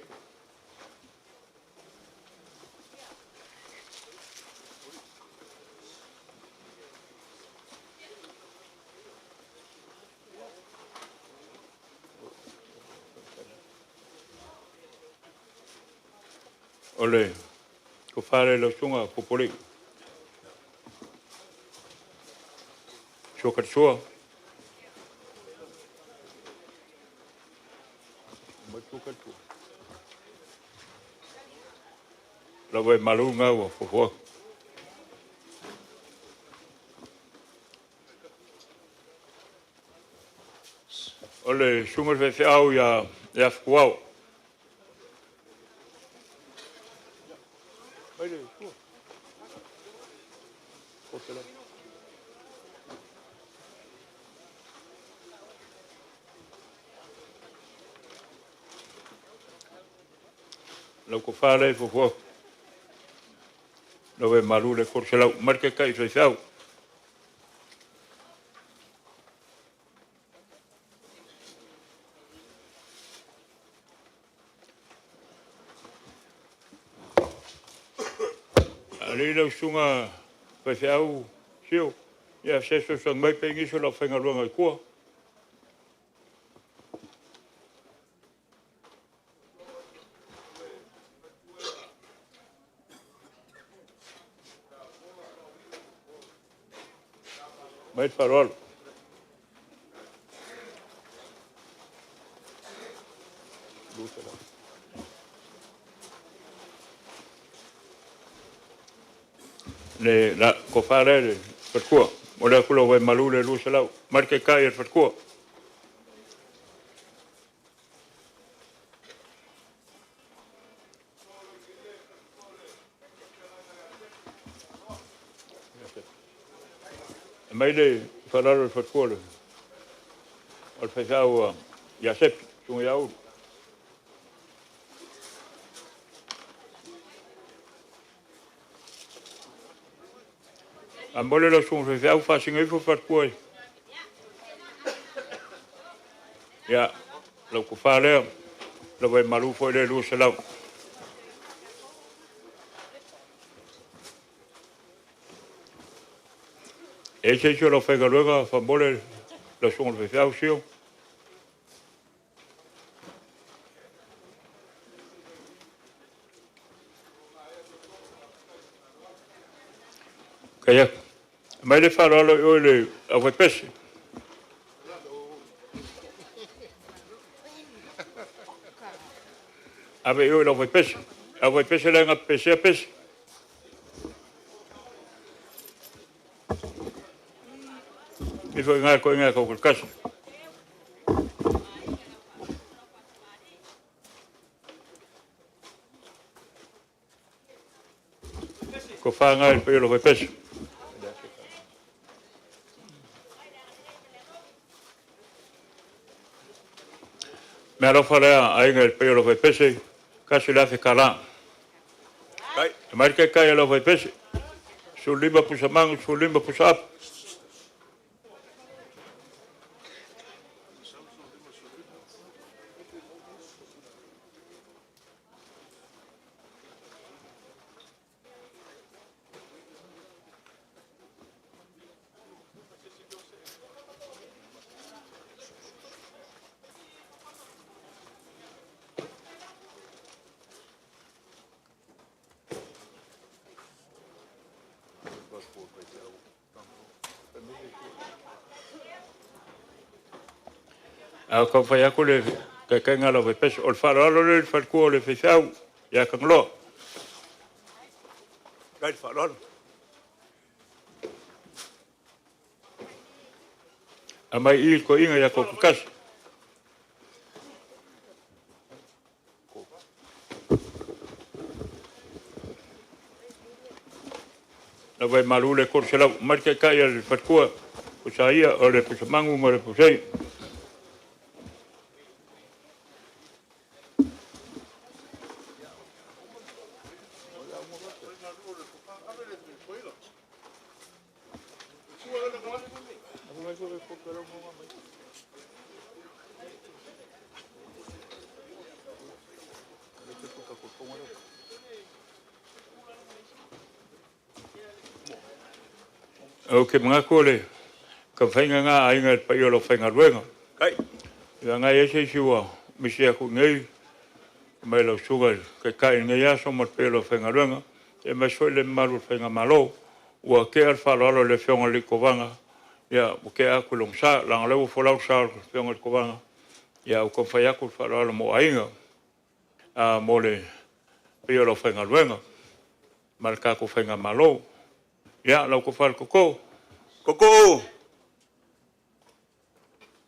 O le kofa le lau susuga Pupuli. So ka sua. Lava e malu ngā ua fofo. O le susuga le faifeau ia Fukuao. Lau kofa le fofo. Lava e malu le 300 marke kai faifeau. Ali lau susuga faifeau sio. Ia se so mai pe ngiso lau faigaluega i kua. Mai faaaloalo. Le la kofa le le fatkua. O le akula wai malu le 200. Marke kai e fatkua. Mai le faaaloalo le fatkua le. O le faifeau ia Sepi, susuga ia Ulu. A mole lau susuga faifeau faasega ifo fatkua i. Ia, lau kofa lea, lava e malu foi le 200. E se isi o lau faigaluega faamole lau susuga le faifeau sio. Kaya, mai le faaaloalo i oe le au faipese. Ave i oe le au faipese. Au faipese le aga pesea pese. Ifo i ngā ko i ngā kau kasi. Ko whāngai le paio lo faipese. Mea alofa lea aiga i le paio lo faipese, kasi le afe kālā. E mai le kai e lau faipese. 15 pusa mangu, 15 pusa apu. A o taumafai atu le taitaiga a le aufaipese. O le faaaloalo lea i le faletua o le faifeau ia Tagaloa.
Faafetai le faaaloalo.
Aumai i i le toeaina ia Tototasi. Lava e malu le 300. Mai le taitai a le faletua, o Saia, o le Pusamanu ma le Pusei. Ou te manatu o le taumafaiga lena a aiga i le paia o le aufaigaluega. Ia na i ai se isi ua misi atu i inei, mai lau susuga i le Taitai i lenei aso ma le paia o le aufaigaluega, aemaise foi le mamalu o le Faigamalo. Ua tea le faaaloalo i le Afioga i le Kovana, ia ua tea atu i lona sa, leaga o lea ua folau le sa o le Afioga i le Kovana, ae ua taumafai atu le faaaloalo mo aiga, mo le paia o le aufaigaluega ma le tatou Faigamalo. Ia, lau Tofa i le Toto.
Tootoo,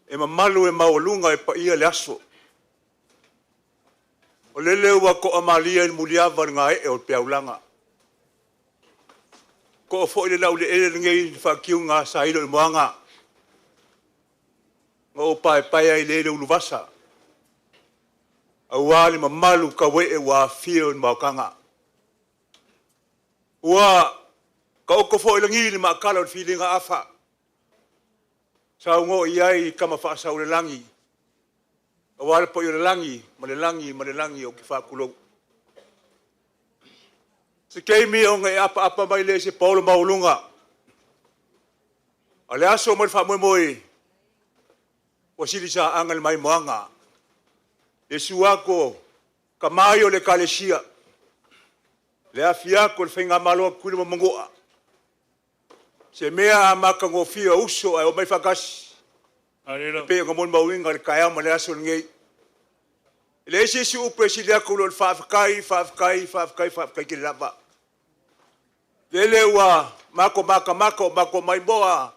e mamalu e maualuga e paia le aso. O lele ua toamalie le muliava o le gaee o le peaulaga. Toa foi le laueleele lenei i le faatiuga sailo i moana, na ou paepae ai lea i le uluvasa, aua le mamalu tauee ua aafia i le maotaga. Ua taoto foi i lagi le maatala o le filiga afa, saunoa i ai Tama Faasaulelagi, aua le paia o le lagi ma le lagi ma le lagi ou te faatulou. Se taimi ona e apaapa mai lea i se paolo maualuga, a o le aso ma le faamoemoe, ua silisaaga le maimoaga, le susu atu o tama ia o le Ekalesia, le afifio atu o le Faigamalo a Tutuila ma Manua. O se mea a matagofie uso ae omai faatasi, e pei ona molimauina i le taeao ma le aso lenei. E leai se isi upu e sili atu i lo le faafetai, faafetai, faafetai, faafetai tele lava. Lele ua mato matamata o mato maimoa,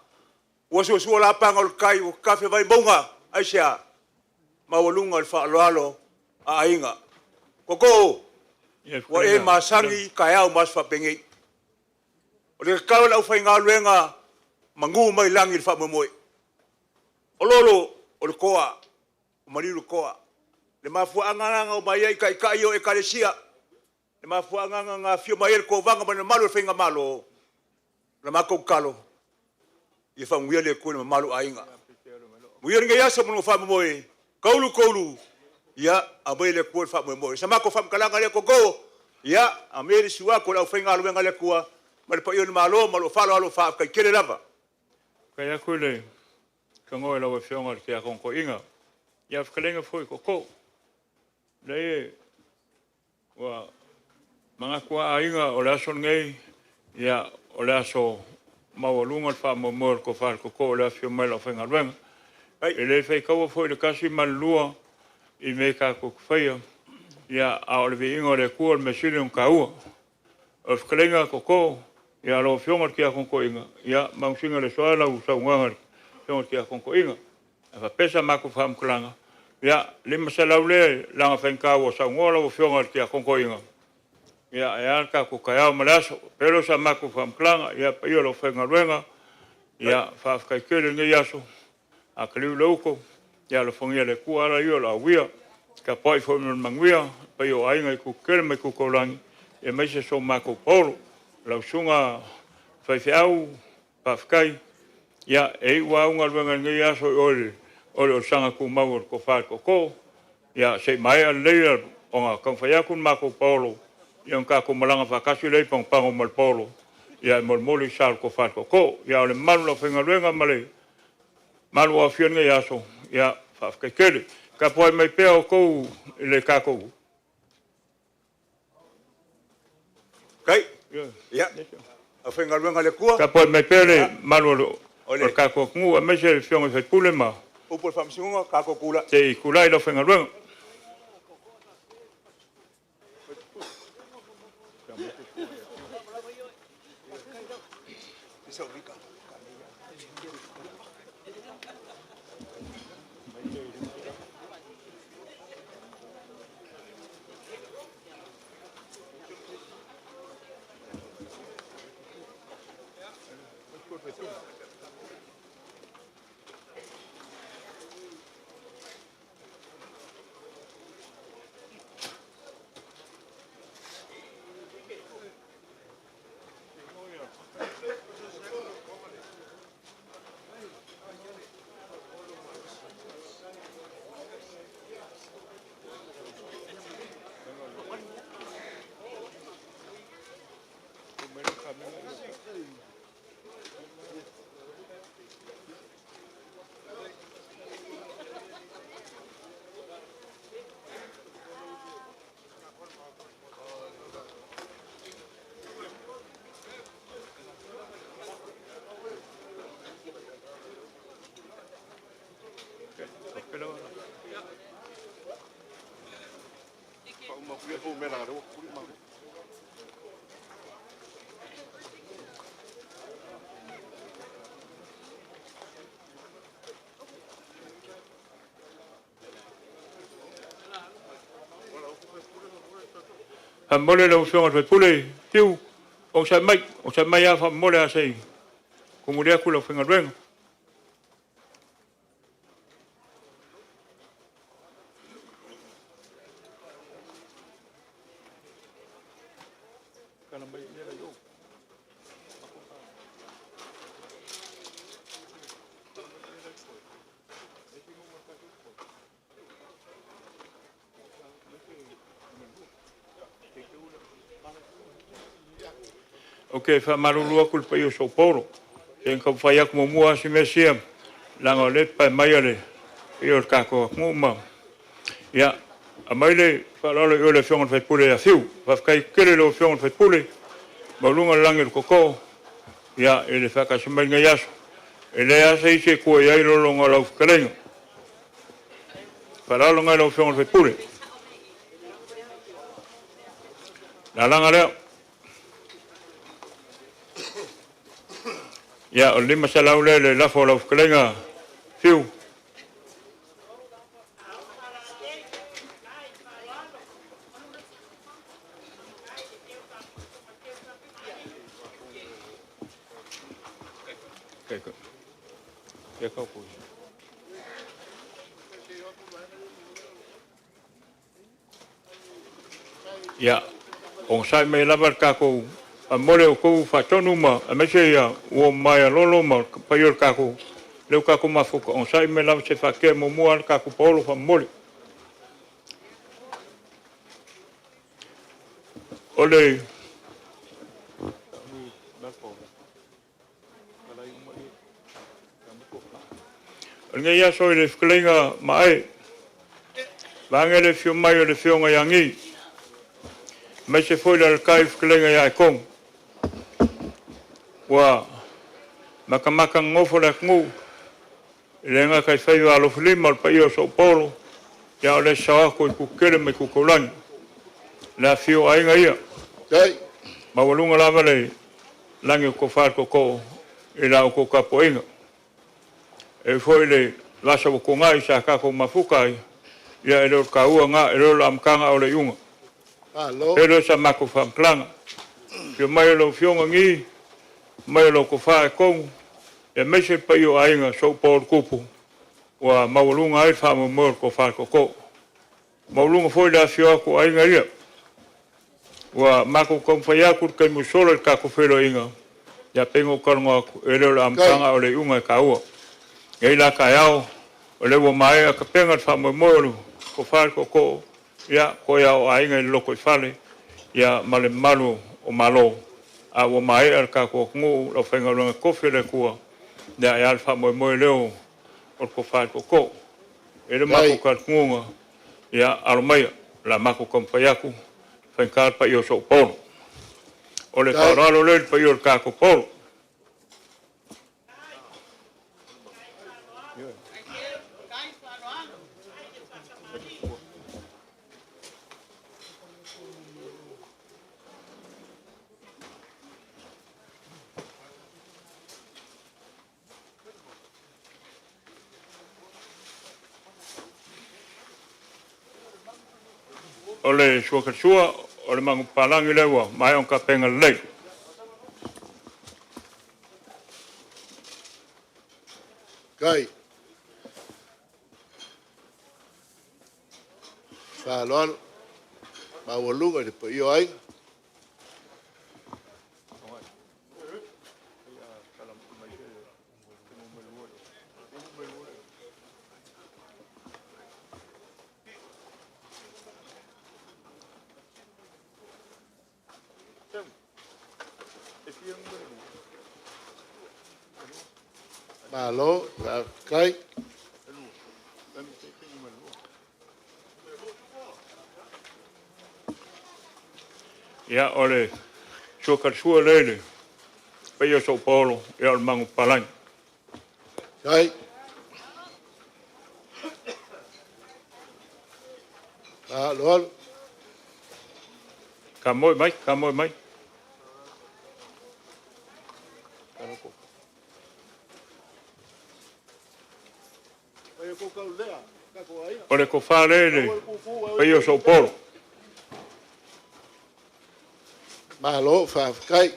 ua suasua lapana o le tai, ua tatafe mauga. Aisea? Maualuga le faaaloalo a aiga. Tootoo, ua e masani i taeao ma aso faapenei. O le tatalo a le aufaigaluega, manu mai lagi le faamoemoe. O Lolo, o le toa, ua maliu le toa. O le mafuaaga lena na omai ai taitai ia o Ekalesia, le mafuaaga lena na afio mai ai le Kovana ma le mamalu o le Faigamalo. O le matou tatalo, ia faamanuia le Atua i le mamalu o aiga. Manuia lenei aso ma lona faamoemoe, taulu taulu, ia aumai e le Atua le faamoemoe. O sa matou faamatalaga lea Tootoo, ia aumai le susu atu o le aufaigaluega a le Atua ma le paia o le Malo ma lou faaaloalo, faafetai tele lava.
Faafetai atu i le tanoa i lau Afioga i le Tiakono Toeaina, ia o le fetalaiga foi i Tootoo. Leai, ua manatu lava aiga o le aso lenei, ia o le aso maualuga le faamoemoe o le Tofa i le Tootoo i le afifio mai o le aufaigaluega. E le faitaua foi le tasi ma le lua i mea tatou te faia, ia a o le viiga o le Atua o le mea sili ona taua. O le fetalaiga a Tootoo, ia lau Afioga i le Tiakono Toeaina, ia manusina i le aso A lau saunoaga i le Afioga i le Tiakono Toeaina. Ae faapea sa matou faamatalaga, ia $500 lea leaga faigata ua saunoa lau Afioga i le Tiakono Toeaina, ia ae a le tatou taeao ma le aso. Pau lea o sa matou faamatalaga, ia le paia o le aufaigaluega, ia faafetai tele i lenei aso, a taliu le uto, ia alofagia e le Atua ala ia o le a uia, tapuai foi mo le manuia, le paia o aiga i itu tetele ma itu taulagi, aemaise so matou paolo. Lau susuga faifeau, faafetai, ia e iu lava au galuega i lenei aso i o i le Olosana Tumau a le Tofa i le Tootoo, ia se i maea lelei ona taumafai atu le matou paolo, ia ona tatou malaga faatasi lea i Pagopago ma le paolo, ia e molimoli le sa o le Tofa i le Tootoo. Ia a o le mamalu o le aufaigaluega ma le mamalu ua aofia i lenei aso, ia faafetai tele. Tapuai mai pea outou i le tatou.
Kai, ia, aufaigaluega a le Atua.
Tapuai mai pea le mamalu o le tatou atunuu aemaise le Afioga i sui usufono ma
Upu o le Faamasinoga, tatou tulai.
Se i tulai le aufaigaluega. Faamomoli lau Afioga i le sui usufono Fiu, onosai mai, onosai mai lava faamomoli lava se i tumuli atu le aufaigaluega. Ou te faamalulu atu i le paia o Soupolu, se na taumafai atu muamua lava si mea sia, leaga o lea e papae mai le paia o le tatou atunuu ma... Ia, aumai le faaaloalo i le Afioga i le sui usufono ia Fiu. Faafetai tele i lau Afioga i le sui usufono, maualuga le lagi o le tootoo i le faatasi mai i lenei aso. E leai lava se isi e tua i ai lologa o lau fetalaiga. Faaaloalo lena i lau Afioga i le sui usufono. O le lalaga lea. Ia, o le $500 lea i le lafo a lau fetalaiga Fiu. Ia, onosai mai lava le tatou... Faamolemole o outou ua faatonu ma aemaise uo mamae a Lolo ma le paia o le tatou... lea ua tatou mafuta, onosai mai lava se i faatea muamua lava le tatou paolo faamolemole. O le lenei aso i le fetalaiga Maee, vaeane le afio mai o le Afioga ia Gi, aemaise foi le alaalatai le fetalaiga ia Etoga. Ua matamata nonofo le atunuu i le gataifaiva alofilima o le paia o Soupolu, a o le sasao atu i itu tetele ma itu taulagi. Le afifio o aiga ia, maualuga lava le lagi o le tofa i le tootoo i la outou tapuaiga. E ui foi i le vasa ua tuanai sa tatou mafuta ai, ia e le o le taua lena, e le o le amataga a o le iuga. Ona faapea lea o sa matou faamatalaga, afio mai o lau Afioga Gi, afio mai o lau Tofa Etogo, aemaise le paia o Aiga Sooupu ua maualuga ai le faamoemoe o le tofa i le tootoo. Maualuga foi le afifio atu o aiga ia, ua matou taumafai atu i le taimi ua sola i le tatou feiloaiga, ia pei ona ou talanoa atu, e le o le amataga a o le iuga e taua. E nei la taeao, o lea ua maea tapena le faamoemoe o le tofa i le tootoo, ia toe lava o aiga i le lotoifale ma le mamalu o Malo, a ua maea le tatou atunuu, le aufaigaluega totofi a le Atua, e a le faamoemoe lea o le tofa i le tootoo. E i ai le matou talitonuga, ia alo maia, o le a matou taumafai atu e faigata le paia o Soupolu. O le faaaloalo lea i le paia o le tatou paolo. O le suakasua o le magupalangi le ua mai on kapenga lei.
Kai. Fa'aloalo maualuga i le paia o aiga. Malo, fa'afetai.
Ia o le suakasua le le paia so polo ia o le magupalangi.
Kai. Fa'aloalo.
Ka moi mai, ka moi mai. O le kofa le le paia so polo.
Malo, fa'afetai.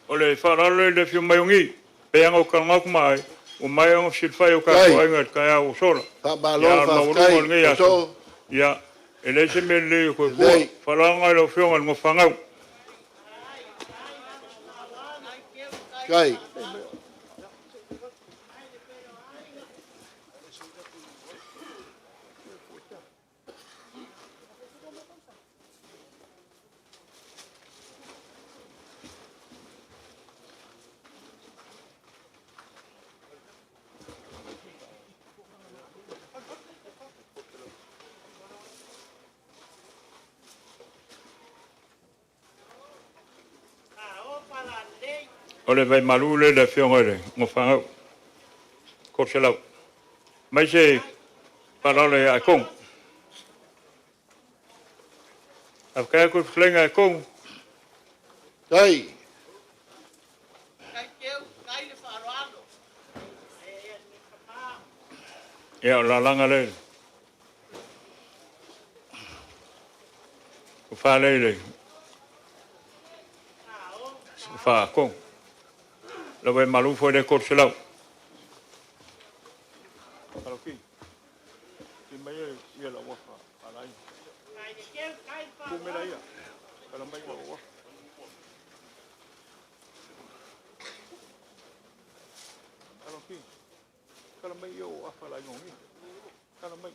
O le whaalalo le fio mai ongi, pe anga o kalangau mai, o mai anga silfai o ka
Kai.
ko ainga ka ya o sola.
Fa'amālō
Ia, maualuga o lenei
fa'afetai
aso.
oto.
Ia, e le se mea lelei o koe kua.
Lelei.
Whaalanga i lau fioga le ngofangau.
Kai.
O le vai malu le le fioga le ngofangau. Ko se lau. Mai se whaalalo ia kong. Afkaya ko flenga e kong.
Kai.
Ia, o la langa le. O wha le le. O wha kong. La vai malu fo le ko se lau. Aloki. Ti mai e ia la wafa alai. Ku mela ia. Kala mai wa wa. Aloki. Kala mai ia o afa lai ngongi. Kala mai.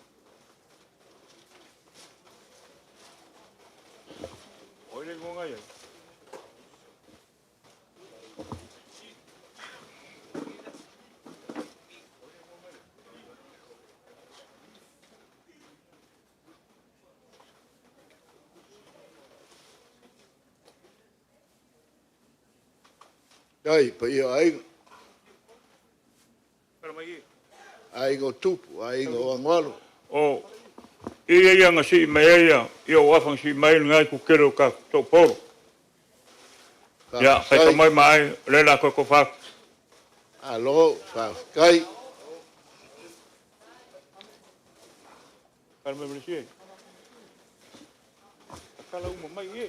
Oi le ngonga ia.
Kai paia o aiga.
Kala mai ia.
Aiga o tupu, aiga o agoalo.
O ia ia nga si mai ia ia o afa si mai ngai ku kero ka to poro. Ia, fai ka
Fa'afetai.
mai mai le la ko ko fa.
Alo, fa'afetai.
Kala mai mai si. Kala uma mai ia.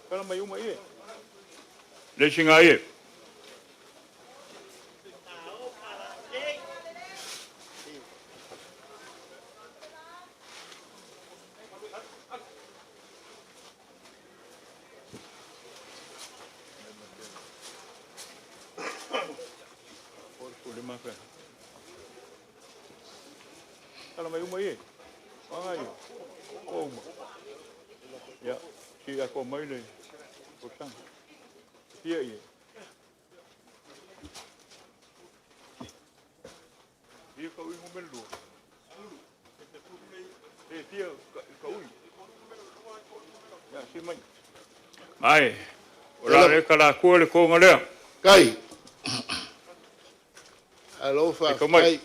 Kala mai uma ia. Le singa ia. Kala mai uma ia. Wanga ia. O uma. Ia. Si ako mai le tausaga. Fia ia. Fia ka ui ngomel lua. E fia ka ui. Ia, si mai. Mai, o la le kala kua le konga lea.
Kai. Alo
E ka mai.
faafetai.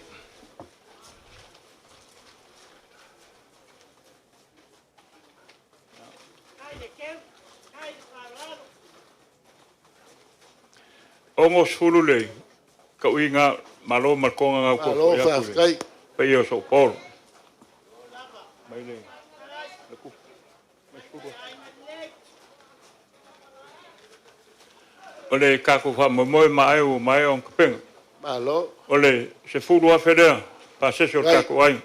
60 le ka ui ngā malo ma konga ngā kua
Malo
fo ia kule.
faafetai.
Pa ia so Paul. Mai le. Le ku. Mai sulu. O le kako wha moe ma ai o mai o kapenga.
Malo.
O le se fulu afe lea, pa sese o le
Kai.
kako ai.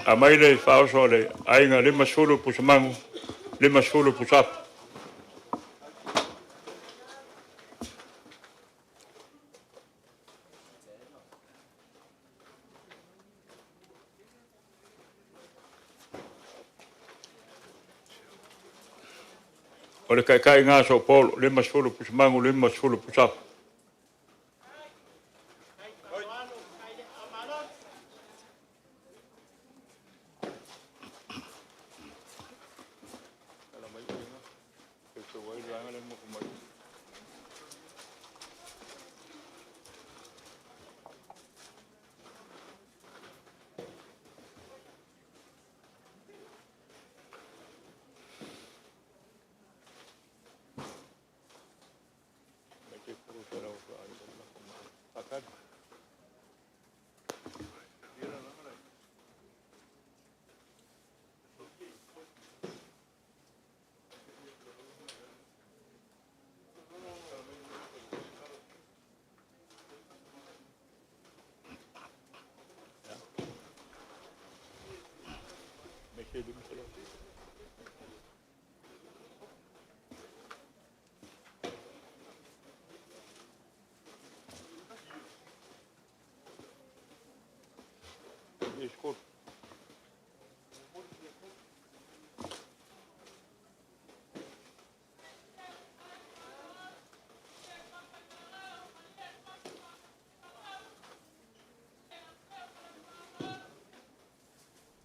A mai le whaoso o le aiga 50 pusamangu, 50 pusapu. O le kaikai ngā so polo, 50 pusamangu, 50 pusapu.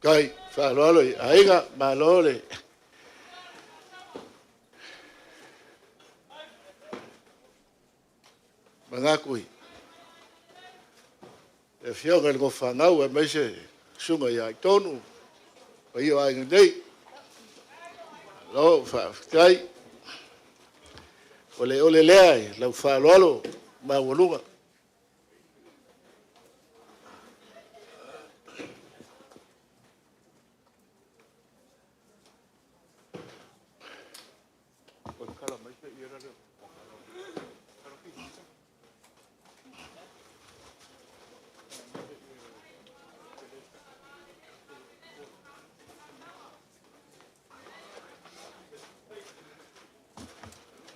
Kai, faaaloalo i aiga, malo le. Magakui. E afioga i le gofanau e mai se suga ia i tonu. O ia aiga nei. Malo, faafetai. O le ole lea i lau faaaloalo maualuga.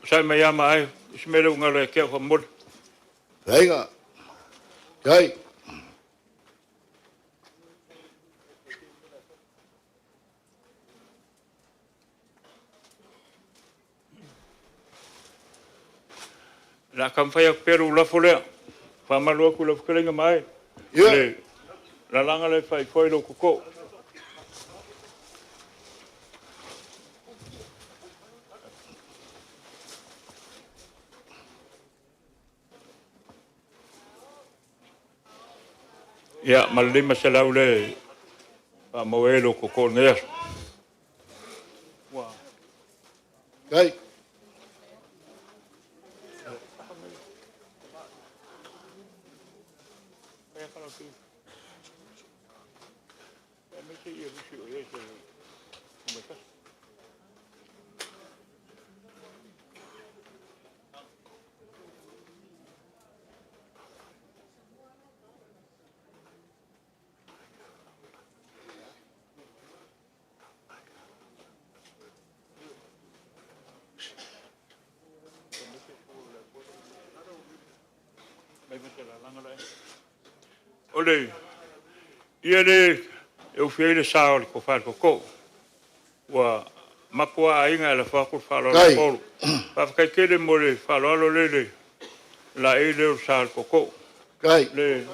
Sai mai ama ai, ismele unga le kea wha moli.
Aiga. Kai.
La kam whai aku peru lafo lea. Wha malu aku la whakalenga mai.
Ia.
Le, la langa le whai foi lo koko. Ia, ma le 500 le wha moe lo koko ngea. Wa.
Kai.
O le, ia le, E ufi ai le sa o le Tofa i le Tootoo. Ua mapu lava aiga ae lafo atu le faaaloalo i Paolo. Faafetai tele mo le faaaloalo lea i le laei lea o le sa o le Tootoo. Le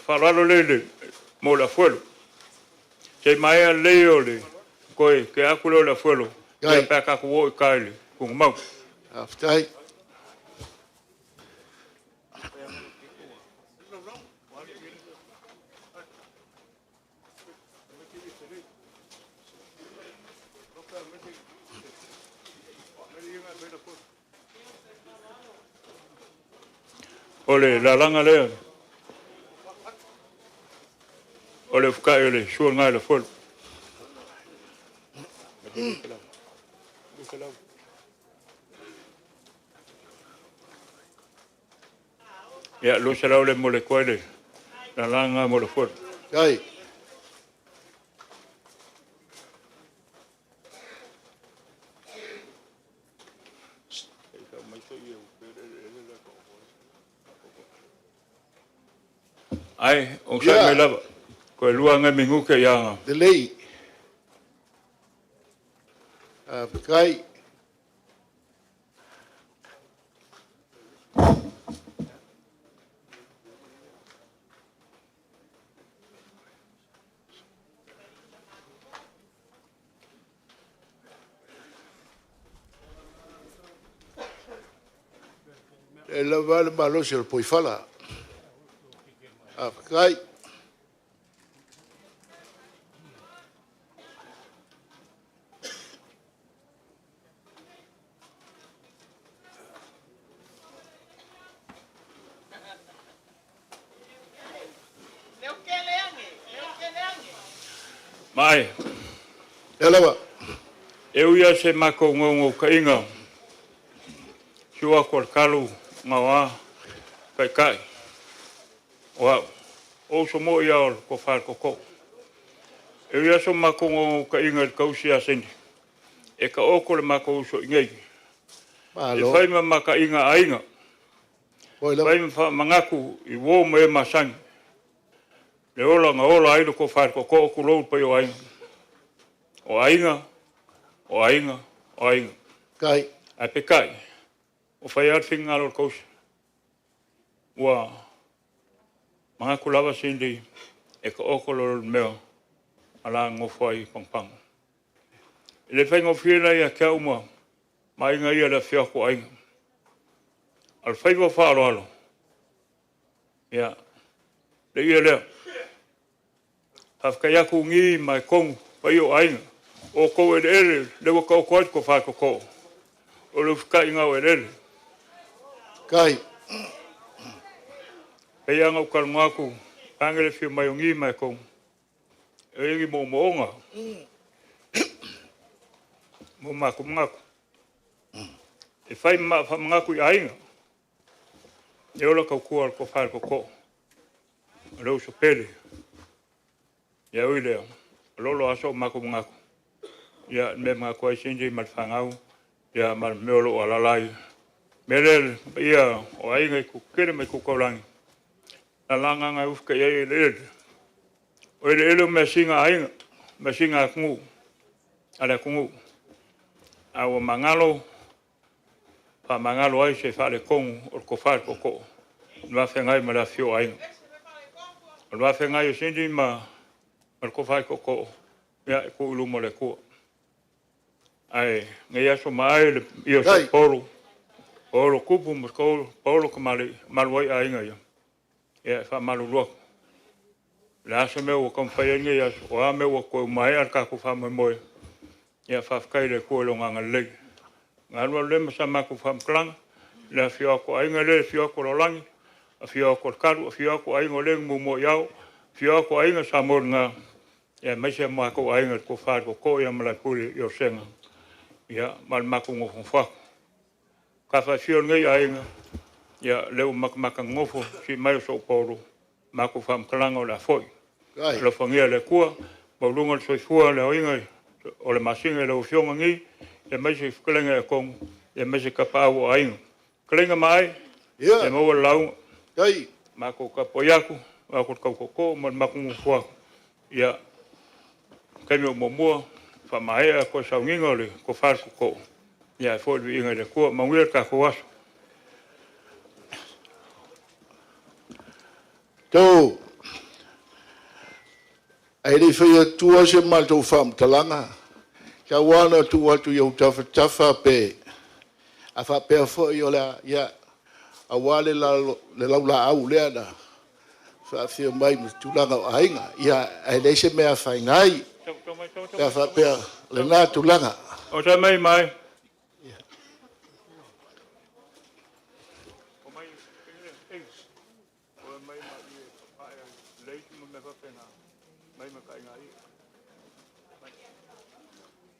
faaaloalo lea mo le afuelo. Se i maea lelei o le toe tea atu lea o le afuelo pe a tatou oo i uta i le tuugamau.
Faafetai.
O le lalaga lea o le ufukai o le suaga i le afuelo. Ia, 200 le mo le koe le lalaga mo le afuelo.
Kai.
Ai, o sai mai lava. Koe lua ngai minute ia.
Lelei. Faafetai. E lava le malosi o le poifala. Faafetai.
Mai.
Ia lava.
E ui lava se matou naunautaiga, susu atu o le talu gaoa taitai o au, o uso moi lava o le Tofa i le Tootoo. E ui lava so matou naunautaiga i le tausi ia Cindy, e taoto le matou uso i inei, e
Malo.
fai ma mataiga a aiga,
Oi lava.
fai ma faamanatu i uo ma e masani, le ola na ola ai le Tofa i le Tootoo, tulou le paia o aiga. O aiga, o aiga, o aiga.
Kai.
Ae peitai, ua fai lava le finagalo o le tausi. Ua manatu lava Cindy e taoto le mea a la nonofo ai i Pagopago. E le faigofie la ia te au ma aiga ia le afifio atu o aiga. A o le faiva o faaaloalo, ia, le ia lea. Faafetai atu Gi ma Etonu, paia o aiga, o outou eleele lea ua taoto ai le Tofa i le Tootoo, o le usitai lena o eleele.
Kai.
E pei lava ona ou talanoa atu, vaeane le afio mai o Gi ma Etonu, e i ai ni moomooga mo matou manatu. E fai ma faamanatu i aiga, e ola tautua le Tofa i le Tootoo, o le uso pele. Ia ui lea, o lo aso o matou manatu, ia le mea e manatu ai Cindy ma le fanau, ia ma le mea o lo o alaala ai. Mea lea le paia o aiga i Kukele ma Itukaulagi, lalaga na ufika i ai eleele. O eleele o measina a aiga, measina a atunuu, a le atunuu. A ua magalo, faamagalo ai se faaletonu o le Tofa i le Tootoo, le vafeagai ma le afifio o aiga. O le vafeagai o Cindy ma le Tofa i le Tootoo, ia e tuu i luma o le Atua. Ae nei aso ma ae le ia o
Kai.
Paolo, Paolo Tupu ma Paolo Kamali'i, malu ai aiga ia. Ia e faamalulu atu. O le a se mea ua taumafai ai lenei aso, o a mea ua toe maea le tatou faamoemoe, ia faafetai i le Atua i Lona agalelei. Na alu alu lea ma sa matou faamatalaga, le afifio atu o aiga lea, afio atu o Lalolagi, afio atu o Letalu, afio atu aiga o le na muamua i ao, afio atu aiga Sa Moelina, aemaise o matou aiga le Tofa i le Tootoo ia Malaepule Iosega, ia ma le matou nofonofo atu. Ka faafio lenei aiga, ia lea ua matamata nonofo si mai o sou Paolo, matou faamatalaga o le a foi.
Kai.
Alofagia e le Atua, maualuga le soifua le aoina o le masina i lau Afioga Gi, aemaise i fetalaiga ia Tonu, aemaise tapaau o aiga. Fetalaiga ma ai,
Ia.
e maua le lauga,
Kai.
matou tapuai atu, Aua ko le tau tootoo ma le matou nofo atu, ia, taimi o muamua, faamaea toe sauniga o le tofa a le tootoo, ia ae foi le viiga i le Atua. Manuia le tatou aso.
Toe, ae le i fai atua se matou faamatalaga, tau lava ina tuu atu i ou tafatafa pe a faapea foi o le a, ia, aua le laulaau lea na faafio mai ma tulaga o aiga. Ia, ae leai se mea e afaina ai pe a faapea o lena tulaga.
Onosai mai Maie.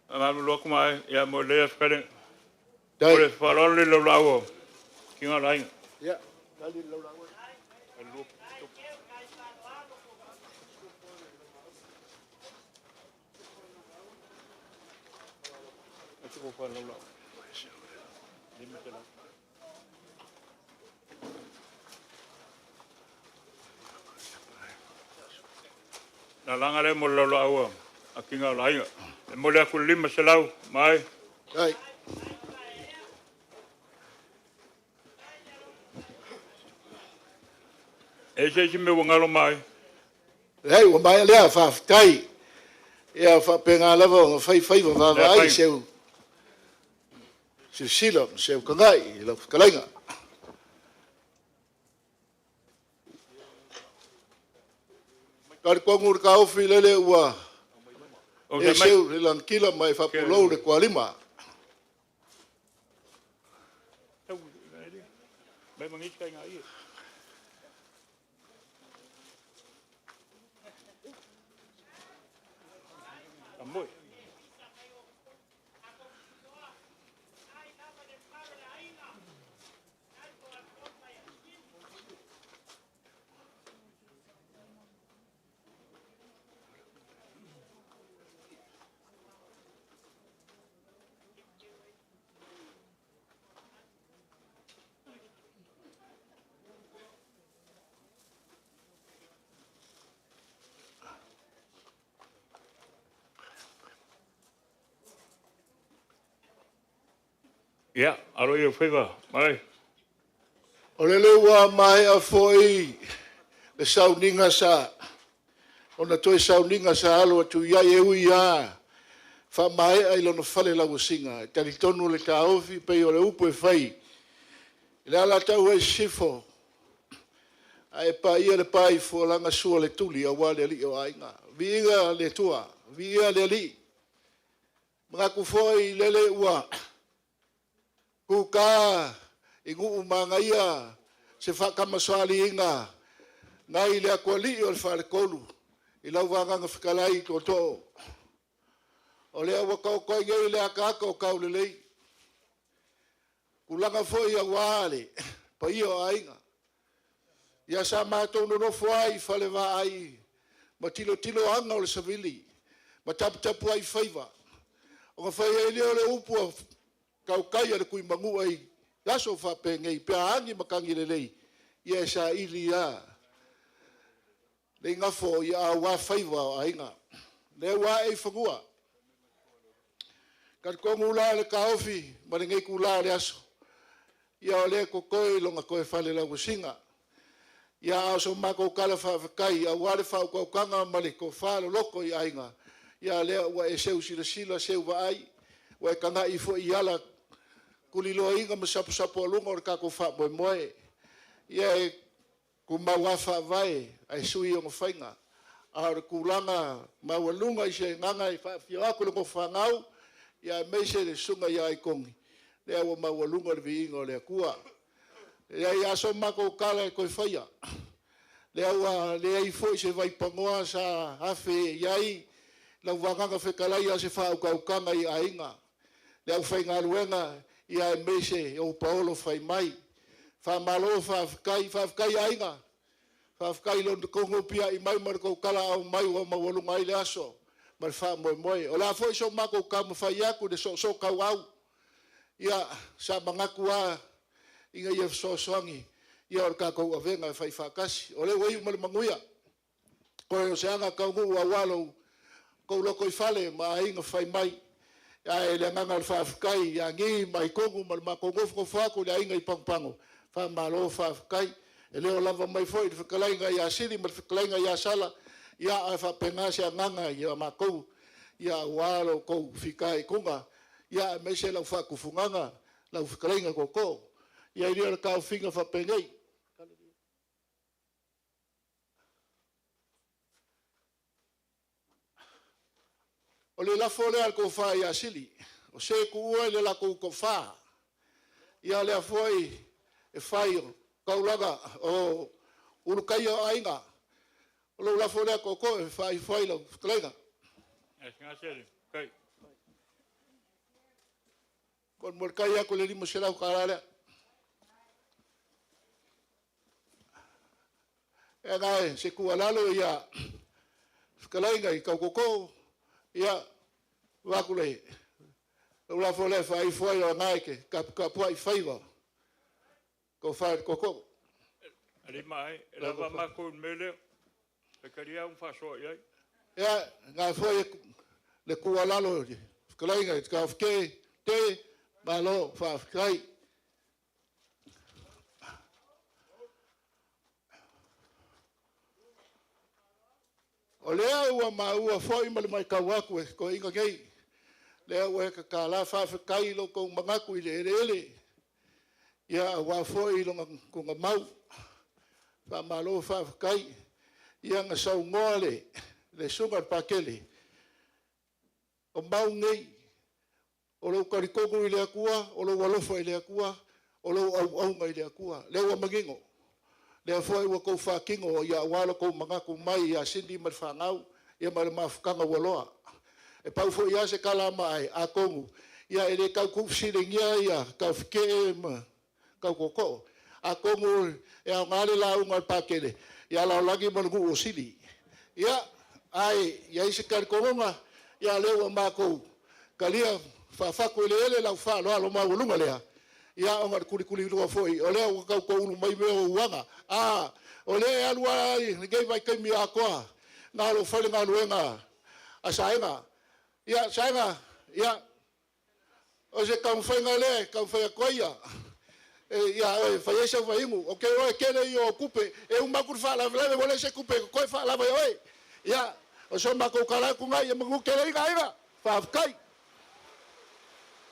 Faamalulu atu Maie, ia mo lelei aso faileaga. O le faaaloalo lea i le laulaau a le Tina o le aiga.
Ia, tali le laulaau.
Lalaga lea mo le laulaau a Tina o le aiga. E momoli atu le 500 Maie.
Ai.
E i ai se isi mea ua galo Maie?
Leai, ua maea lea, faafetai. Ia faapena lava ona fai faiva vaavaai seu silasila ma seu tagai i lau fetalaiga. Talitonu le taofi lele ua e seu le lanakila ma e faapulou le tualima.
Ia, alo i ou faiva, Maie.
O lele ua maea foi le sauniga sa ona toe sauniga sa alo atu i ai e ui lava faamaea i lona fale lauasiga. E talitonu le taofi pei o le upu e fai i le Alataua i Sisifo, a e paia le pa i Fualaga, sua le tuli aua le alii o aiga. Viiga le Atua, viiga le Alii. Manatu foi lele ua tuta i nuu manaia se faatamasoaliiga nai le atualii o le Faletolu i lau vagaga fetalai tootoo. O lea ua taoto ai nei le ataata o taulelei, tulaga foi aua le paia o aiga. Ia sa matou nonofo ai i falevaai ma tilotilo aga o le savili ma taputapuai faiva, ona fai ai lea o le upu a tautai a le Tuimanua i aso faapenei, pe a agi matagi lelei, ia e saili lava le igafo aua faiva o aiga. Lea ua ae i fanua. Talitonu la le taofi ma lenei itula o le aso, ia o lea e totoe i lona toe falelauasiga. Ia a o so matou tala faafetai aua le faautautaga ma le tofa loloto i aiga, ia lea ua e seu silasila seu vaai, ua e tagai foi i ala tuliloaina ma saposapoaluga o le tatou faamoemoe. Ia e tumau lava faavae ae sui ona faiga. A o le tulaga maualuga i se agaga e faafio atu le nofofanau, ia aemaise le susuga ia Aitoni, lea ua maualuga le viiga o le Atua. E leai lava so matou tala e toe faia, lea ua leai foi se vaipanoa sa afe i ai lau vagaga fetalai a o se faautautaga i aiga, le aufaigaluega, ia aemaise ou paolo fai mai. Faamalo faafetai, faafetai aiga, faafetai i lo outou nopiai mai ma le tou talaau mai ua maualuga ai le aso ma le faamoemoe. O le a foi so matou taumafai atu i le soosoo tauau, ia sa manatu lava ina ia fesoasoani. Ia o le tatou avega e fai faatasi. O lea ua iu ma le manuia. Toe o se aga taunuu aua lou tou lotoifale ma aiga fai mai. Ae le agaga o le faafetai ia Gi ma Aitonu ma le matou nofonofo atu i le aiga i Pagopago, faamalo faafetai. E le o lava mai foi le fetalaiga ia Sili ma le fetalaiga ia Sala, ia ae faapena se agaga ia matou aua lo outou fitaituga, aemaise lau faatufugaga lau fetalaiga tootoo. Ia e le o le taofiga faapenei. O le lafo lea a le tofa ia Sili, o se tuua i le latou tofa, ia lea foi e fai o taulaga o Ulutaia o Aiga. O lou lafo lea tootoo e faaifo ai lau fetalaiga. Molimolitai atu le $500 lea. E ae se tuualalo ia fetalaiga i tau tootoo, ia avatu le lafo lea e faaifo ai o lena e te taputapuai faiva, tofa i le tootoo.
Alii ma Aiga, e lava matou i le mea lea. Faitalia ia ma faasoa i ai.
Ia, na foi le tuualalo i le fetalaiga i le Taofike, te malo faafetai. O lea ua maua foi ma le matau atu e toeaiina nei, lea ua e tatala, faafetai i lo outou manatu i le eleele, ia aua foi lona mau. Faamalo faafetai. Ia na saunoa le Susuga i le Patele, o mau nei, o lou talitonu i le Atua, o lou alofa i le Atua, o lou auauna i le Atua. Lea ua manino. Lea foi ua outou faatino aua lo outou manatu mai ia Sili ma le fanau, ia ma le mafutaga ua loa. E pau foi lava se tala a Maai, atonu ia e le tau tuufesiligia ia Taofikee ma tau tootoo. Atonu e aoga le lauga a le Patele ia Laolagi ma le nuu o Sili. Ia, ae i ai se talitonuga, ia o lea ua matou talia faafatu eleele lau faaaloalo maualuga lea, ia ona o le tulituliloa foi, o lea ua tau toulu mai mea o uaga. A, o lea e alu lava i lenei vaitaimi atoa, na o lou fai le galuega a Saega. Ia, Saega, ia, o se taumafaiga lea e taumafai atu ai ia oe e fai ai sau faaiuga. Ou te iloa e tele ia o tupe, e uma atu le faalavelave ua leai se tupe e totoe faalava e oe. Ia, o so matou tala atu lena, ia manu tele ai aiga. Faafetai.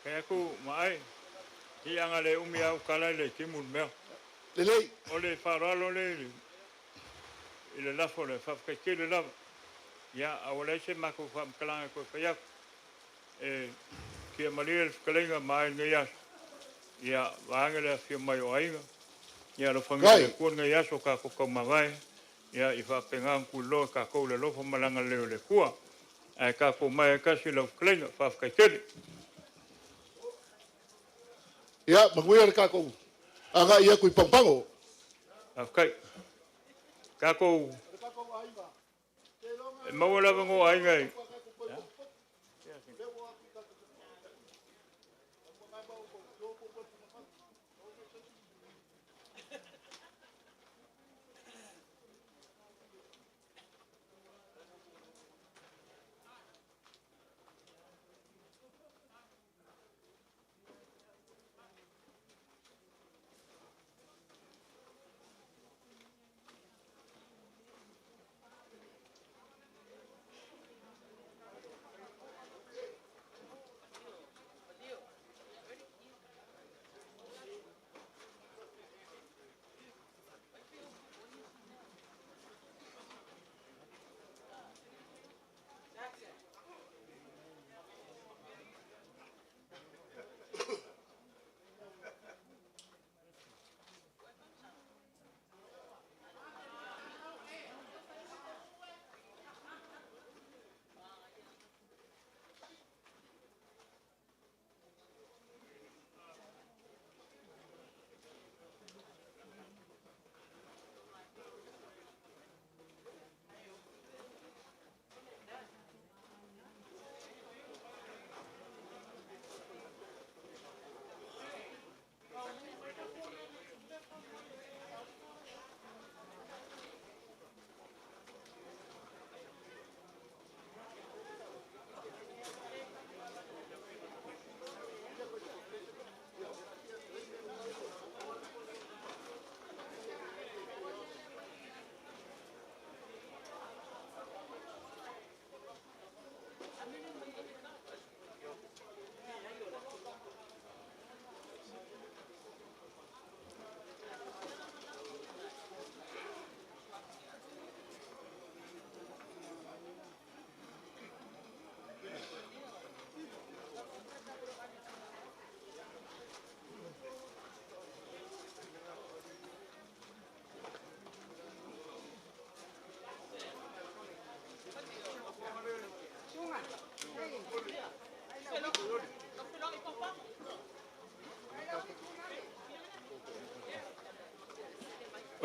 Fai atu ma ai, i anga le umi au tala i le timu le mea.
Lelei.
O le faaaloalo lea i le lafo le faafetai tele lava. Ia, a ua leai se matou faamatalaga e toe fai atu. E fia malie le fetalaiga ma ai lenei aso. Ia, vaega le afio mai o aiga. Ia, alofagia e le Atua lenei aso tatou taumavae. Ia, i faapena ona tuliloa e tatou le alofa ma le agalelei o le Atua. Ae tatou mai ai tasi lau fetalaiga. Faafetai tele.
Ia, manuia le tatou agai atu i Pagopago.
Faafetai. Tatou e maua le avanoa aiga i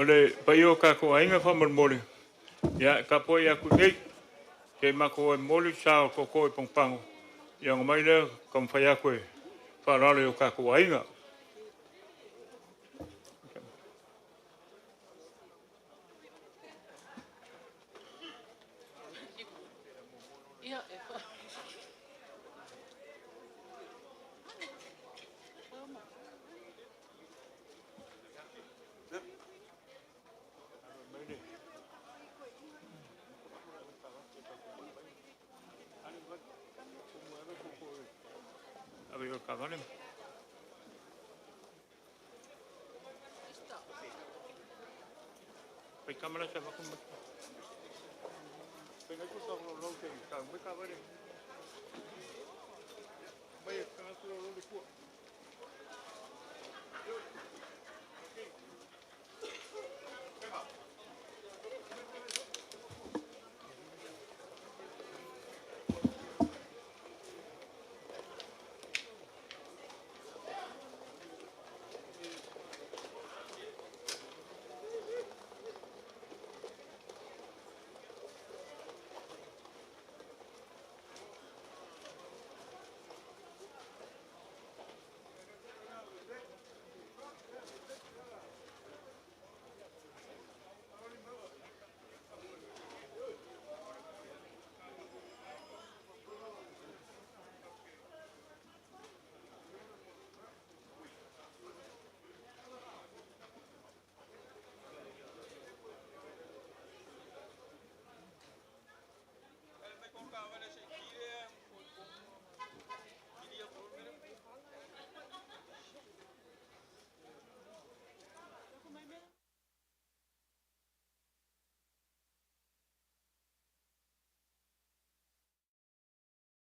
O le paia o tatou aiga faamolemole, ia e tapuai atu i inei, se i matou o e momoli le sa o tootoo i Pagopago, ia ona omai lea taumafai atu e faaaloalo i o tatou aiga. Ave i o le taavale. Faitama la se avatu mai. Fai tu sa lo lo te ka mai taavale. Mai e ka tu lo lo le tua.